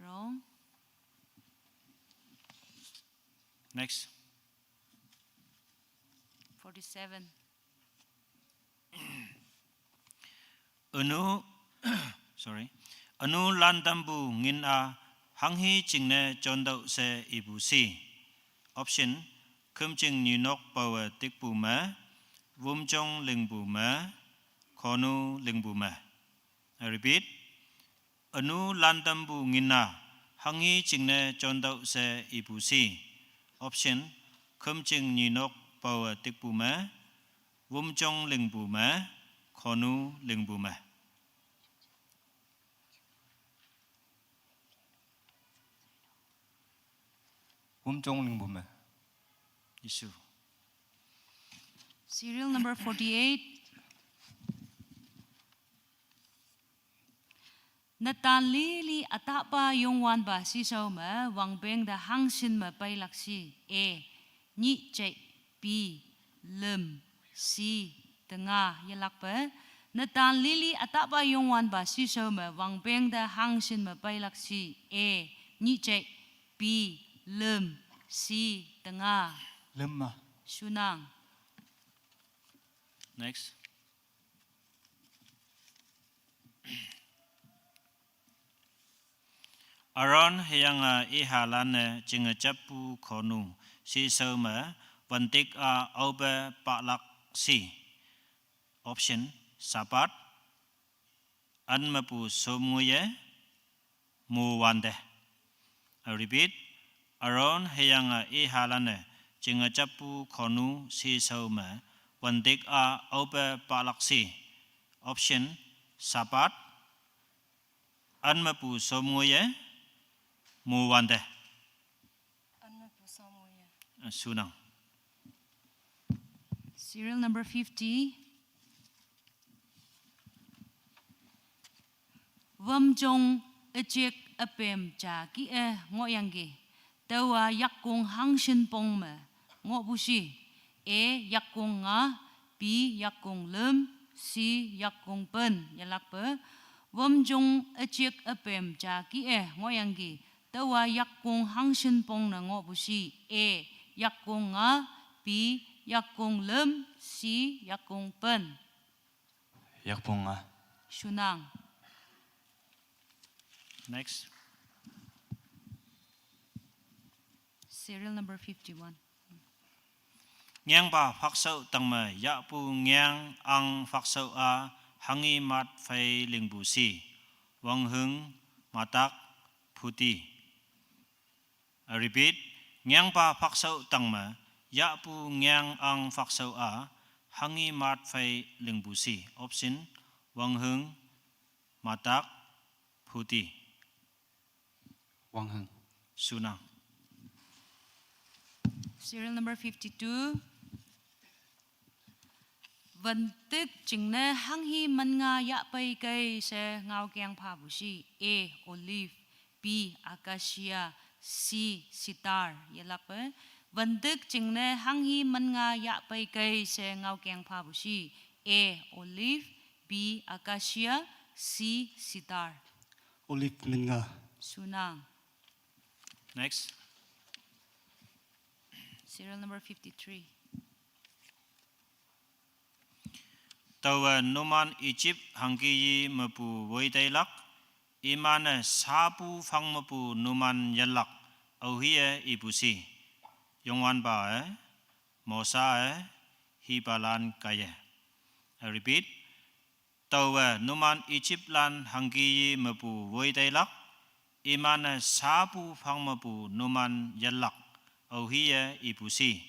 Wrong. Next. Forty-seven. Ünu, sorry. Ünu lantampu ngin a hanghi jingne jontüoh she ipu shi. Option: khümjing nyinok paowe tikpu me, wümjong lingpu me, khonu lingpu me. I repeat: ünu lantampu ngin a hanghi jingne jontüoh she ipu shi. Option: khümjing nyinok paowe tikpu me, wümjong lingpu me, khonu lingpu me. Wümjong lingpu me. Yesu. Serial number forty-eight. Netan lili ütahpa Youngwanpa shishao me wangpeng te hangshin me peilak shi. A, nyih jei, B, lüm, C, tenga, yelakpe. Netan lili ütahpa Youngwanpa shishao me wangpeng te hangshin me peilak shi. A, nyih jei, B, lüm, C, tenga. Lüm ma. Shunang. Next. Aaron hüyange ihalan-e jinge jappu khonu shishao me wüntik a aope pahlak shi. Option: Sabbath, ün mepu som ngoiye, mo wante. I repeat: Aaron hüyange ihalan-e jinge jappu khonu shishao me wüntik a aope pahlak shi. Option: Sabbath, ün mepu som ngoiye, mo wante. Ün mepu som ngoiye. Eh, shunang. Serial number fifty. Wümjong üjik üpem ja kih-e ngohyangki, taowa yakkong hangshin pong me ngohpu shi. A, yakkong nga, B, yakkong lüm, C, yakkong pen, yelakpe. Wümjong üjik üpem ja kih-e ngohyangki, taowa yakkong hangshin pong ne ngohpu shi. A, yakkong nga, B, yakkong lüm, C, yakkong pen. Yakkong nga. Shunang. Next. Serial number fifty-one. Ngeangpa phakshao tangme yahpu ngeang ang phakshao a hanghi mat phei lingpu shi. Wanghüng, matak, phuti. I repeat, ngeangpa phakshao tangme yahpu ngeang ang phakshao a hanghi mat phei lingpu shi. Option: wanghüng, matak, phuti. Wanghüng. Shunang. Serial number fifty-two. Wüntik jingne hanghi man nga yahpeikei she ngaokeng phapu shi. A, olive, B, acacia, C, cedar, yelakpe. Wüntik jingne hanghi man nga yahpeikei she ngaokeng phapu shi. A, olive, B, acacia, C, cedar. Olive Minga. Sunang. Next. Serial number fifty-three. Taowe numan Egypt hangki yi mepu woiteilak, iman-e sapu phang mepu numan yanlak, aohi-e ipu shi. Youngwanpa-e, Mosa-e, hipalan kaiye. I repeat, taowe numan Egyptlan hangki yi mepu woiteilak, iman-e sapu phang mepu numan yanlak, aohi-e ipu shi.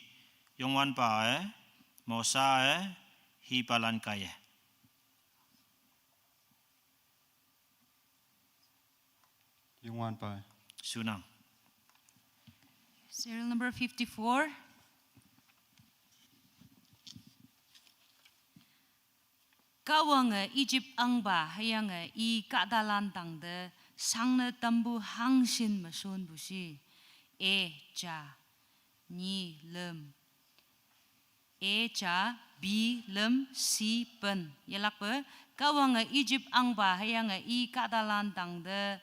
Youngwanpa-e, Mosa-e, hipalan kaiye. Youngwanpa-e. Sunang. Serial number fifty-four. Kahwange Egypt ahngpa hüyange i kahtalan tangte shangne tampu hangshin me shonpu shi. A ja, nyi lüm. A ja, B lüm, C pen. Yelakpe, Kahwange Egypt ahngpa hüyange i kahtalan tangte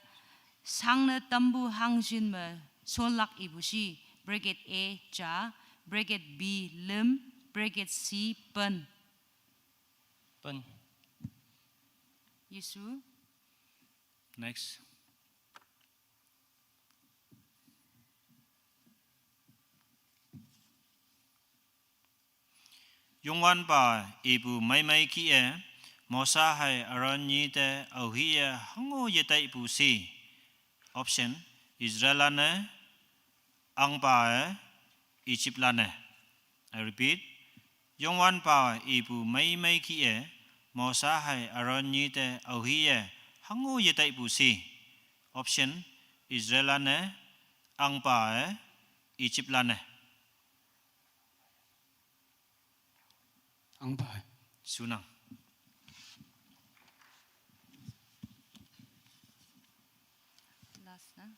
shangne tampu hangshin me shonlak ipu shi. Bracket A ja, bracket B lüm, bracket C pen. Pen. Yesu. Next. Youngwanpa ipu meimei kih-e, Mosa hei Aaron nyi te aohi-e hango yetaipu shi. Option, Israellan-e, ahngpa-e, Egyptlan-e. I repeat, Youngwanpa ipu meimei kih-e, Mosa hei Aaron nyi te aohi-e hango yetaipu shi. Option, Israellan-e, ahngpa-e, Egyptlan-e. Ahngpa-e. Sunang. Last na.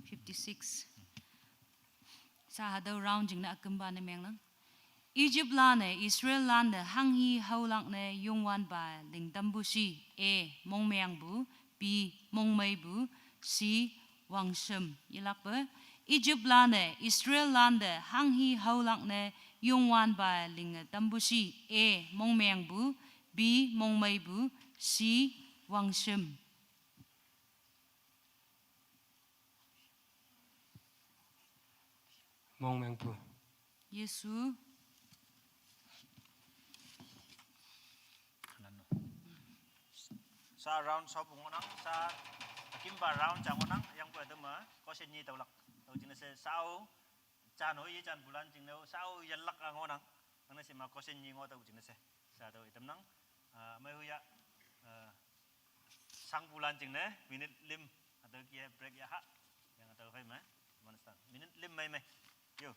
Fifty-six. Sa hatüo round jingne ükümpa ne mengnang. Egyptlan-e Israellan te hanghi haolak ne Youngwanpa ling tampu shi. A, mongmengpu, B, mongmeipu, C, wangshem. Yelakpe, Egyptlan-e Israellan te hanghi haolak ne Youngwanpa linge tampu shi. A, mongmengpu, B, mongmeipu, C, wangshem. Mongmengpu. Yesu. Sa round shop ngohnang, sa ükümpa round ja ngohnang, yangpu ütam-e, question nyi tüolak. Tüo jingne she sao, jan-o ye janpulan jingne-o, sao yanlak-a ngohnang, angne she ma question nyi ngoh tüo jingne she. Sa tüo itamnang, ah, mei huya, ah, shangpulan jingne, minute lim, hatüo kih-e break yaha, yang hatüo phei me, teman sang. Minute lim mei mei. Yo.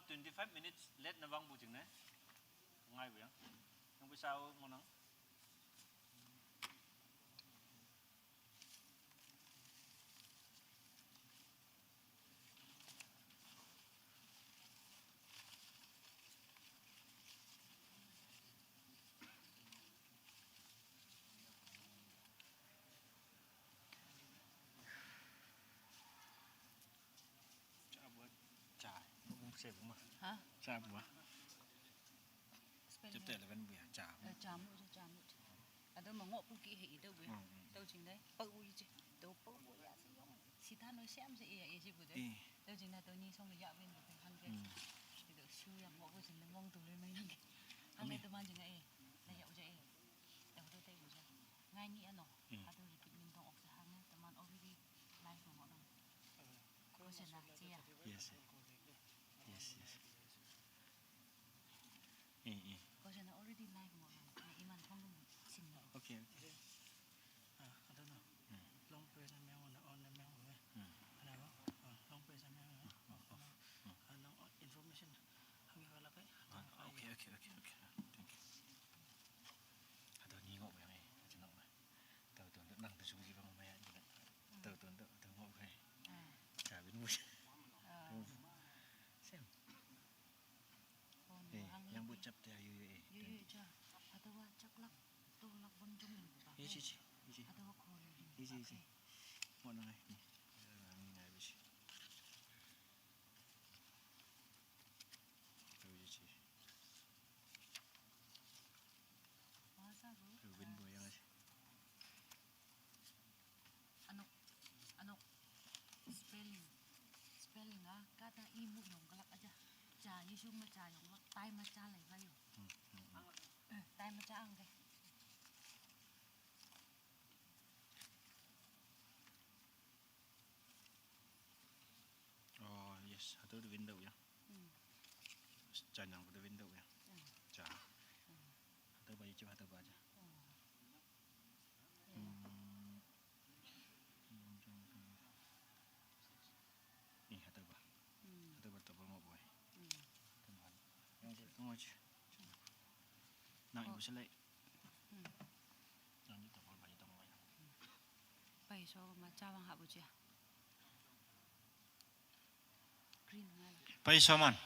Twenty-five minutes late na vang bu jing ne. Ngai bu yang. Yang bu sao mo nang. Cha. Ha? Cha bu. Spelling. Chapter eleven bu ya. Cha. Eh, cha mu, cha mu. Ado ma ngoh pu ki he i dau bu ya. Mm, mm. Dau jing dai. Pau bu i ji. Dau pau bu ya si yong. Si ta no siam si i ya i ji bu dai. Eh. Dau jing na dau ni song ya win bu dai han ke. Mm. Dau su ya ngoh bu jing le mong tu le mai nang ke. Han le tu man jing e. Na ya u ja e. Dau dau dai bu ja. Ngai ni ano. Mm. Ado repeat min dong ok sa hang e. Teman already live mo ngoh dong. Question na, siya. Yes. Yes, yes. Eh, eh. Question na already live mo. Na iman kong dong sin mo. Okay, okay. Ah, I don't know. Hmm. Long prayer na meow na on na meow. Hmm. Ano ba? Oh, long prayer na meow. Hmm. Oh, oh, oh. Ah, long, oh, information. Ang iwala kay. Ah, okay, okay, okay, okay. Thank you. Ado ni ngoh yang eh. Chinok na. Tau tu untuk nang tu sugi bang maya juga. Tau tu untuk tu ngoh kai. Ah. Kawin mu. Ah. Sem. Phone Eh, hang yang ni. Bu chap te ayu ye. Ye ye cha. Ado wa chak lak tu lak bon jong ni ba. Ye chi chi. Ye chi. Ado wa call ni. Ye chi chi. Mo na ngai ni. Ni ngai bi chi. Tau ye chi. Win bu yang ai. Ano, ano, spelling, spelling a, kata i mu yong kalak aja. Cha, i sum ma cha yong lak, tai ma cha lai ba yo. Hmm, hmm, hmm. Eh, tai ma cha ang ke. Oh, yes, hatau du window ya. Hmm. Cha nyang bu du window ya. Hmm. Cha. Hmm. Hatau ba yu chu hatau ba ja. Hmm. Hmm. Ni hatau ba. Hmm. Hatau ba ta ba mo boy. Hmm. Hatau ba. Yang bu mo chi. Nang ibu selai. Hmm. Nang ni ta ba ba yu ta mo ya. Pai so ma cha wang ha bu chi ya. Pai so man.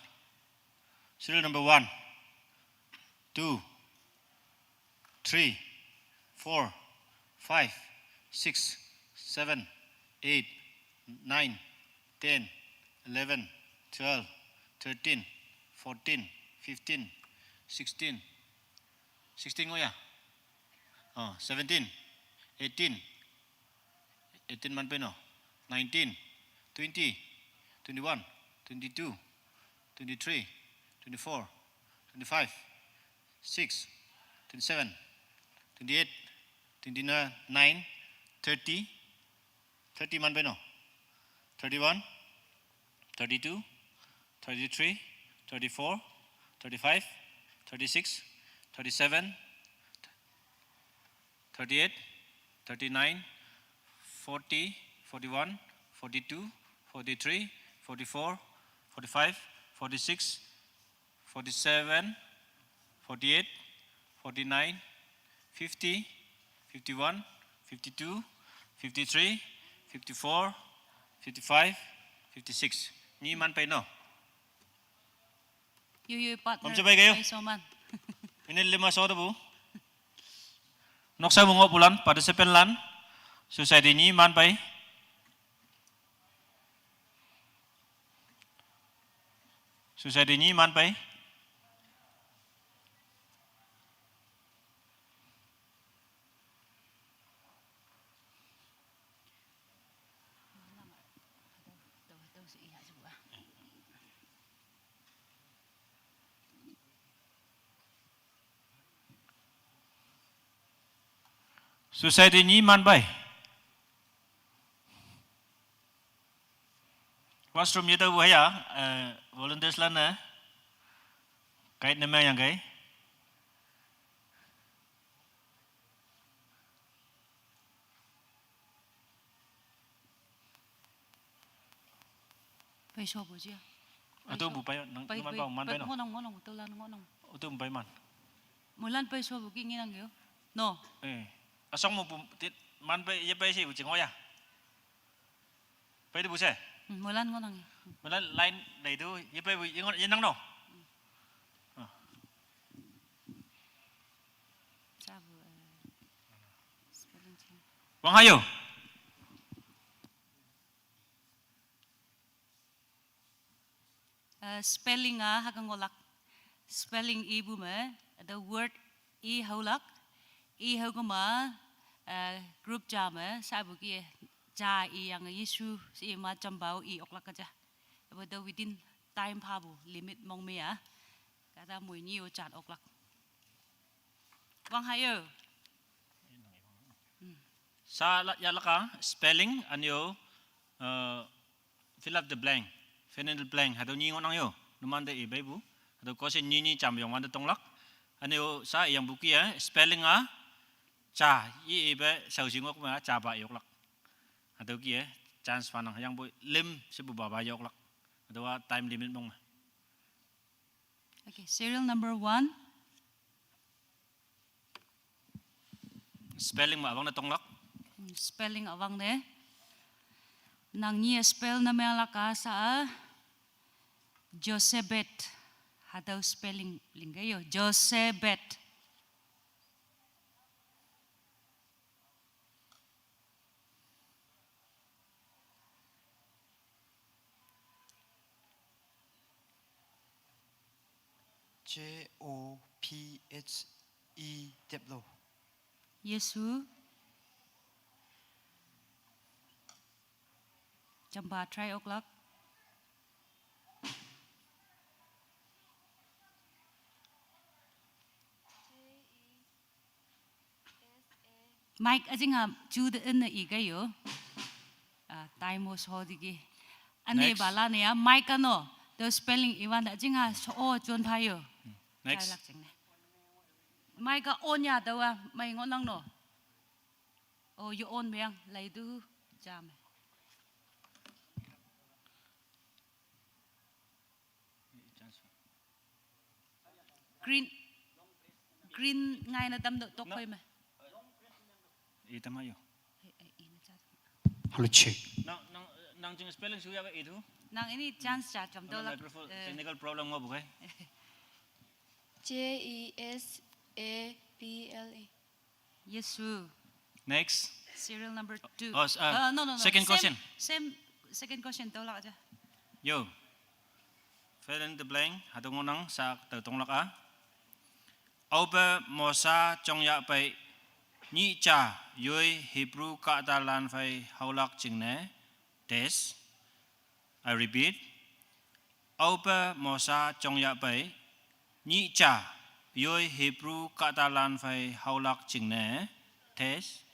Serial number one, two, three, four, five, six, seven, eight, nine, ten, eleven, twelve, thirteen, fourteen, fifteen, sixteen, sixteen ngoh ya. Oh, seventeen, eighteen, eighteen man pai no. Nineteen, twenty, twenty-one, twenty-two, twenty-three, twenty-four, twenty-five, six, twenty-seven, twenty-eight, twenty-nine, thirty, thirty man pai no. Thirty-one, thirty-two, thirty-three, thirty-four, thirty-five, thirty-six, thirty-seven, thirty-eight, thirty-nine, forty, forty-one, forty-two, forty-three, forty-four, forty-five, forty-six, forty-seven, forty-eight, forty-nine, fifty, fifty-one, fifty-two, fifty-three, fifty-four, fifty-five, fifty-six. Ni man pai no. Yu yu partner. Kom chubai kayo. Pai so man. Ini lima so bu. Noksa bu ngoh pulan, participant lan. Society ni man pai. Society ni man pai. Society ni man pai. Washroom ye ta bu haya, eh, volunteers lan na. Guide na ma yang kai. Pai so bu jia. Atu bu pai nang, pai, numan pai, pau, man pai, pai no. Ngonang, ngonang, tau lan ngonang. Atu bu pai man. Mulan pai so bu ki nginang yo. No. Eh. Asong mo bu tit man pai, ye pai si bu chingo ya. Pai tu bu se. Hmm, mulan ngonang yo. Mulan line dai tu, ye pai bu, ye ngon, ye nang no. Ah. Sa bu, eh, spelling change. Wang Hayo. Eh, spelling a haka ngolak. Spelling i bu me, the word i haulak. I hau kama, eh, group ja me, sa bu ki ja i yang Yesu si ma chambau i oklak ka ja. Abo the within time pha bu limit mong me ya. Kata mui ni o chat oklak. Wang Hayo. Sa la, ya laka spelling and yo, eh, fill up the blank, fill in the blank. Hadu ni ngonang yo. Numan de i bai bu. Hadu question ni ni cham yong wan de tonglak. And yo sa yang bu ki ya spelling a cha i i be sau singok ma cha ba yoklak. Hadu ki ya chance fanang yang bu lim si bu ba ba yoklak. Hadu wa time limit mong ma. Okay, serial number one. Spelling ma abang na tonglak. Hmm, spelling abang de. Nang ni spell na me laka sa Josebet. Hatau spelling lingga yo. Josebet. J O P H E W. Yesu. Chamba try o'clock. Mike ajing ha chu de en na i ga yo. Ah, time was ho digi. Ane next. Bala ne ya Mike ano. The spelling iwan da ajing ha so o chon pha yo. Next. Chai lak jing ne. Mike a on ya da wa mai ngon nang no. O yo on meang lai du jam. Green, green ngai na dam do tok koi me. I tama yo. Ai, ai, i na cha. Hello, check. Nang, nang, nang jing spelling su ya ba i tu. Nang ini chance cha cham do la. Microphone, eh, technical problem ngo bu kai. J E S A B L E. Yesu. Next. Serial number two. Oh, s-, uh, uh, no, no, no. Second question. Same, same, second question. Tau lak aja. Yo. Fill in the blank. Hadu ngonang sa tau tonglak a. Aupa Mosa chong ya pai ni cha yoi Hebrew ka ta lan fai haulak ching ne. Test. I repeat. Aupa Mosa chong ya pai ni cha yoi Hebrew ka ta lan fai haulak ching ne. Test.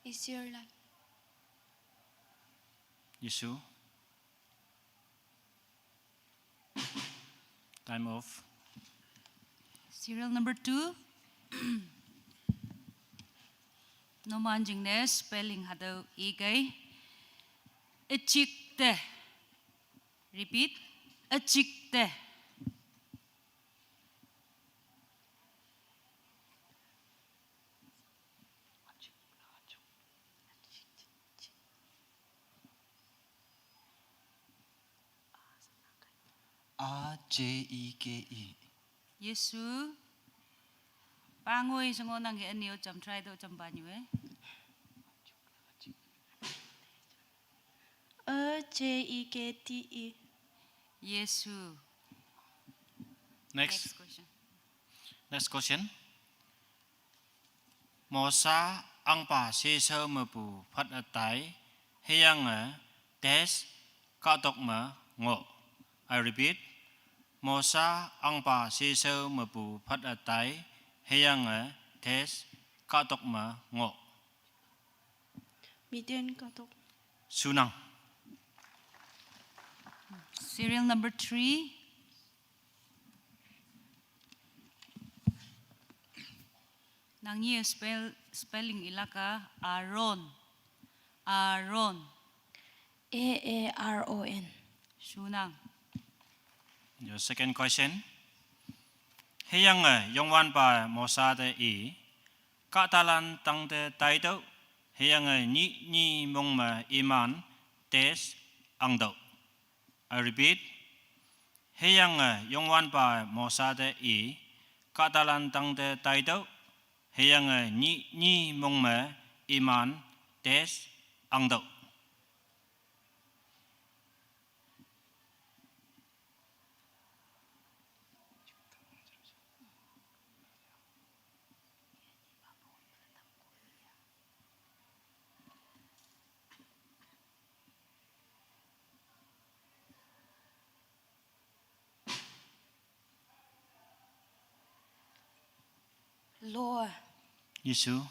It's your life. Yesu. Time off. Serial number two. Noman jing ne spelling hadu i gai. Echik te. Repeat. Echik te. A J E K E. Yesu. Pangoi sango nang he ani o cham try do cham ba nyu eh. A J E K T E. Yesu. Next. Next question. Next question. Mosa angpa sesau mapu phat atai, heyang a test katok ma ngo. I repeat. Mosa angpa sesau mapu phat atai, heyang a test kahtok me ngoh. Midian kahtok. Sunang. Serial number three. Nangnyi spell, spelling ilaka Aaron. Aaron. A A R O N. Sunang. Your second question. Hüyange Youngwanpa Mosa te i, kahtalan tangte taitüoh, hüyange nyih nyi mong me iman test angtüoh. I repeat. Hüyange Youngwanpa Mosa te i, kahtalan tangte taitüoh, hüyange nyih nyi mong me iman test angtüoh. Lord. Yesu.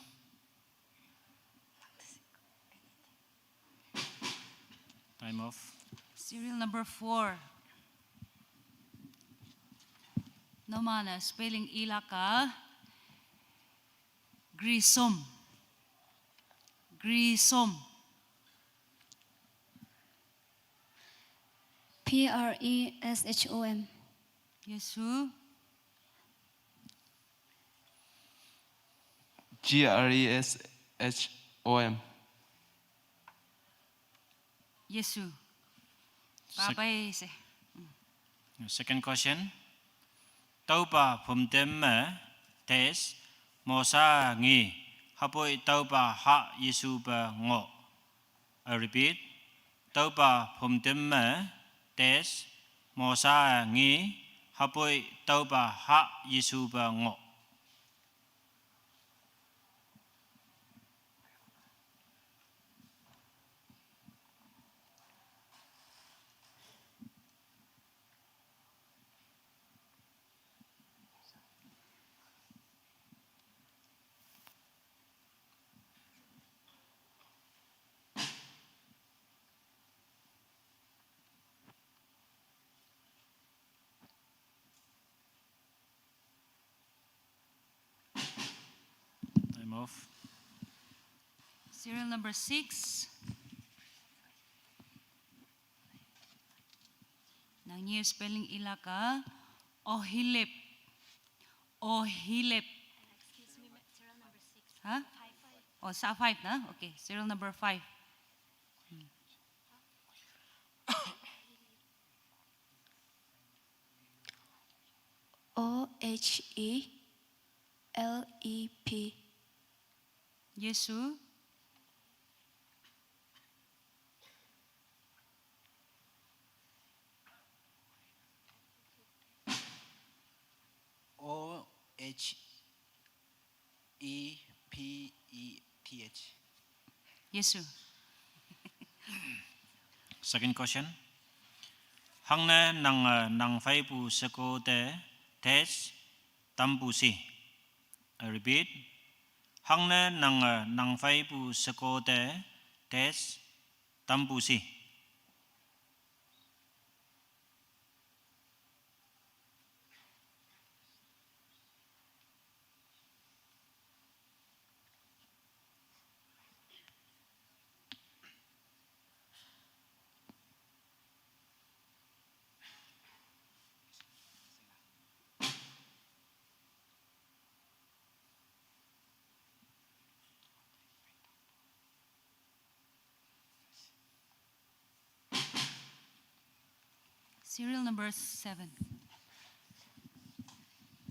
Time off. Serial number four. Numan-e spelling ilaka Greshom. Greshom. P R E S H O M. Yesu. G R E S H O M. Yesu. Sec- Papai se. Second question. Tüopa phümtem me test Mosa ngi, hüpoi tüopa hah Yesu pe ngoh. I repeat. Tüopa phümtem me test Mosa ngi, hüpoi tüopa hah Yesu pe ngoh. Time off. Serial number six. Nangnyi spelling ilaka Ohilep. Ohilep. Excuse me, ma-, serial number six. Hah? Five. Oh, sa five na? Okay, serial number five. Hmm. O H E L E P. Yesu. O H E P E T H. Yesu. Second question. Hangne nang, eh, nang pheipu sheko te test tampu shi. I repeat. Hangne nang, eh, nang pheipu sheko te test tampu shi. Serial number seven.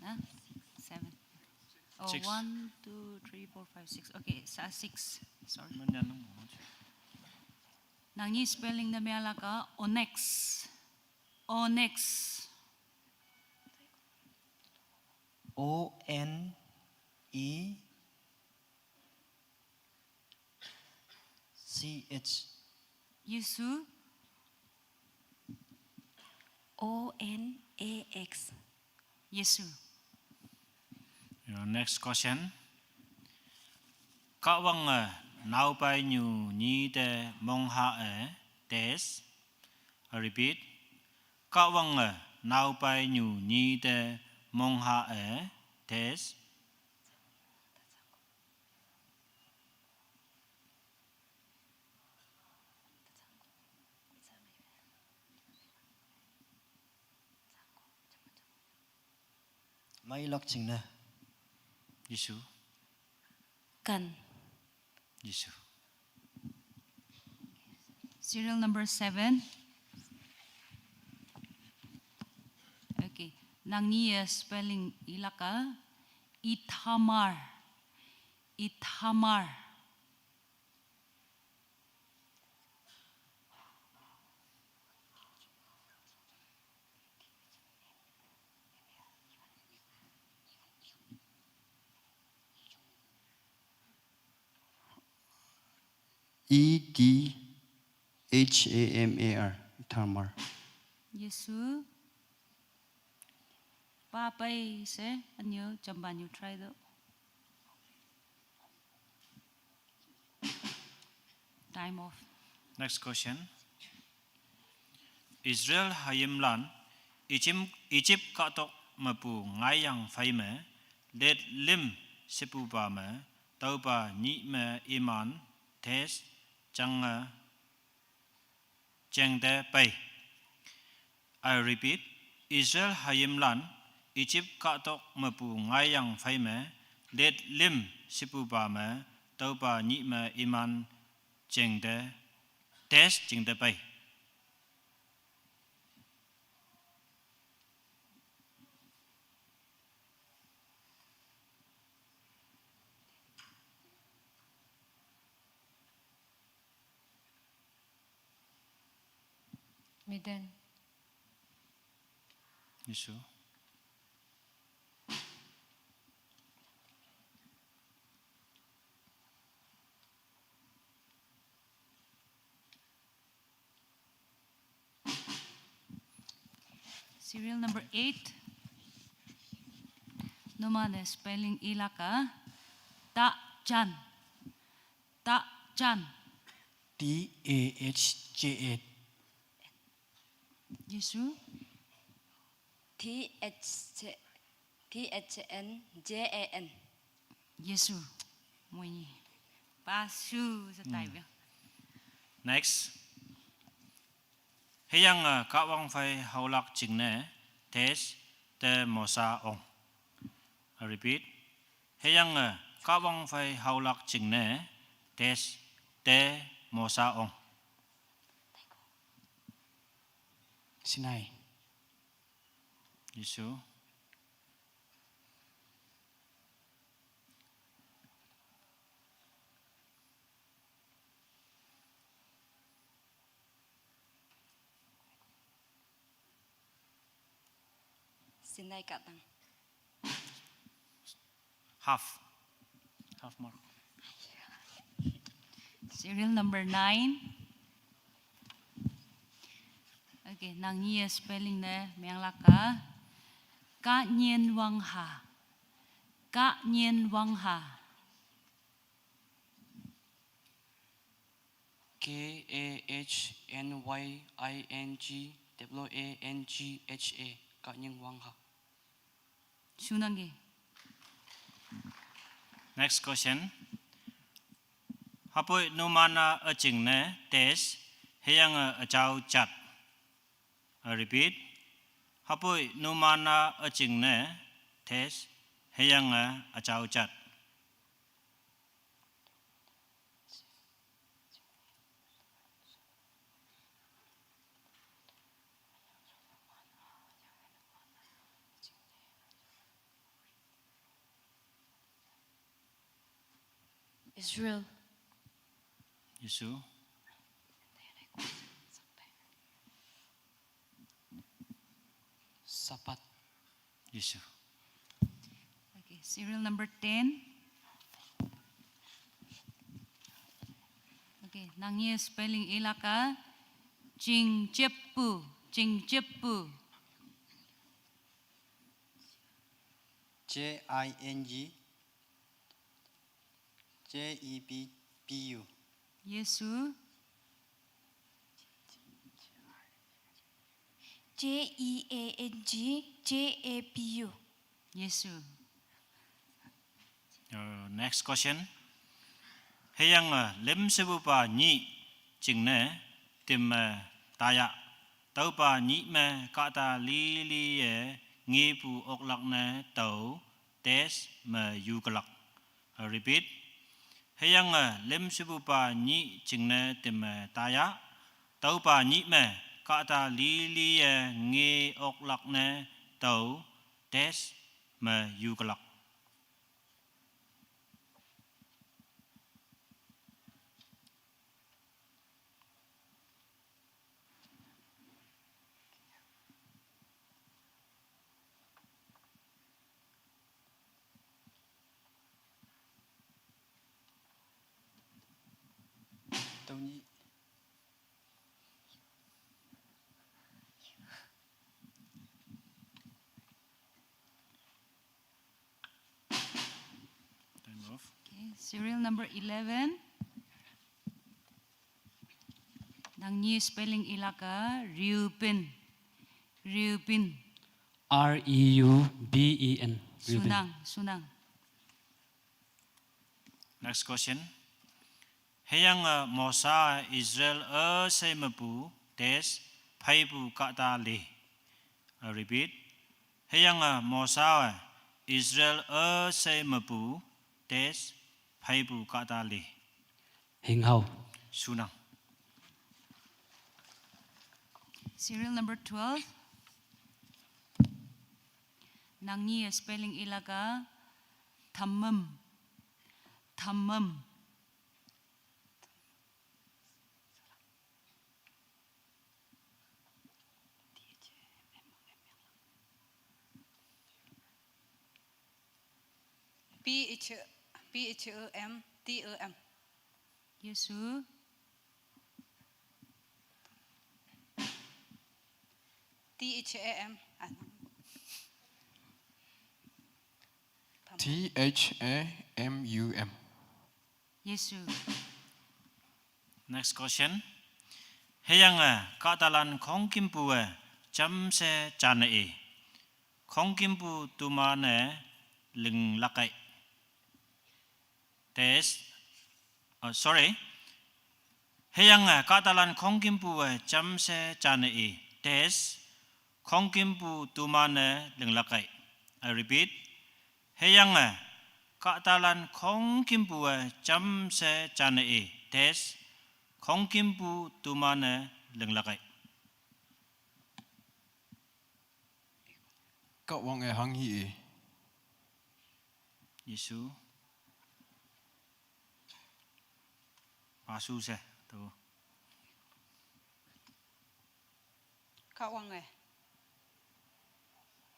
Huh? Seven. Oh, six. One, two, three, four, five, six. Okay, sa six. Sorry. Nangnyi spelling ne mealaka onyx. Onyx. O N E C H. Yesu. O N A X. Yesu. Your next question. Kahwange naopai nyu nyi te mongha e, test. I repeat. Kahwange naopai nyu nyi te mongha e, test. Mailak jingne. Jisu. Kan. Jisu. Serial number seven. Okay. Nangni, eh, spelling ilaka. Ithamar. Ithamar. E T H A M A R, Ithamar. Jisu. Papai se, anyo, jamban you try do. Time off. Next question. Israel hayimlan Egypt, Egypt kahtok mepu ngaiyang phei me, let lim shepupa me, tüopa nyih me iman, test, jange, jengte pei. I repeat, Israel hayimlan Egypt kahtok mepu ngaiyang phei me, let lim shepupa me, tüopa nyih me iman, jengte, test, jengte pei. Miden. Jisu. Serial number eight. Numane spelling ilaka. Tahjan. Tahjan. T A H J A. Jisu. T H T H N J A N. Jisu. Moini. Pasu setai. Hmm. Next. Hüyange, eh, Kahwang phei haolak jingne, test, te Mosa ong. I repeat. Hüyange, eh, Kahwang phei haolak jingne, test, te Mosa ong. Sinai. Jisu. Sinai kahtang. Half. Half mark. Serial number nine. Okay, nangni-e spelling ne menglak-a. Kahnyin wangha. Kahnyin wangha. K A H N Y I N G W A N G H A, kahnyin wangha. Shunangki. Next question. Hapoi numan-a üjingne test, hüyange üjao jat. I repeat. Hapoi numan-a üjingne test, hüyange üjao jat. Israel. Jisu. Sapat. Jisu. Okay, serial number ten. Okay, nangni-e spelling ilak-a. Jingjepu, jingjepu. J I N G. J E P P U. Yesu. J E A N G J A P U. Yesu. Your next question. Hüyange lim shepupa nyih jingne timme taya. Tüopa nyih me kahta liliye ngepu oklak ne tao test me yukelak. I repeat. Hüyange lim shepupa nyih jingne timme taya. Tüopa nyih me kahta liliye nge oklak ne tao test me yukelak. Okay, serial number eleven. Nangni spelling ilaka Reuben. Reuben. R E U B E N. Reuben. Sunang, Sunang. Next question. Hüyange Mosa Israel üshei mepu test pheipu kahta li. I repeat. Hüyange Mosa Israel üshei mepu test pheipu kahta li. Hinghao. Sunang. Serial number twelve. Nangni spelling ilaka Thammam. Thammam. P H P H E M T E M. Yesu. T H A M. T H A M U M. Yesu. Next question. Hüyange kahtalan khongkümpu-e jamshe jane i. Khongkümpu teman-e linglak ei. Test. Oh, sorry. Hüyange kahtalan khongkümpu-e jamshe jane i. Test. Khongkümpu teman-e linglak ei. I repeat. Hüyange kahtalan khongkümpu-e jamshe jane i. Test. Khongkümpu teman-e linglak ei. Kahwange hanghi i. Yesu. Pasu she to. Kahwange.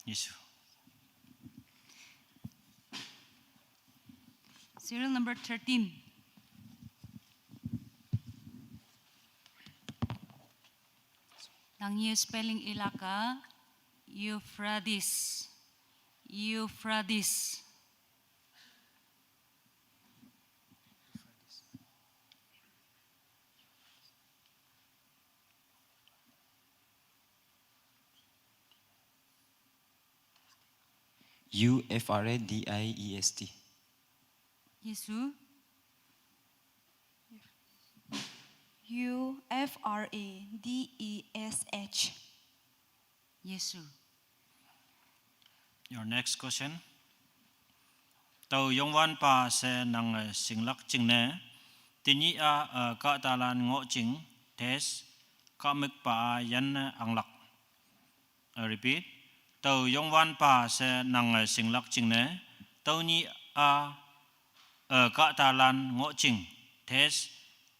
Yesu. Serial number thirteen. Nangni spelling ilaka Euphrates. Euphrates. U F R A D I E S T. Yesu. U F R A D E S H. Yesu. Your next question. Tao Youngwanpa she nange shinglak jingne, tenyih-a, eh, kahtalan ngoh jing, test, kahmükpa-a yanne anglak. I repeat. Tao Youngwanpa she nange shinglak jingne, tüonyih-a, eh, kahtalan ngoh jing, test,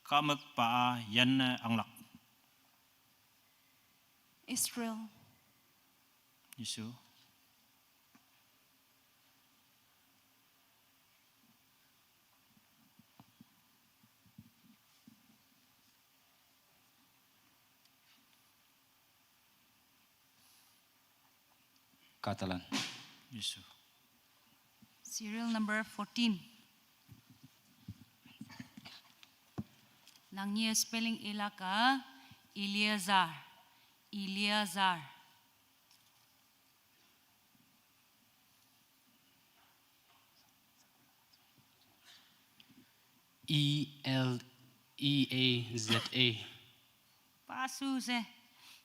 kahmükpa-a yanne anglak. Israel. Yesu. Kahtalan. Yesu. Serial number fourteen. Nang nye spelling ilak a, Eleazar. Eleazar. E L E A Z A. Pasu se.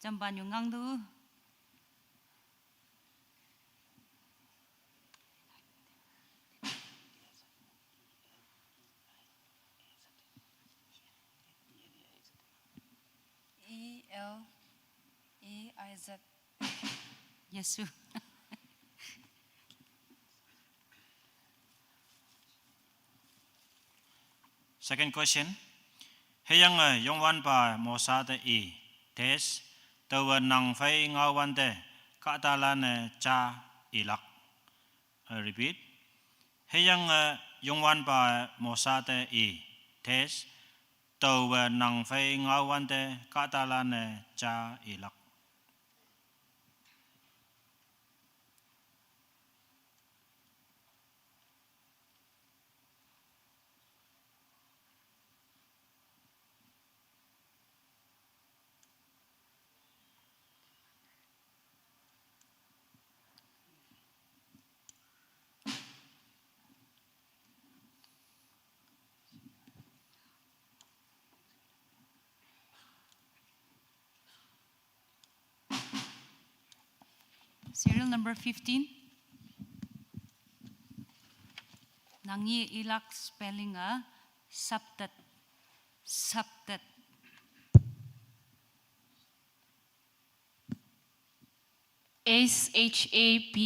Jamban yu ngang du. E L E I Z. Yesu. Second question. Hüyange Youngwanpa Mosa te i, test, taowe nang phei ngaowante kahtalanne ja ilak. I repeat. Hüyange Youngwanpa Mosa te i, test, taowe nang phei ngaowante kahtalanne ja ilak. Serial number fifteen. Nang nye ilak spelling a, shaptet. Shaptet. S H A P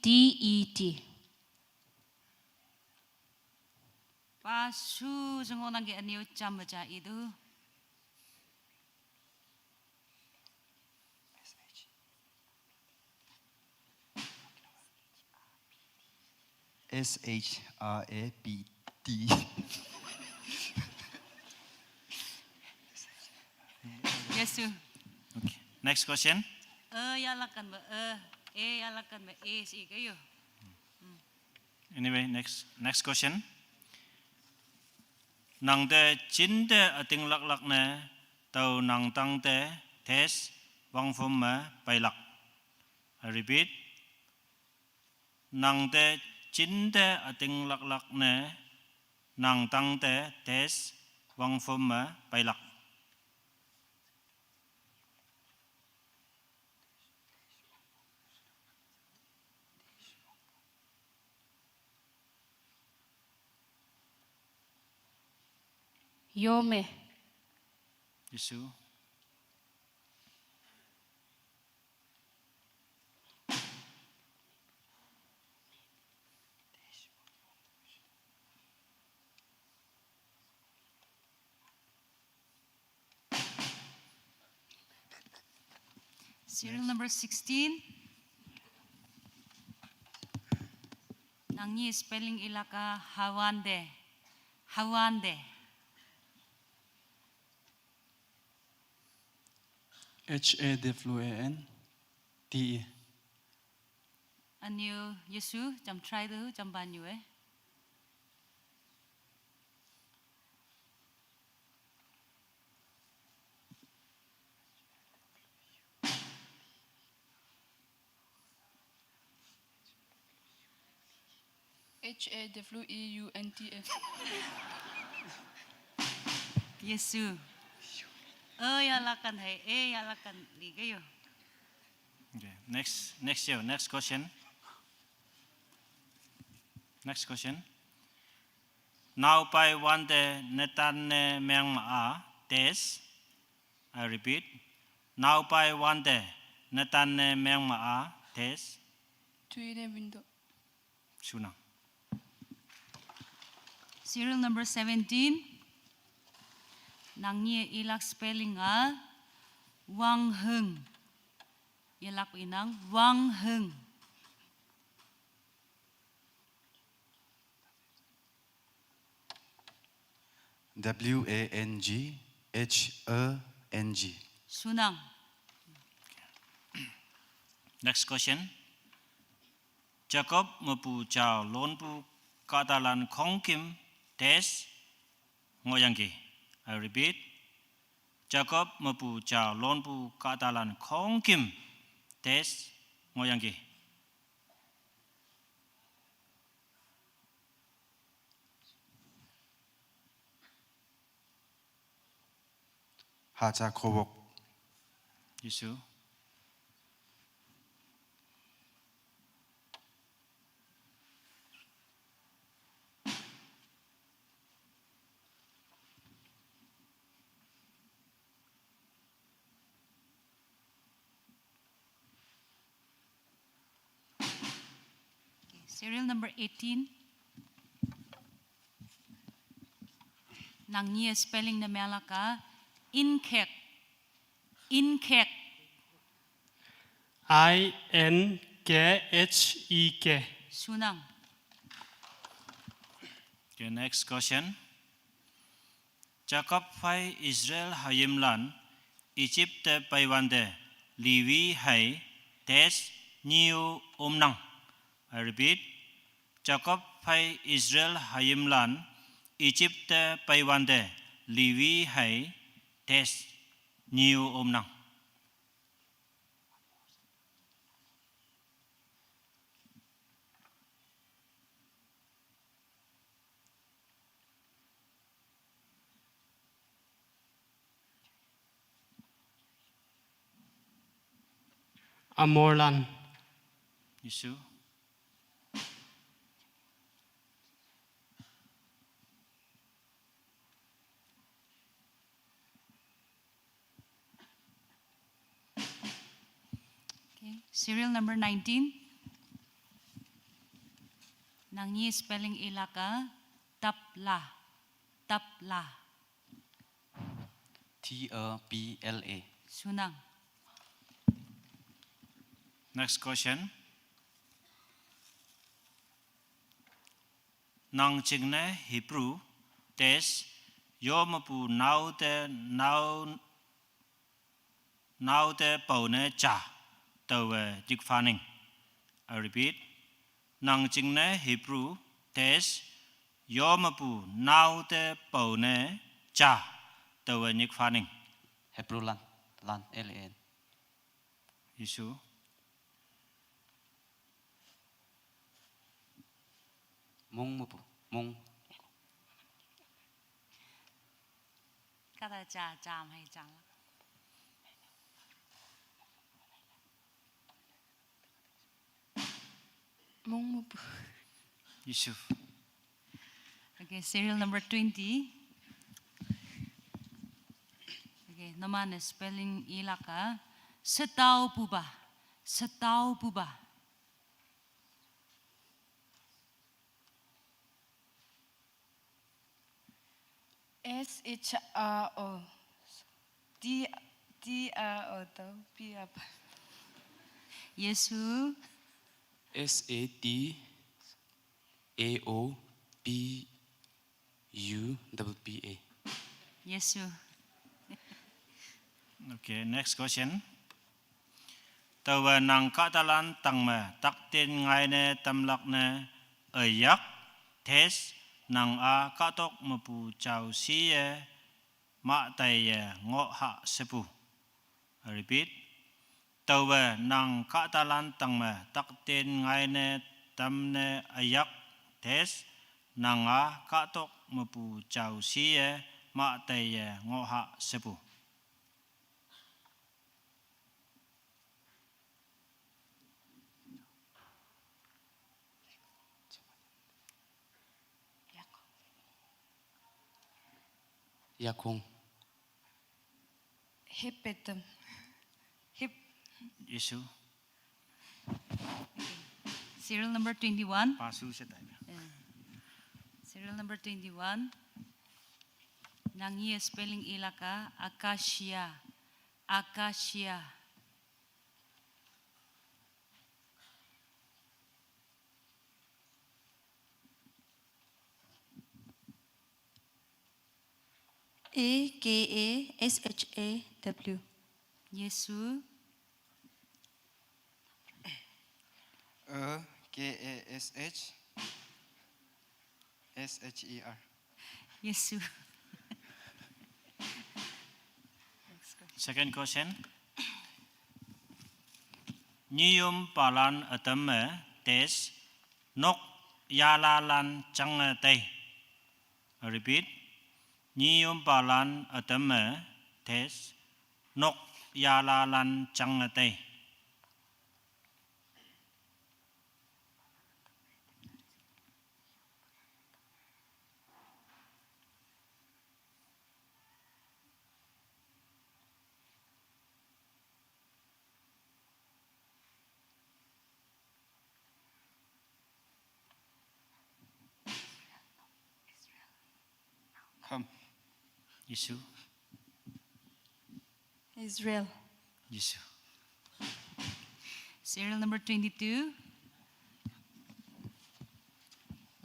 T E T. Pasu se ngohnangki, ünyu jam ja i du. S H R A P T. Yesu. Okay. Next question. E yalakan me, e, e yalakan me, e si ke yo. Anyway, next next question. Nangte jinte ütinglaklak ne tao nangtangte test wangphüm me peilak. I repeat. Nangte jinte ütinglaklak ne nangtangte test wangphüm me peilak. Yome. Yesu. Serial number sixteen. Nang nye spelling ilak a, hawante. Hawante. H A W A N T E. Ünyu Yesu, jam try du, jamban yu e. H A W E U N T F. Yesu. E yalakan hei, e yalakan li ke yo. Okay. Next next yo, next question. Next question. Naopai wante netanne mengma a test. I repeat. Naopai wante netanne mengma a test. Tuine window. Shunang. Serial number seventeen. Nang nye ilak spelling a, Wang Heng. Ilak inang, Wang Heng. W A N G H E N G. Shunang. Next question. Jacob mepu jao lonpu kahtalan khongküm test ngohyangki. I repeat, Jacob mepu ja lonpu kahtalan khongküm test ngohyangki. Haja khowok. Jisu. Okay, serial number eighteen. Nang nye spelling ne melaka, inkek. Inkek. I N K H E K. Sunang. Okay, next question. Jacob phei Israel hayimlan Egypt te peiwante liwi hei test nyiu omnang. I repeat, Jacob phei Israel hayimlan Egypt te peiwante liwi hei test nyiu omnang. Amorlan. Jisu. Okay, serial number nineteen. Nang nye spelling ilaka, tapla. Tapla. T A P L A. Sunang. Next question. Nang jingne Hebrew test yo mepu nao te nao, nao te pao ne ja taowe nyikphaning. I repeat, nang jingne Hebrew test yo mepu nao te pao ne ja taowe nyikphaning. Hebrew lan, lan, L A N. Jisu. Mong mepu, mong. Kata ja, ja mai ja la. Mong mepu. Jisu. Okay, serial number twenty. Okay, numan-e spelling ilaka, setao puba, setao puba. S H R O. T, T R O, tao, P R. Jisu. S A T A O P U double P A. Jisu. Okay, next question. Taowe nang kahtalan tangme taktin ngaine tamlak ne üyak, test, nang-a kahtok mepu jao siye mah taiye ngoh ha shepu. I repeat. Taowe nang kahtalan tangme taktin ngaine tamne üyak, test, nang-a kahtok mepu jao siye mah taiye ngoh ha shepu. Yakong. Hip betem. Hip. Jisu. Okay. Serial number twenty-one. Pasu se tai. Eh. Serial number twenty-one. Nang ye spelling ilaka, acacia. Acacia. A K A S H A W. Jisu. A K A S H S H E R. Jisu. Second question. Nyiyom palan ütam me test nok yalalan chang tei. I repeat. Nyiyom palan ütam me test nok yalalan chang tei. Come. Jisu. Israel. Jisu. Serial number twenty-two.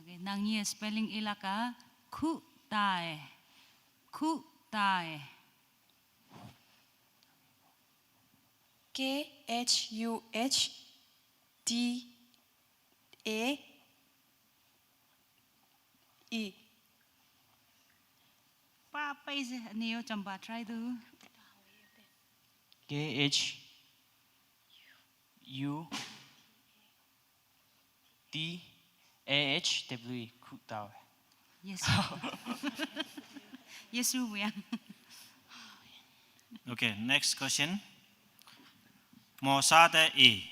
Okay, nang ni spelling ilaka khu tae. Khu tae. K H U H T A E. Pa paise neo chamba try do. K H U T A H W E, khu tawe. Yes. Yesu bu yang. Okay, next question. Mosa te i,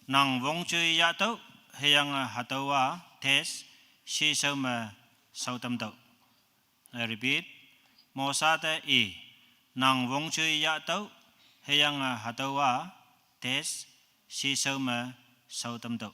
nang wong chui ya tau, heyang hatau wa test, si sau me sau tam tau. I repeat. Mosa te i, nang wong chui ya tau, heyang hatau wa test, si sau me sau tam tau.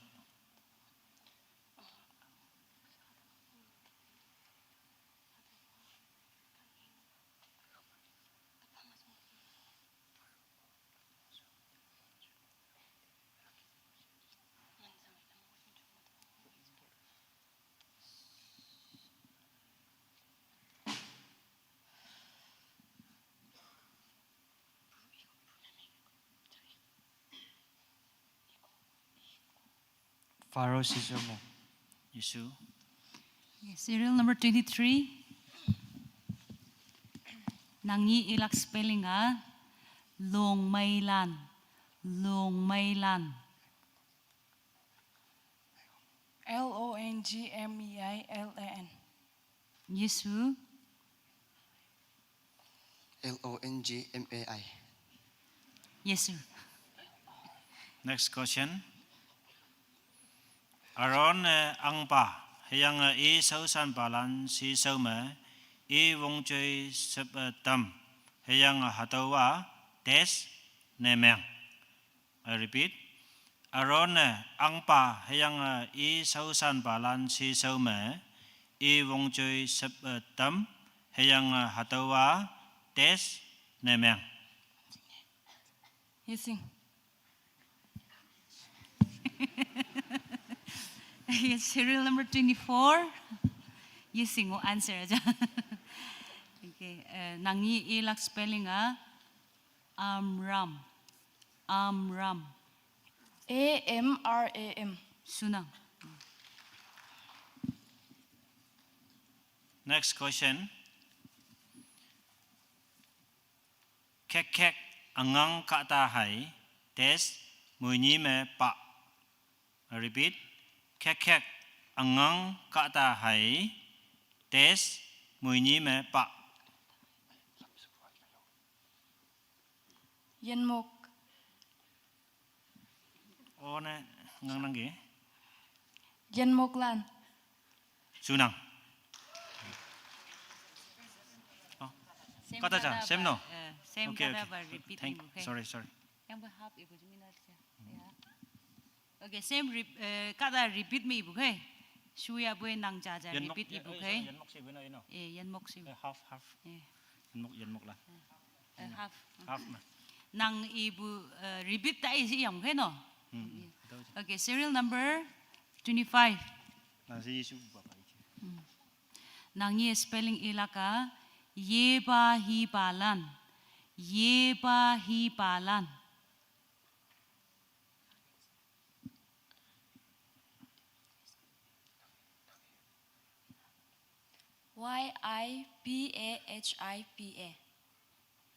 Pharaoh si sau mo. Jisu. Yes, serial number twenty-three. Nang ni ilak spelling a, Longmeilan. Longmeilan. L O N G M E I L A N. Yesu. L O N G M A I. Yesu. Next question. Aaron, eh, angpa, heyang, eh, i sau san palan si sau me, i wong chui sep, eh, tam, heyang, eh, hatau wa test ne meng. I repeat. Aaron, eh, angpa, heyang, eh, i sau san palan si sau me, i wong chui sep, eh, tam, heyang, eh, hatau wa test ne meng. Yesing. Yes, serial number twenty-four. Yesing o answer aja. Okay, eh, nang ni ilak spelling a, Amram. Amram. A M R A M. Sunang. Next question. Khek khek angang kata hai, test, mui ni me pa. I repeat. Khek khek angang kata hai, test, mui ni me pa. Yenmok. O ne, ngang nang ge. Yenmok lan. Sunang. Oh. Same kata ja, kata same ba, no? Eh, same okay, kata okay. Ba repeat. Thank, ibu, okay. Sorry, sorry. Yang ba half ibu jumina ja. Ya. Okay, same rep-, eh, kata repeat me ibu, okay. Shuya bu nang ja ja repeat ibu, okay. Yenmok si bu no, you know. Eh, yenmok si. Eh, half, half. Eh. Yenmok, yenmok lan. Eh, half. Half ma. Nang ibu, eh, repeat ta isi yang keno. Hmm, hmm. Okay, serial number twenty-five. Nang si Yesu bapa iki. Hmm. Nang ye spelling ilaka, ye ba hi ba lan. Ye ba hi ba lan. Y I P A H I P A.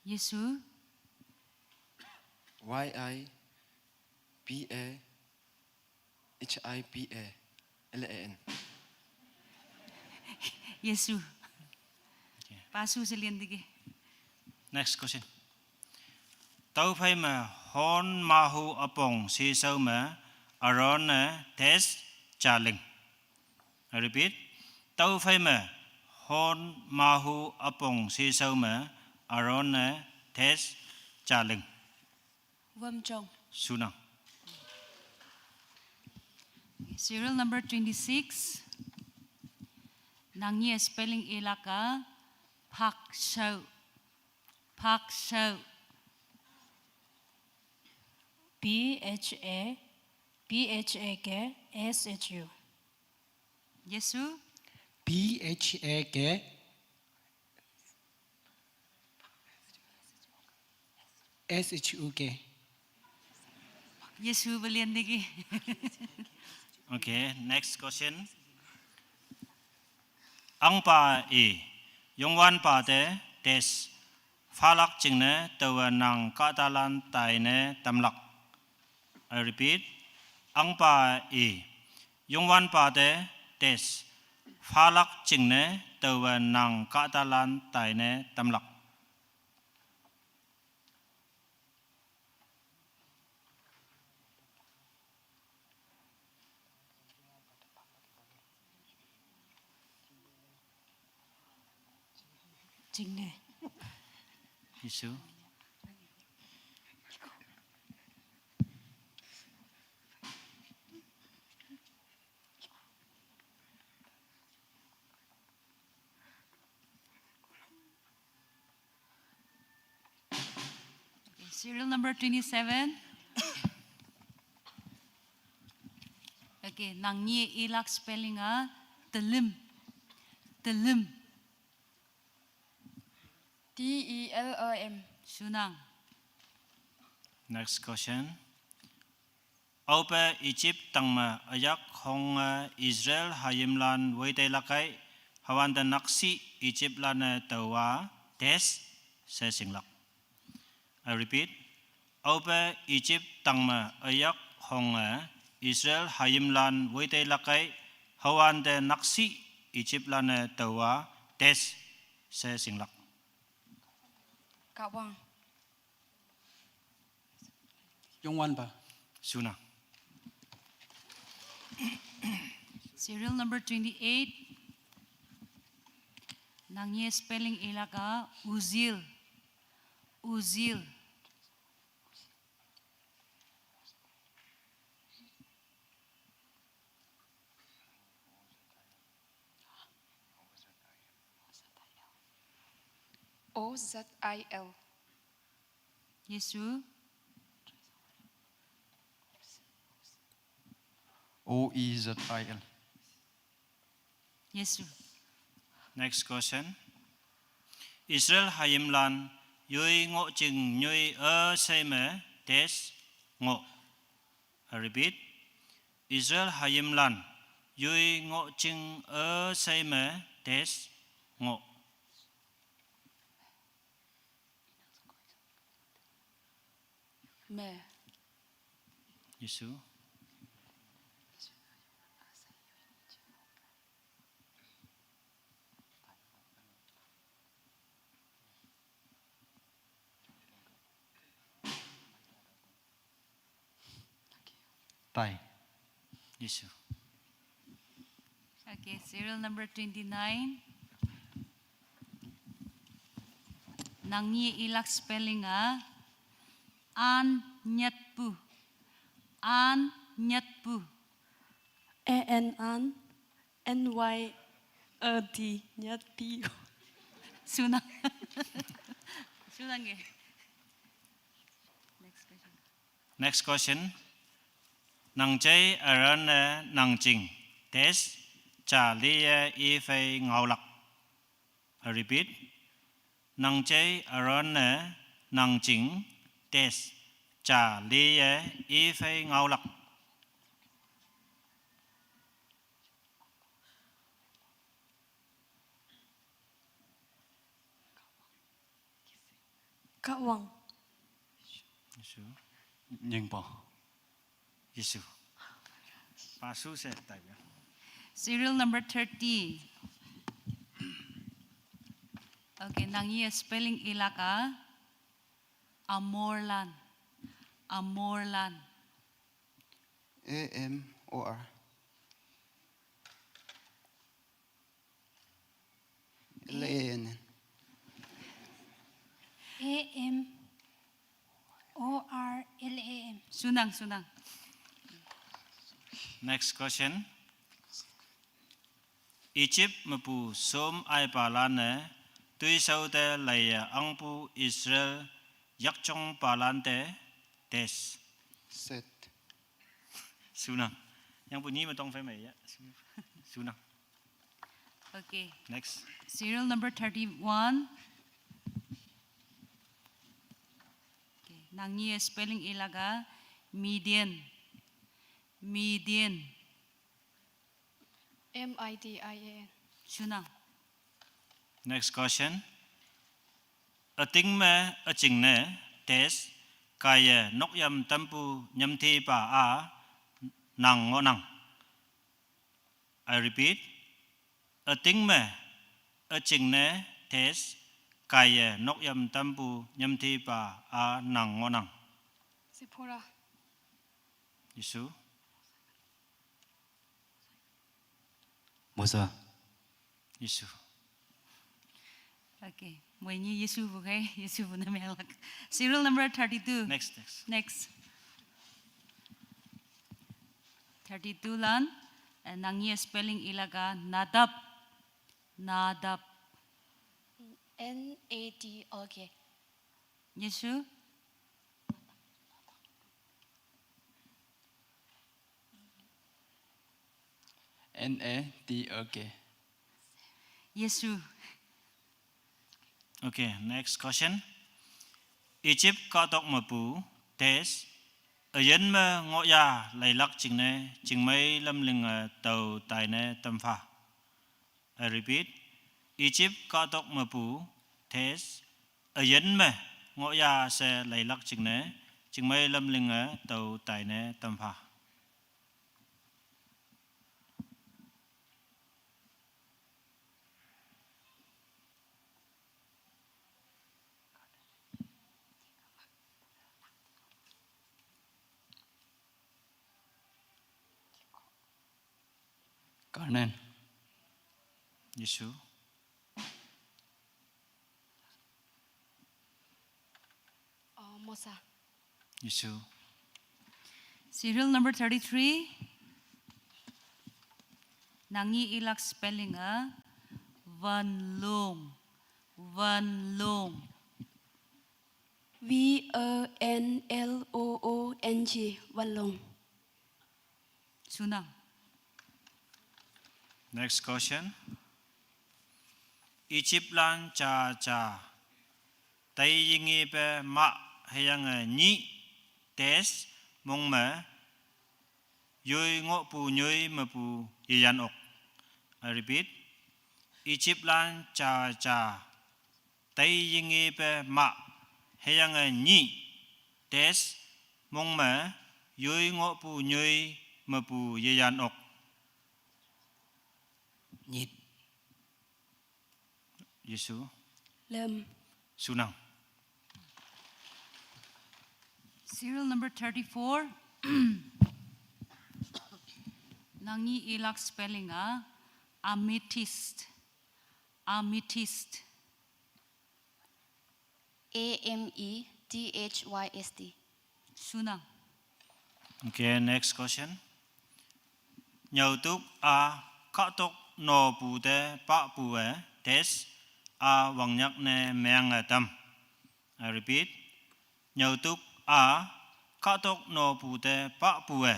Yesu. Y I P A H I P A L A N. Yesu. Okay. Pasu selian digi. Next question. Tau phai me hon mahu apong sisau me Aaron ne test chaling. I repeat. Tau phai me hon mahu apong sisau me Aaron ne test chaling. Wamjong. Sunang. Serial number twenty-six. Nangye spelling ilaka phak show. Phak show. P H A P H A K S H U. Yesu. P H A K S H U K. Yesu belian digi. Okay, next question. Angpa i, yongwan pa te test falak chingne tawa nang katalan taine tamlak. I repeat. Angpa i, yongwan pa te test falak chingne tawa nang katalan taine tamlak. Chingne. Yesu. Okay, serial number twenty-seven. Okay, nangye ilak spelling a telim. Telim. T E L I M. Sunang. Next question. Aupe Egypt tangme ayak hong Israel hayimlan weitei lakai, hawante naksi Egypt lane tawa test se singlak. I repeat. Aupe Egypt tangme ayak hong Israel hayimlan weitei lakai, hawante naksi Egypt lane tawa test se singlak. Kawang. Yongwan pa. Suna. Serial number twenty-eight. Nangye spelling ilaka Uzil. Uzil. O Z I L. Yesu. O E Z I L. Yesu. Next question. Israel hayimlan yui ngo ching nyui a sei me test ngo. I repeat. Israel hayimlan yui ngo ching a sei me test ngo. Me. Yesu. Tai. Yesu. Okay, serial number twenty-nine. Nangye ilak spelling a an nyatpu. An nyatpu. A N an N Y A D nyat P. Suna. Suna nge. Next question. Next question. Nang chei aran ne nang ching test cha li ye i fei ngaolak. I repeat. Nang chei aran ne nang ching test cha li ye i fei ngaolak. Kawang. Yesu. Nyingpa. Yesu. Pasu se tai. Serial number thirty. Okay, nang ye spelling ilaka. Amorlan. Amorlan. A M O R L A N N. A M O R L A M. Sunang, sunang. Next question. Egypt mepu som ai palan ne tuisau te laiye angpu Israel yakchong palan te test. Set. Sunang. Yang pu ni metong fai mai ya. Sunang. Okay. Next. Serial number thirty-one. Okay. Nang ye spelling ilaga Midian. Midian. M I D I A N. Sunang. Next question. Ating me aching ne test kaiye nokyam tampu nyamthi pa a nang ngo nang. I repeat. Ating me aching ne test kaiye nokyam tampu nyamthi pa a nang ngo nang. Zipporah. Yesu. Mosa. Yesu. Okay. Mwenyi Yesu bu kai, Yesu bu na melak. Serial number thirty-two. Next, next. Next. Thirty-two lan, eh, nang ye spelling ilaga Nadab. Nadab. N A D O K. Yesu. N A D O K. Yesu. Okay, next question. Egypt katok mepu test ayen me ngoya lailak chingne chingmei lamling a tau taine tampha. I repeat. Egypt katok mepu test ayen me ngoya se lailak chingne chingmei lamling a tau taine tampha. Kanan. Yesu. Uh, Mosa. Yesu. Serial number thirty-three. Nang ye ilak spelling a Vanlong. Vanlong. V A N L O O N G. Vanlong. Sunang. Next question. Egypt lan cha cha tai yingi pe ma heyang a nyi test mong me yoi ngo pu nyoi mepu yeyan ok. I repeat. Egypt lan cha cha tai yingi pe ma heyang a nyi test mong me yoi ngo pu nyoi mepu yeyan ok. Nyit. Yesu. Lem. Sunang. Serial number thirty-four. Nang ye ilak spelling a amethyst. Amethyst. A M E T H Y S T. Sunang. Okay, next question. Nyautuk a katok no pu te pa pu e test a wangnyak ne meng a tam. I repeat. Nyautuk a katok no pu te pa pu e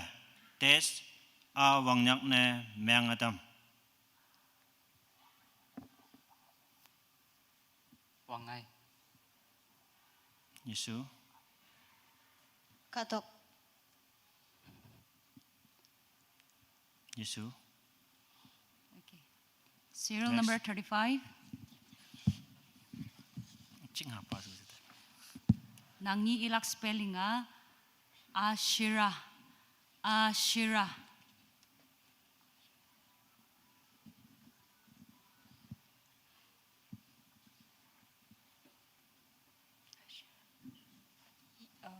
test a wangnyak ne meng a tam. Wangai. Yesu. Katok. Yesu. Okay. Serial number thirty-five. Ching hapa su. Nang ye ilak spelling a Asherah. Asherah. Um,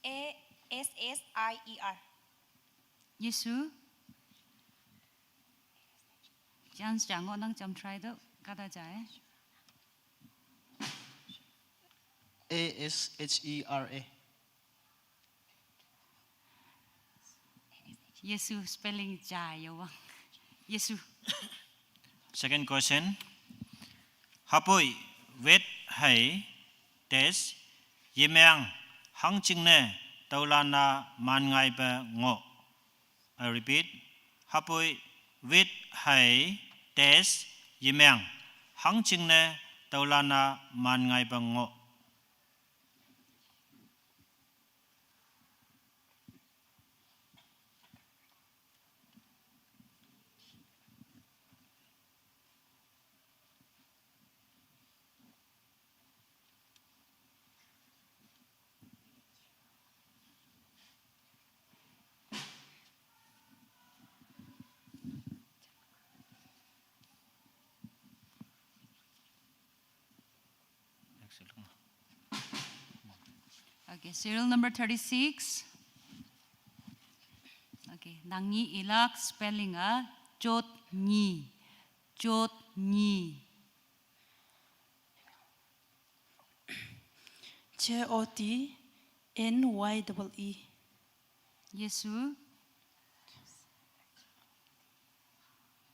A S S I E R. Yesu. Chance ja ngohnang, jam try to, kahta ja eh. A S H E R A. Yesu spelling ja yowang. Yesu. Second question. Hapoi wit hei test yimeng hangjingne taulana man ngaipe ngoh. I repeat. Hapoi wit hei test yimeng hangjingne taulana man ngaipe ngoh. Okay, serial number thirty-six. Okay, nang nyi ilak spelling a jot nyi. Jot nyi. J O T N Y double E. Yesu.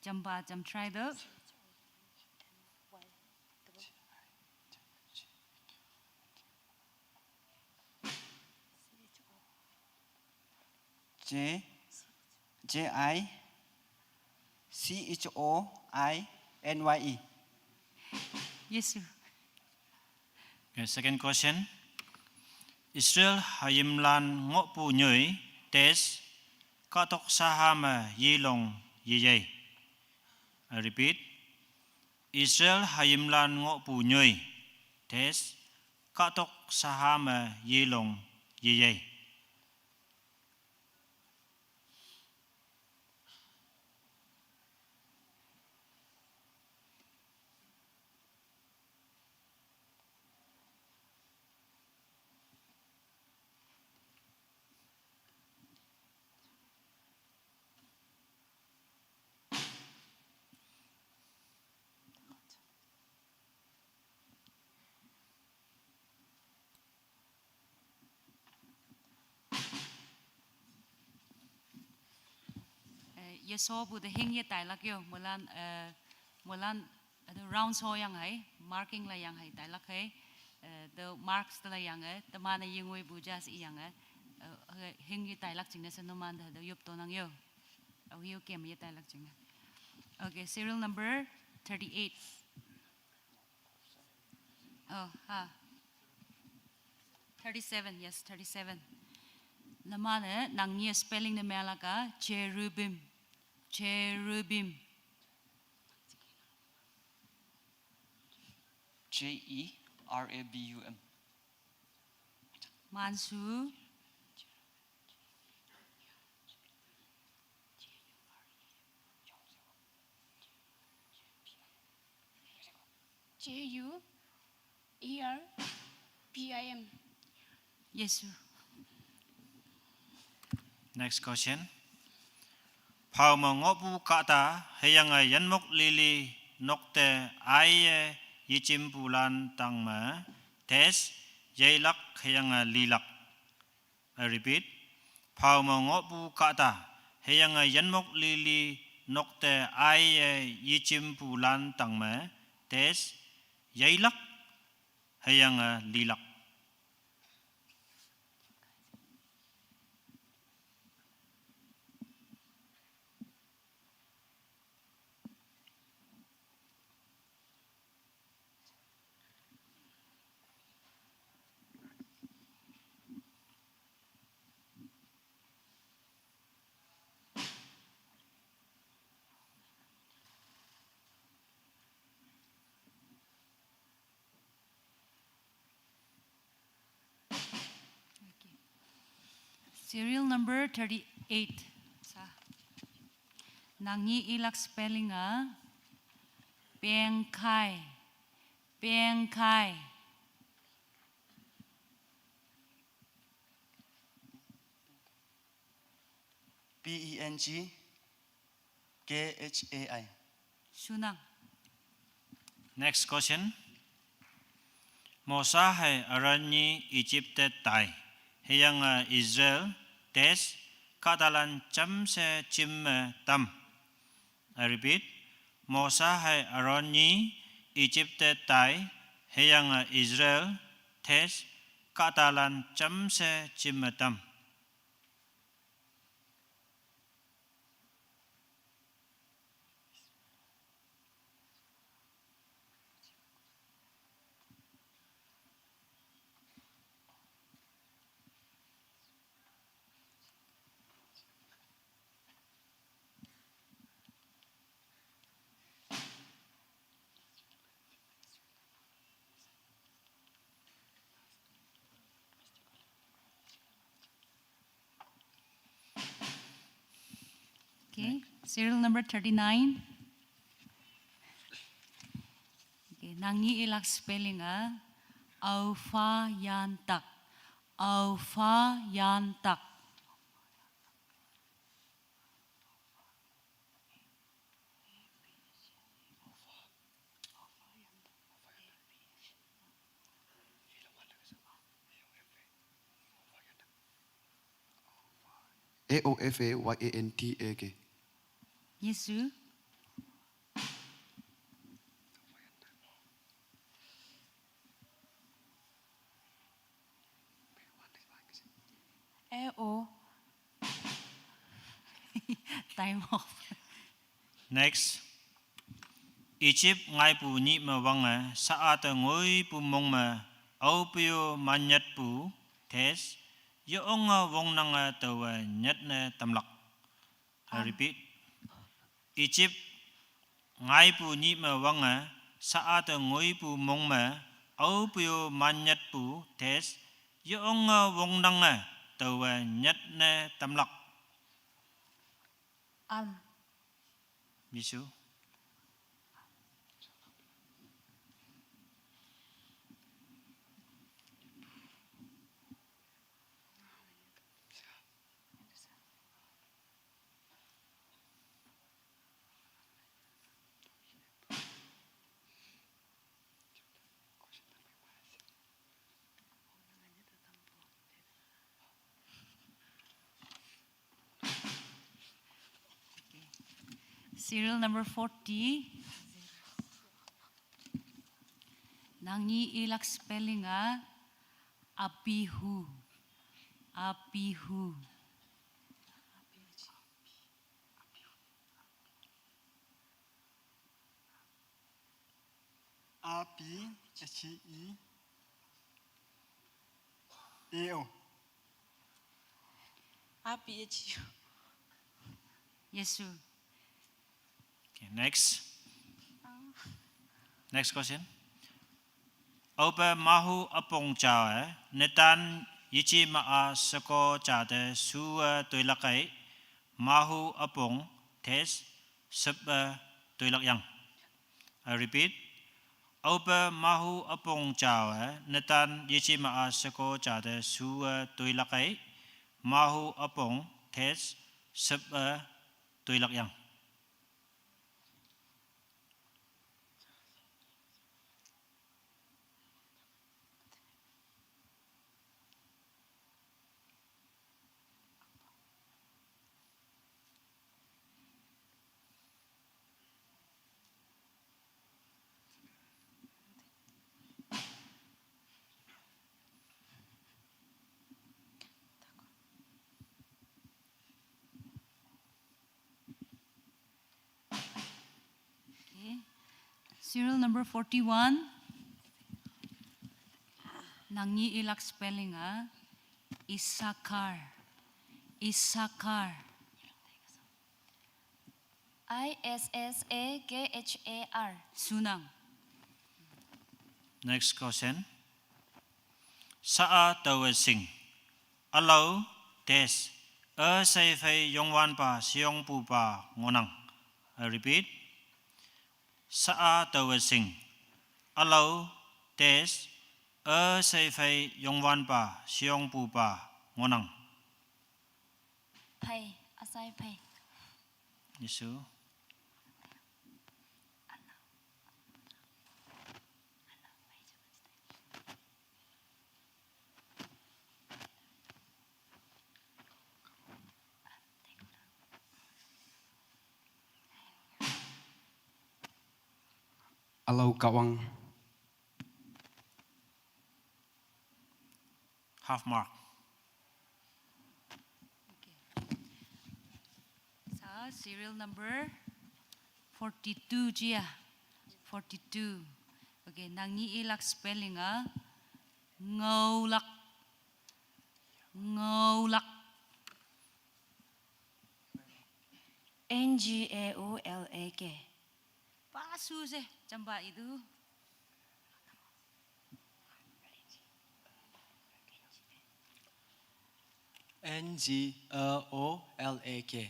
Jam ba, jam try to. J J I C H O I N Y E. Yesu. Okay, second question. Israel hayimlan ngohpu nyoi test kahtok sahame yilong yeyei. I repeat. Israel hayimlan ngohpu nyoi test kahtok sahame yilong yeyei. Eh, yeso bu de hing ye tailak yo, moilan, eh, moilan, ado round so yang hai, marking la yang hai, tailak hai, eh, the marks la yang eh, teman yingwe bu jas i yang eh, eh, hing ye tailak jingne se numan de, de yup to nang yo. Au hiu kem ye tailak jingne. Okay, serial number thirty-eight. Oh, ha. Thirty-seven, yes, thirty-seven. Namane, nang nye spelling ne melaka, cherubim. Cherubim. J E R A B U M. Mansu. J U E R B I M. Yesu. Next question. Phao me ngohpu kahta hüyange yanmok lili nokte aiye yejimpulan tangme test yeilak hüyange lilak. I repeat. Phao me ngohpu kahta hüyange yanmok lili nokte aiye yejimpulan tangme test yeilak hüyange lilak. Serial number thirty-eight. Sa. Nang nyi ilak spelling a. Pengkai. Pengkai. P E N G K H A I. Sunang. Next question. Mosa hei Aaron nyi Egypt te tai. Hüyange Israel tes kahtalan jamshe jimme tam. I repeat. Mosa hei Aaron nyi Egypt te tai. Hüyange Israel tes kahtalan jamshe jimme tam. Okay, serial number thirty-nine. Okay, nang nyi ilak spelling a. Aofa yantak. Aofa yantak. A O F A Y A N T A K. Yesu. A O. Time off. Next. Egypt ngaipu nyih me wange, sa-a te ngoipu mong me, aope-o manyatpu, tes, yeonge wongnange taowe nyatne tamlak. I repeat. Egypt ngaipu nyih me wange, sa-a te ngoipu mong me, aope-o manyatpu, tes, yeonge wongnange taowe nyatne tamlak. Am. Misu. Serial number forty. Nang nyi ilak spelling a. Apihu. Apihu. A P H E A O. A P H U. Yesu. Okay, next. Next question. Aope mahu üpong jawe, netan yeje ma-a sheko ja te shuwe toilak ei, mahu üpong, tes, shepe toilak yang. I repeat. Aope mahu üpong jawe, netan yeje ma-a sheko ja te shuwe toilak ei, mahu üpong, tes, shepe toilak yang. Okay. Serial number forty-one. Nang nyi ilak spelling a. Issachar. Issachar. I S S A K H A R. Sunang. Next question. Sa-a taowe shing. Ülao, Test. A sei fei yong wan pa siong pu pa ngonang. I repeat. Sa a tau a sing. Alo. Test. A sei fei yong wan pa siong pu pa ngonang. Phai, asai phai. Yesu. Alo kawang. Half mark. Okay. Sa serial number forty-two jia. Forty-two. Okay, nang ni ilak spelling a. Ngaulak. Ngaulak. N G A U L A K. Pasu se, chamba itu. N G A O L A K.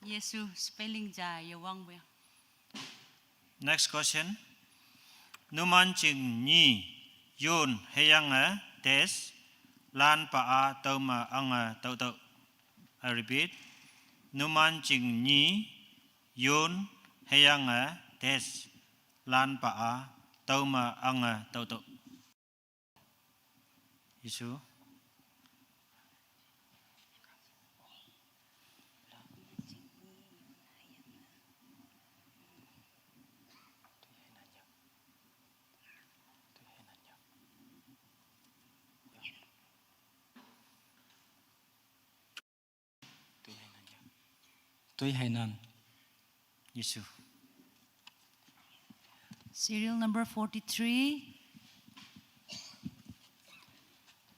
Yesu spelling ja ye wang bwe. Next question. Numan ching ni yun heyang a test lan pa a tauma ang a tau tau. I repeat. Numan ching ni yun heyang a test lan pa a tauma ang a tau tau. Yesu. Tui Hainan. Yesu. Serial number forty-three.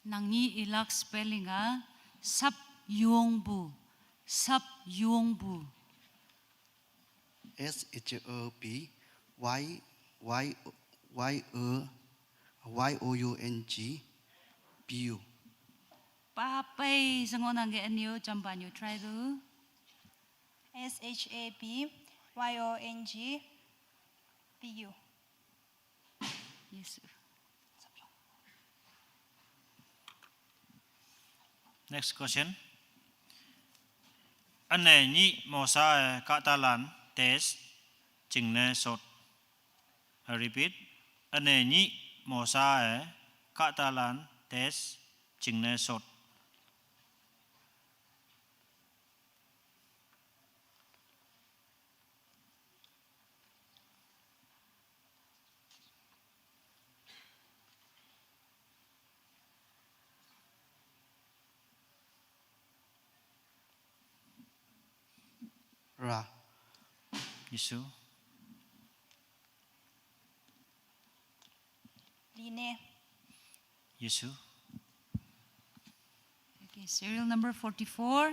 Nang ni ilak spelling a. Sap yongbu. Sap yongbu. S H A P Y Y Y O Y O U N G B U. Papai sango nang ke anyo champa nyo try tu. S H A P Y O N G B U. Yes. Next question. Ane ni mosa e katalan test chingne sot. I repeat. Ane ni mosa e katalan test chingne sot. Ra. Yesu. Line. Yesu. Okay, serial number forty-four.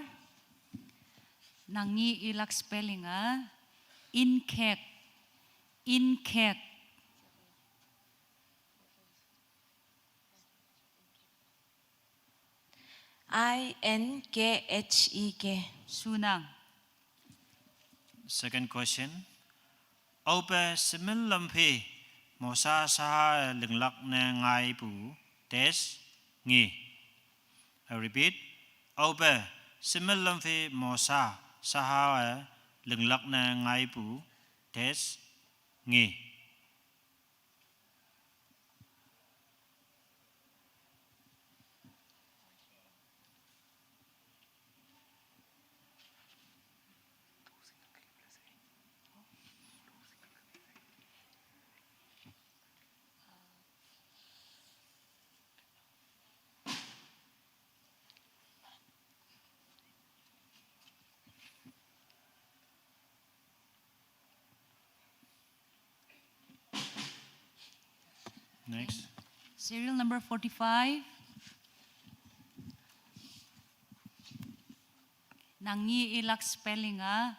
Nang ni ilak spelling a. Inkek. Inkek. I N K H E K. Sunang. Second question. Aupe simil lamphi mosa saha linglak ne ngai pu test ngi. I repeat. Aupe simil lamphi mosa saha linglak ne ngai pu test ngi. Next. Serial number forty-five. Nang ni ilak spelling a.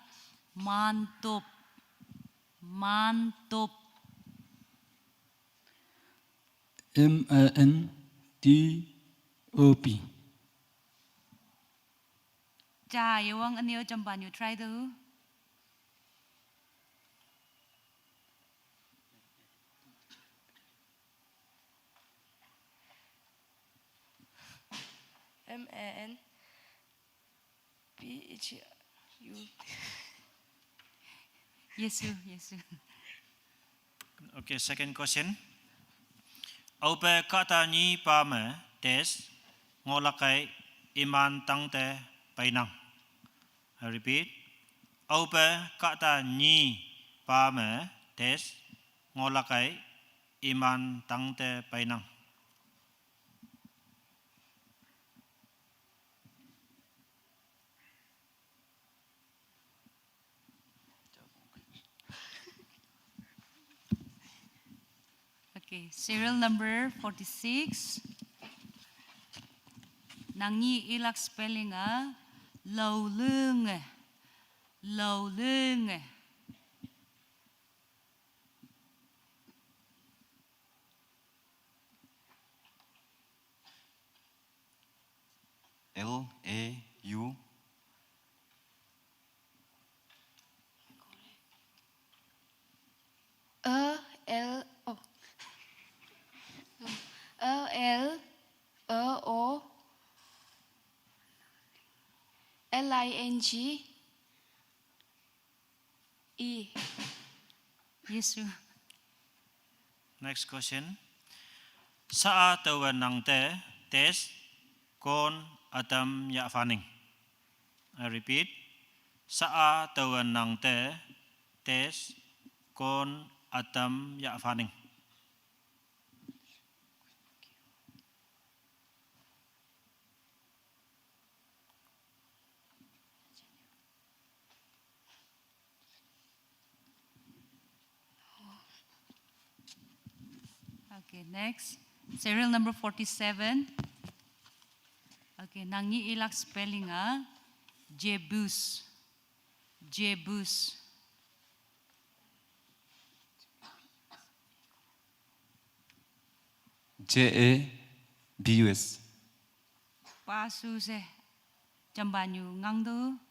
Mantop. Mantop. M A N T O P. Ja, yewang anyo jamban you try to. M A N P H U. Yesu, Yesu. Okay, second question. Aupe kahta nyi pa me test ngolakai iman tangte painang. I repeat. Aupe kahta nyi pa me test ngolakai iman tangte painang. Okay, serial number forty-six. Nangni ilak spelling a laulung. Laulung. L A U. A L O. A L A O. L I N G. E. Yesu. Next question. Sa a tawa nangte test kon atam ya faning. I repeat. Sa a tawa nangte test kon atam ya faning. Okay, next. Serial number forty-seven. Okay, nangni ilak spelling a Jebus. Jebus. J A B U S. Pasu se. Jambanyu ngangdo.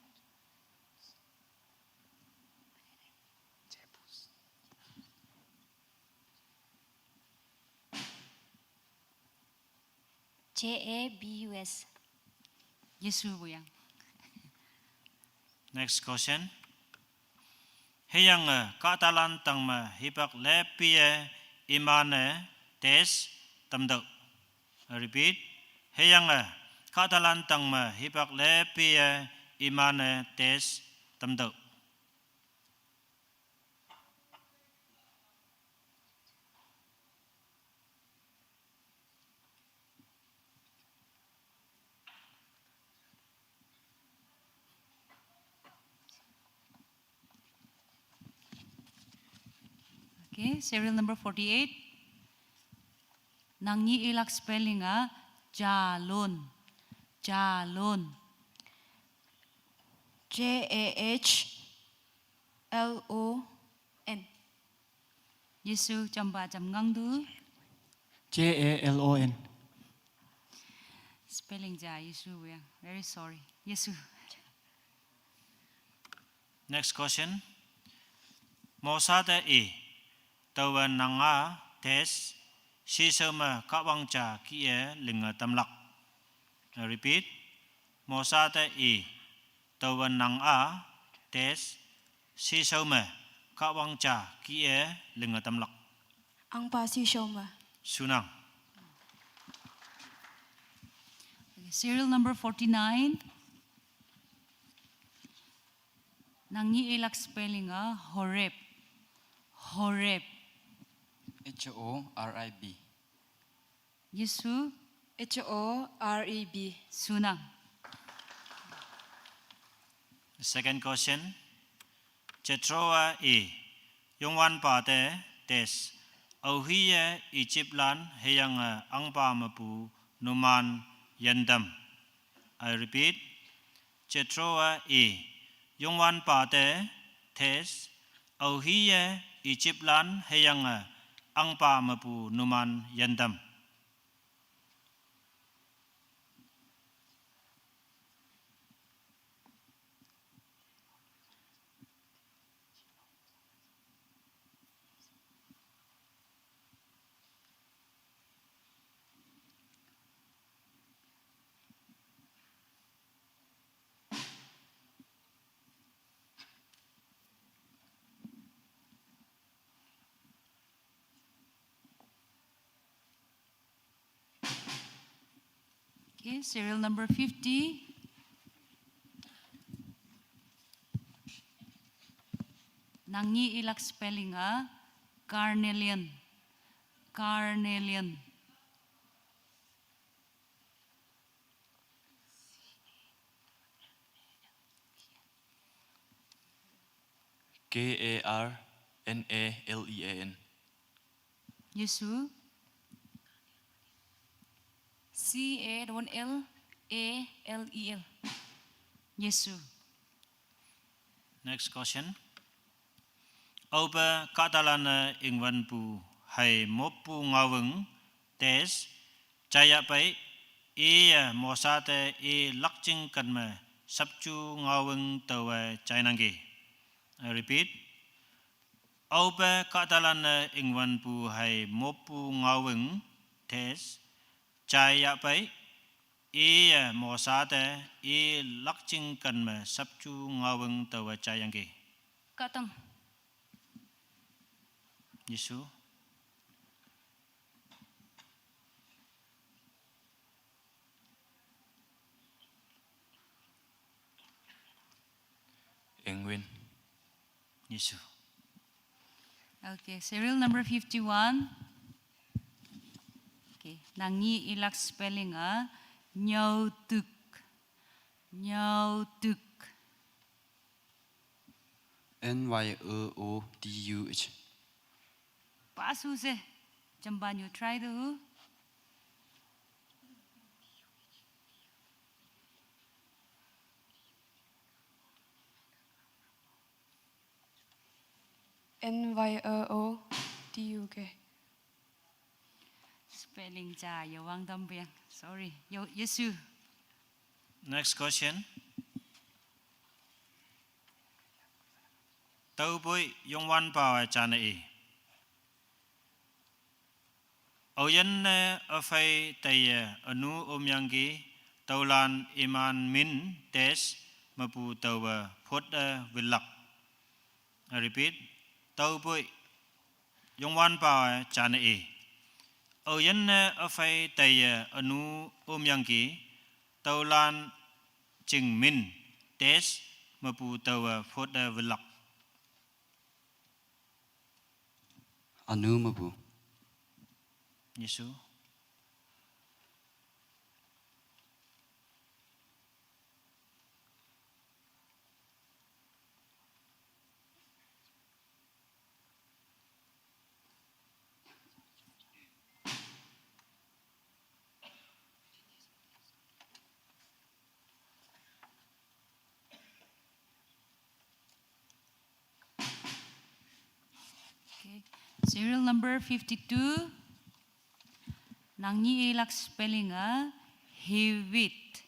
J A B U S. Yesu buyang. Next question. Hüyange kahtalan tangme hipak lepiye imane test tamdok. I repeat. Hüyange kahtalan tangme hipak lepiye imane test tamdok. Okay, serial number forty-eight. Nangni ilak spelling a jalon. Jalon. J A H L O N. Yesu jamba jam ngangdu. J A L O N. Spelling ja Yesu ya. Very sorry. Yesu. Next question. Mosa te i tawa nanga test sisau me kawang ja ki e linga tamlak. I repeat. Mosa te i tawa nanga test sisau me kawang ja ki e linga tamlak. Angpa sisau me. Sunang. Okay, serial number forty-nine. Nangni ilak spelling a Horeb. Horeb. H O R I B. Yesu. H O R E B. Sunang. Second question. Jethro a i Youngwanpa te test. Auhi ye Egypt lan hüyange angpa mepu numan yandam. I repeat. Jethro a i Youngwanpa te test. Auhi ye Egypt lan hüyange angpa mepu numan yandam. Okay, serial number fifty. Nangni ilak spelling a carnelian. Carnelian. K A R N A L E A N. Yesu. C A L L A L E L. Yesu. Next question. Aope kahtalan-e ingwenpu hai moppu ngaoweng test jayapei, iye Mosa te i lakjing ken me sapju ngaoweng taowe jainangki. I repeat. Aope kahtalan-e ingwenpu hai moppu ngaoweng test jayapei, iye Mosa te i lakjing ken me sapju ngaoweng taowe jaiyangki. Kahtang. Yesu. Engwin. Yesu. Okay, serial number fifty-one. Okay, nangni ilak spelling a nyaotuk. Nyaotuk. N Y O O T U H. Pasu se. Jamban you try to. N Y O O T U K. Spelling ja yowang tambiang. Sorry. Yo, Yesu. Next question. Taopoi Youngwanpawe jane i. Aoyinne üphei teiye ünu omyangki, tüolan iman min test mepu taowe phot-e wilak. I repeat, taopoi Youngwanpawe jane i. Aoyinne üphei teiye ünu omyangki, tüolan jing min test mepu taowe phot-e wilak. Ünu mepu. Yesu. Okay. Serial number fifty-two. Nangni ilak spelling a hivit.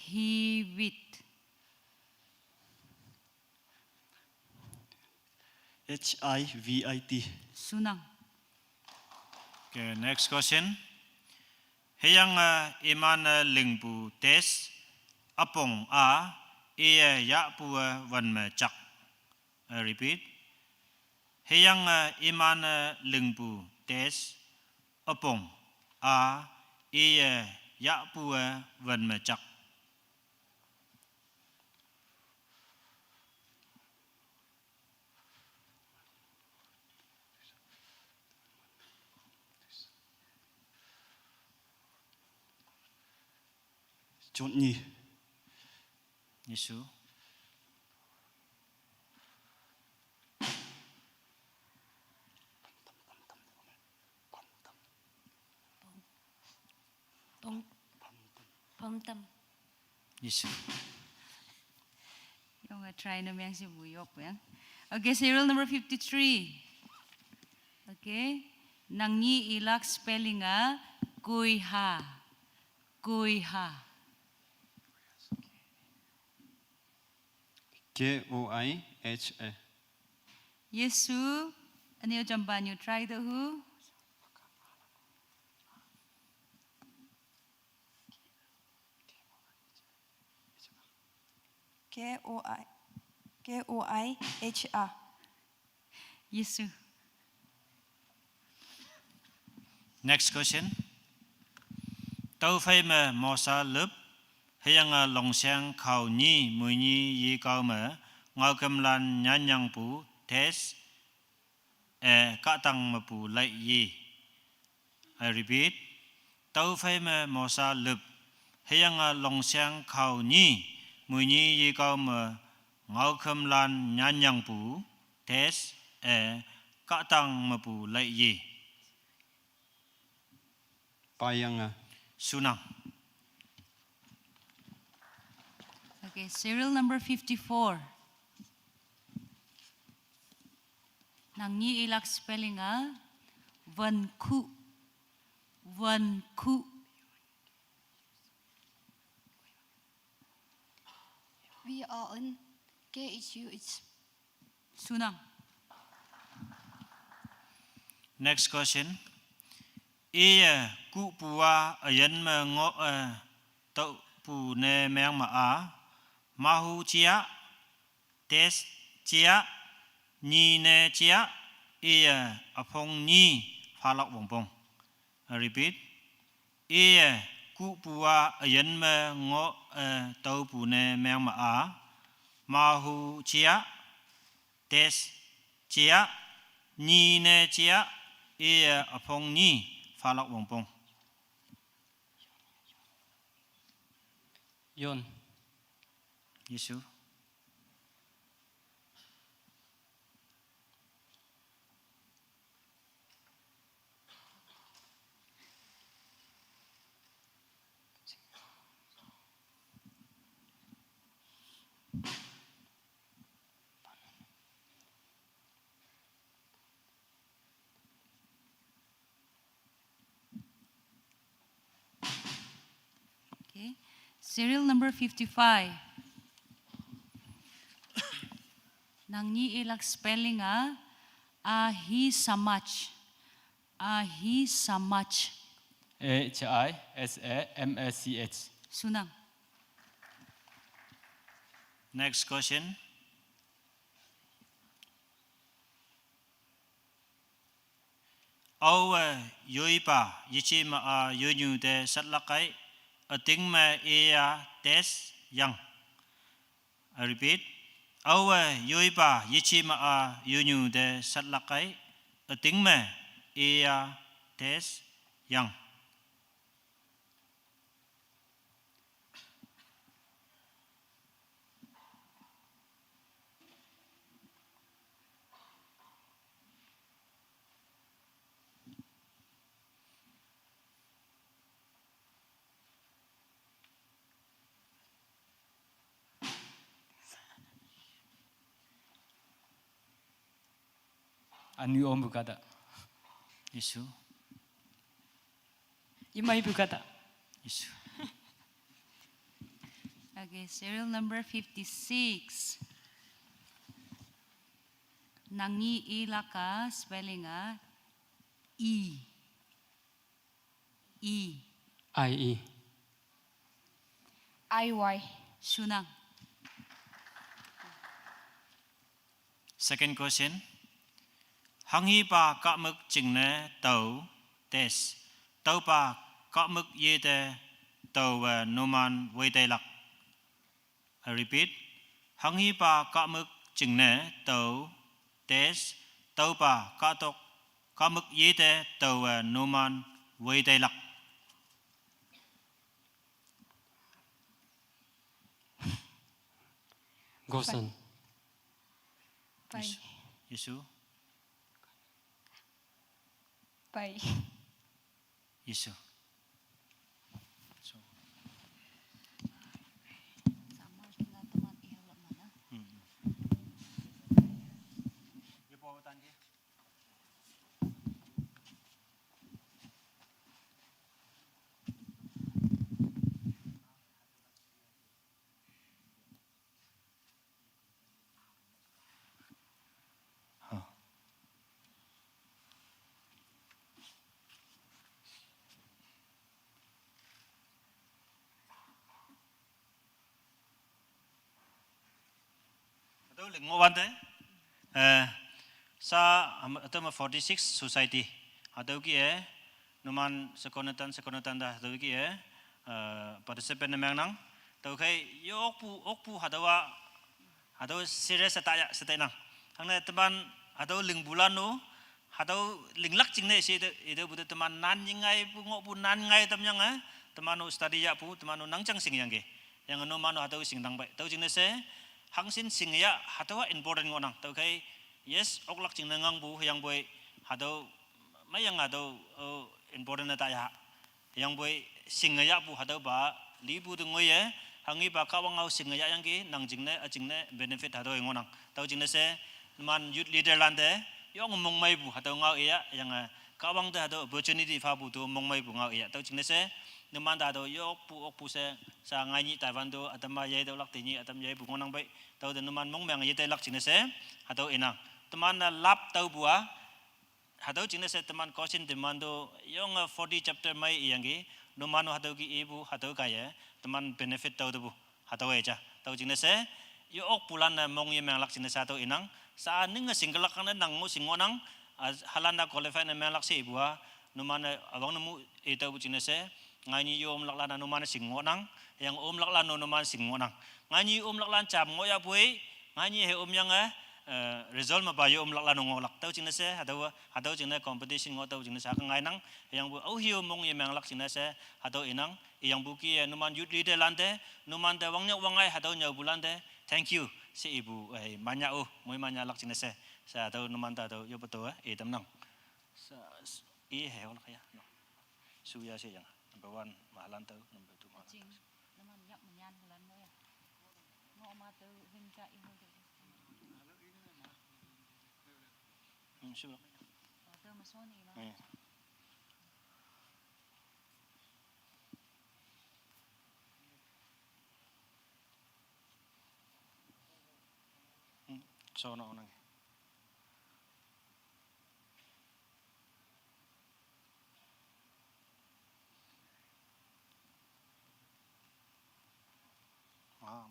Hivit. H I V I T. Sunang. Okay, next question. Hüyange iman-e lingpu test üpong a, iye yahpu-e wan me jak. I repeat. Hüyange iman-e lingpu test üpong a, iye yahpu-e wan me jak. Jotnyi. Yesu. Pom. Pom tam. Yesu. Yonge try ne meng si bu yok yang. Okay, serial number fifty-three. Okay. Nangni ilak spelling a koiha. Koiha. K O I H A. Yesu, üneo jamban you try to hu. K O I, K O I H A. Yesu. Next question. Tüophei me Mosa lüp, hüyange Longseng khao nyi, muinyi yekao me, ngaokemlan nyanyangpu, test, e, kahtang mepu lai ye. I repeat, tüophei me Mosa lüp, hüyange Longseng khao nyi, muinyi yekao me, ngaokemlan nyanyangpu, test, e, kahtang mepu lai ye. Payange. Shunang. Okay, serial number fifty-four. Nangnyi ilak spelling-a, Venkhu. Venkhu. V E N K H U H. Shunang. Next question. Iye kuhpu-a üyin me ngoh-e tüopu ne meng me-a, mahu jia, test jia, nyi ne jia, iye üpong nyi phalak wongpong. I repeat. Iye kuhpu-a üyin me ngoh-e tüopu ne meng me-a, mahu jia, test jia, nyi ne jia, iye üpong nyi phalak wongpong. Yon. Yesu. Okay. Serial number fifty-five. Nangnyi ilak spelling-a, Ahisamach. Ahisamach. A H I S A M A C H. Shunang. Next question. Aowe yoipa yeje me-a yonyu te satlak kai, üting me iya test yang. I repeat. Aowe yoipa yeje me-a yonyu te satlak kai, üting me iya test yang. Anui om bukata. Yesu. Imai bukata. Yesu. Okay, serial number fifty-six. Nangnyi ilak-a spelling-a, I. I. I E. I Y. Shunang. Second question. Hanghipa kahmük jingne tao, test. Tüopa kahmük yete taowe numan weitailak. I repeat. Hanghipa kahmük jingne tao, test. Tüopa kahtok kahmük yete taowe numan weitailak. Gosen. Pai. Yesu. Yesu. Pai. Yesu. So. Mm. Hatüo ling ngohwante, eh, sa, am, hatüo me forty-six society. Hatüo kih-e, numan sekonetan, sekonetan te hatüo kih-e, uh, participant ne mengnang. Tüokhei yokpu okpu hatüowa hatüo serious ta ya she tainang. Hangne teman hatüo lingpulan-o hatüo linglak jingne she ite, itepu te teman nan nyingaipu ngohpu nan ngai tamyange, teman-o study yahpu, teman-o nangjang shingyangki. Yange numan-o hatüo shingdang pei. Tüo jingne she hangshin shingyah hatüowa important ngohnang. Tüokhei yes oklak jingne ngangpu hüyangpoi hatüo meiyange hatüo, oh, important ne ta ya. Hüyangpoi shinge yahpu hatüopa lipu te ngoiye, hanghepa Kahwang ngao shinge yahyangki nang jingne, üjingne benefit hatüo ngohnang. Tüo jingne she, numan youth leader lante, yonge mongmeipu hatüo ngao iya, hüyange Kahwang te hatüo opportunity phapu tu mongmeipu ngao iya. Tüo jingne she, numan te hatüo yokpu okpu she, sha ngai nyih taiwan tu, ütam-a yeitüolak tenyih, ütam yeipu ngohnang pei, tüote numan mongmeng yeteilak jingne she, hatüo inang. Teman-e lap tüopu-a, hatüo jingne she teman question teman to yonge forty chapter mei iyangki, numan-o hatüo ki ipu hatüo kaiye, teman benefit tao tepu, hatüo-e ja. Tüo jingne she, ye okpulan-e mong yemenglak jingne she hatüo inang, sha ninge shingkelak hangne nang mo shing ngohnang, a, halan-a qualify ne menglak she ipu-a, numan-e üwangne mu itaopu jingne she, ngainyi ye omlaklan-a numan shing ngohnang, hüyange omlaklan-o numan shing ngohnang. Ngainyi omlaklan jam ngohyapoi, ngainyi he omyange, eh, result mepa ye omlaklan-o ngohlak. Tüo jingne she, hatüo, hatüo jingne competition ngoh tüo jingne she hüke ngainang, hüyangpoi aohe-o mong yemenglak jingne she, hatüo inang, iyangpu ki, eh, numan youth leader lante, numan te wangnyak wangngai hatüo nyüopulante, thank you she ipu, eh, manyah-o, moimanyahlak jingne she, she hatüo numan te hatüo yoppe to, eh, itamnang. Sa, s-, i he olak ya, no. Suya she yang, number one mahalan tüo, number two mahalan tüo. Üjing, numan yak menyan halan mo ya. Ngoh ma tüo hingja i hol tüo. Hmm, shu. Oh, tüo ma soni ma. Eh. Hmm, sono nang. Ah,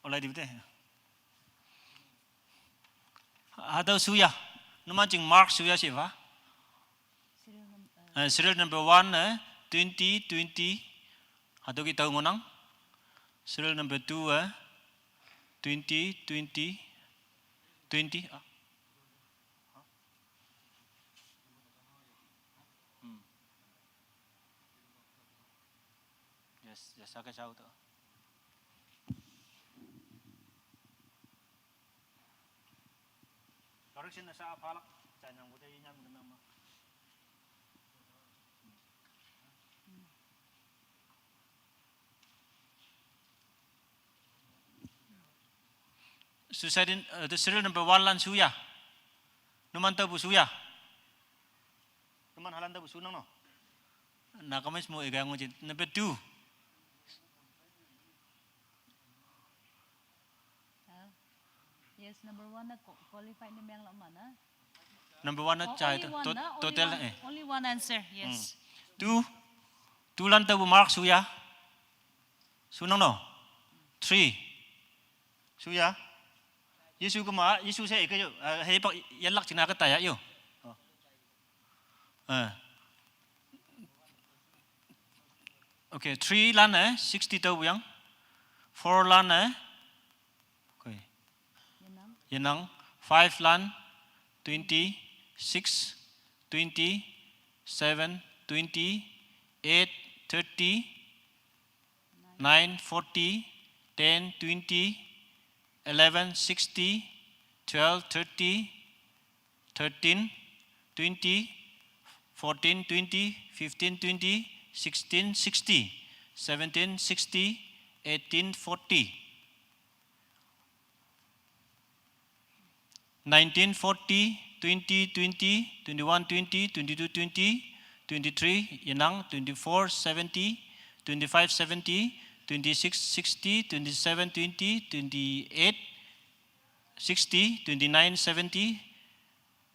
olai di bete. Hatüo suya. Numan jing mark suya she pha. Serial num-, eh, serial number one, eh, twenty, twenty. Hatüo ki tao ngohnang. Serial number two, eh, twenty, twenty, twenty. Ah. Hmm. Yes, yes, ake chao to. Correction na sa phalak, chanyang bude inyam kena ma. Suicide in, eh, the serial number one lan suya. Numan taopu suya. Numan halan taopu sunang no. Na comments mo ega ngujin. Number two. Ah. Yes, number one na qua-, qualified ne menglak ma na. Number one na. Oh, chai only to-, one to-, na, only total, one, eh. Only one answer, yes. Hmm. Two. Two lan taopu mark suya. Sunang no. Three. Suya. Yesu kema, Yesu she ike yo, eh, heipak yelak jingne ke taya yo. Oh. Eh. Okay, three lan, eh, sixty tüo yang. Four lan, eh. Okay. Yenang. Yenang. Five lan, twenty, six, twenty, seven, twenty, eight, thirty, nine, forty, ten, twenty, eleven, sixty, twelve, thirty, thirteen, twenty, fourteen, twenty, fifteen, twenty, sixteen, sixty, seventeen, sixty, eighteen, forty. Nineteen, forty, twenty, twenty, twenty-one, twenty, twenty-two, twenty, twenty-three, yenang, twenty-four, seventy, twenty-five, seventy, twenty-six, sixty, twenty-seven, twenty, twenty-eight, sixty, twenty-nine, seventy,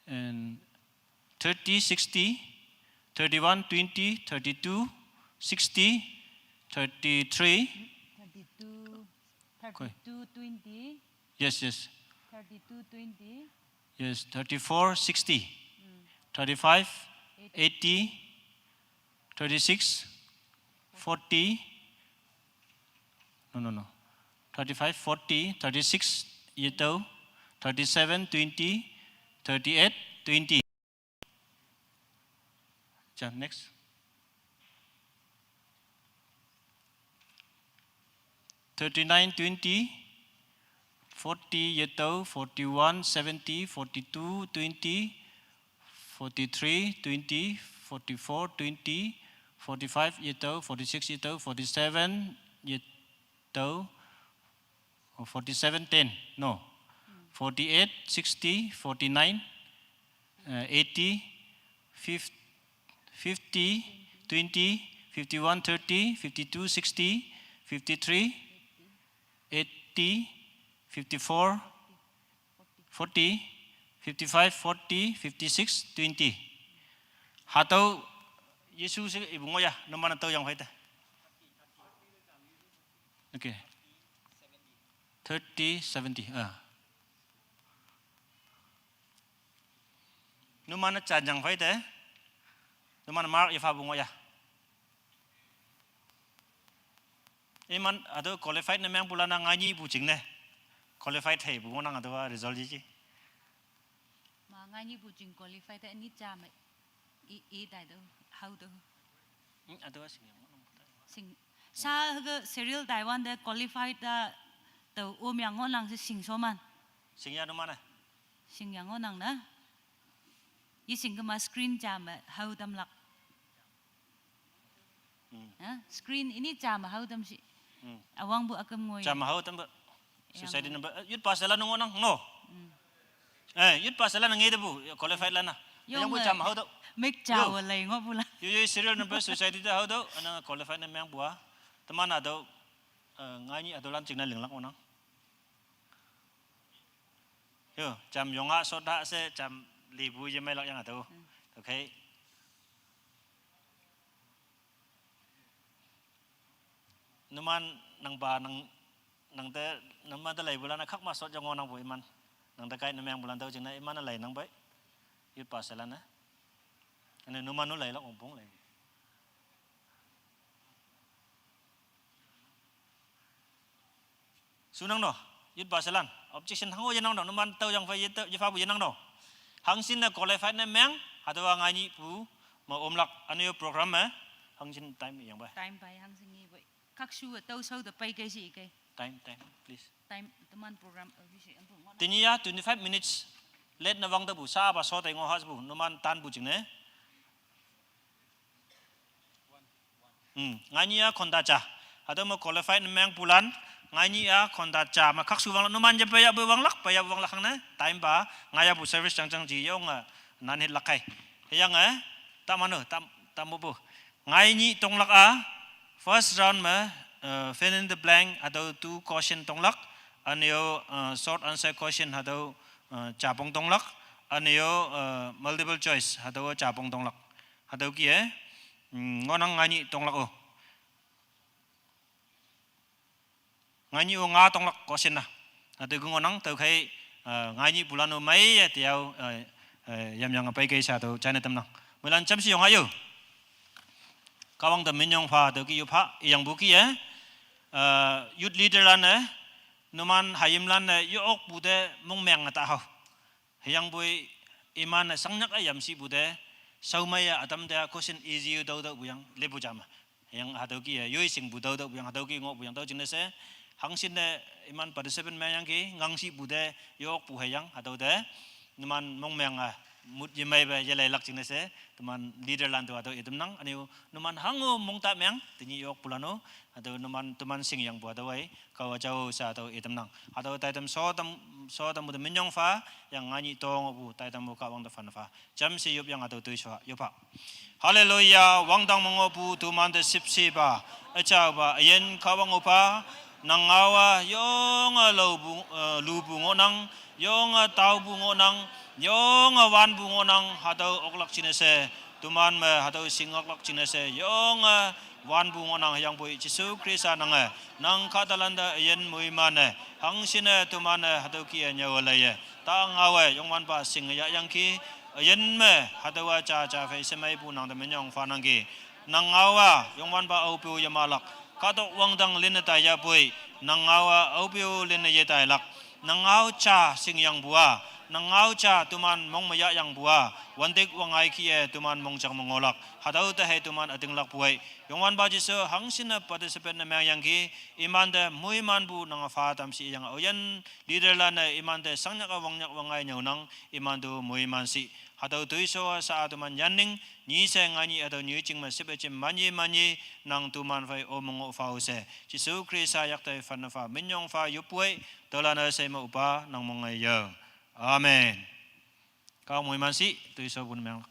and thirty, sixty, thirty-one, twenty, thirty-two, sixty, thirty-three, thirty-two. Okay. Two twenty. Yes, yes. Thirty-two twenty. Yes, thirty-four sixty. Mm. Thirty-five eighty. Thirty-six forty. No, no, no. Thirty-five forty, thirty-six yetau, thirty-seven twenty, thirty-eight twenty. Next. Thirty-nine twenty, forty yetau, forty-one seventy, forty-two twenty, forty-three twenty, forty-four twenty, forty-five yetau, forty-six yetau, forty-seven yetau, oh, forty-seven ten, no. Forty-eight sixty, forty-nine, uh, eighty, fifty, fifty twenty, fifty-one thirty, fifty-two sixty, fifty-three eighty, fifty-four forty, fifty-five forty, fifty-six twenty. Hatau Yesu sih ibu ngoh ya, numan tau yang hoite. Okay. Thirty seventy. Ah. Numan chanyang hoite. Numan mark ifa bu ngoh ya. Iman atau qualified ne meng pulana ngaini bu jingne. Qualified hei bu ngohnang atau result ji ji. Ma ngaini bu jing qualified te ni jam i i dai do, hao do. Hmm, atau sing yang ngohnang. Sing sa ga serial Taiwan de qualified da tau om yang ngohnang se sing soman. Sing ya numan eh. Sing yang ngohnang na. Yi sing ga ma screen jam hao dam lak. Hmm. Ha? Screen ini jam hao dam si. Hmm. Awang bu akam ngoi. Jam hao dam ba. Society number, eh, youth pastor la ngohnang, no. Hmm. Eh, youth pastor la nge de bu, qualified la na. Yang bu jam hao do. Mik jam lai ngoh bu la. Yo, yo, serial number society da hao do, ana qualified ne meng bu a. Teman atau, eh, ngaini atau lan jingna linglak ngohnang. Yo, jam yonga soda se jam libu yemai lak yang atau. Hmm. Okay. Numan nang ba nang, nang te, numan te lai bulan khak ma sot jong ngohnang bu iman. Nang te kai ne meng bulan tau jingne iman lai nang bai. Youth pastor la na. Ane numan nu lai lak ong pong lai. Sunang no, youth pastor lan. Objection hango yenang no, numan tau yang fa yetau, yefa bu yenang no. Hangshin ne qualified ne meng, hatau ngaini bu ma omlak, ane yo program me, hangshin time yang bai. Time bai hangshin ngi bai. Kak su tau sau de pai kai si kai. Time, time, please. Time, teman program, eh, bisi, ampun, ngoh. Tini ya, twenty-five minutes. Late na wang de bu, sa ba so tai ngoh has bu, numan tan bu jingne. Hmm, ngaini a khonda cha. Hatau ma qualified ne meng pulan, ngaini a khonda cha. Ma khak su wang lak, numan je paya bu wang lak, paya bu wang lak hang ne. Time ba, ngaya bu service chang chang ji yong, eh, nan hit lak kai. Heyang eh, ta mano, ta, ta mo bu. Ngaini tonglak a, first round me, eh, fill in the blank, hatau two question tonglak, ane yo, eh, short answer question hatau, eh, chapong tonglak, ane yo, eh, multiple choice hatau chapong tonglak. Hatau ki eh, mm, ngohnang ngaini tonglak o. Ngaini o nga tonglak question na. Hatau ku ngohnang tau khai, eh, ngaini pulan o mai ya tiau, eh, eh, yam yang pai kai sa tau china tamnang. Mulan cham si yong ayo. Kawang de minyong pha tau ki yo pha, yang bu ki eh. Eh, youth leader lan eh, numan hayim lan eh, yo ok bu de mong meng ta hao. Heyang bui iman a sangnyak a yam si bu de, sau mai a atam de a question easy dau dau bu yang, le bu jam a. Heyang hatau ki a, yoi sing bu dau dau bu yang, hatau ki ngoh bu yang dau jingne se, hangshin de iman participant me yang ki, ngang si bu de, yok bu heyang, hatau de, numan mong meng a, mut yemai ba, yelai lak jingne se, teman leader lan tu hatau item nang, ane u, numan hango mong ta meng, tini yok bu lan o, hatau numan, teman sing yang bu hatau ai, kau achau sa tau item nang. Hatau taitam so tam, so tam bu de minyong pha, yang ngaini tong bu taitam bu kawang de fan pha. Cham si yup yang hatau tui swa, yup pha. Haleluya, wangdang mongo bu tuman de sip si ba. Achau ba, ayen kawang upa, nang ngawa, yong a lo bu, eh, lu bu ngohnang, yong a tau bu ngohnang, yong a wan bu ngohnang, hatau oklak jingne se. Toman me hatüo shingoklak jingne she yonge wanpu ngohnang. Hüyangpoi Jesu Khrista nange nang kahtalante üyin moiman-e hangshinne toman-e hatüo kih-e nyüowe leiye ta ngaowe Youngwanpa shinge yahyangki, üyin me hatüowa jaja phei shemeipu nang te minyong phanangki. Nang ngao-a Youngwanpa aope-o yemahlak, kahtok wangdang linne taiyahpoi, nang ngao-a aope-o linne yetailak. Nang ngao ja shingyangpu-a, nang ngao ja toman mong me yahyangpu-a, wantik wangngai kih-e toman mongjang me ngohlak. Hatüo te hei toman ütinglakpu ei. Youngwanpa Jesu hangshinne participate ne mengyangki, imante moimanpu nange pha tam shiyange aoyin leaderlan-e imante shangnyak-a wangnyak wangngai nyüonang, imantu moiman shi. Hatüo toisho-a sha-a toman yanning, nyi she ngainyih hatüo nyoijing me shipe jim manye manye, nang toman phei o me ngoh phao she. Jesu Khrista yakte phanne pha, minyong pha yoppu ei, tüolan-e shei me opa nang mong-e yao. Amen. Kahwang moiman shi, toishopu ne menglak.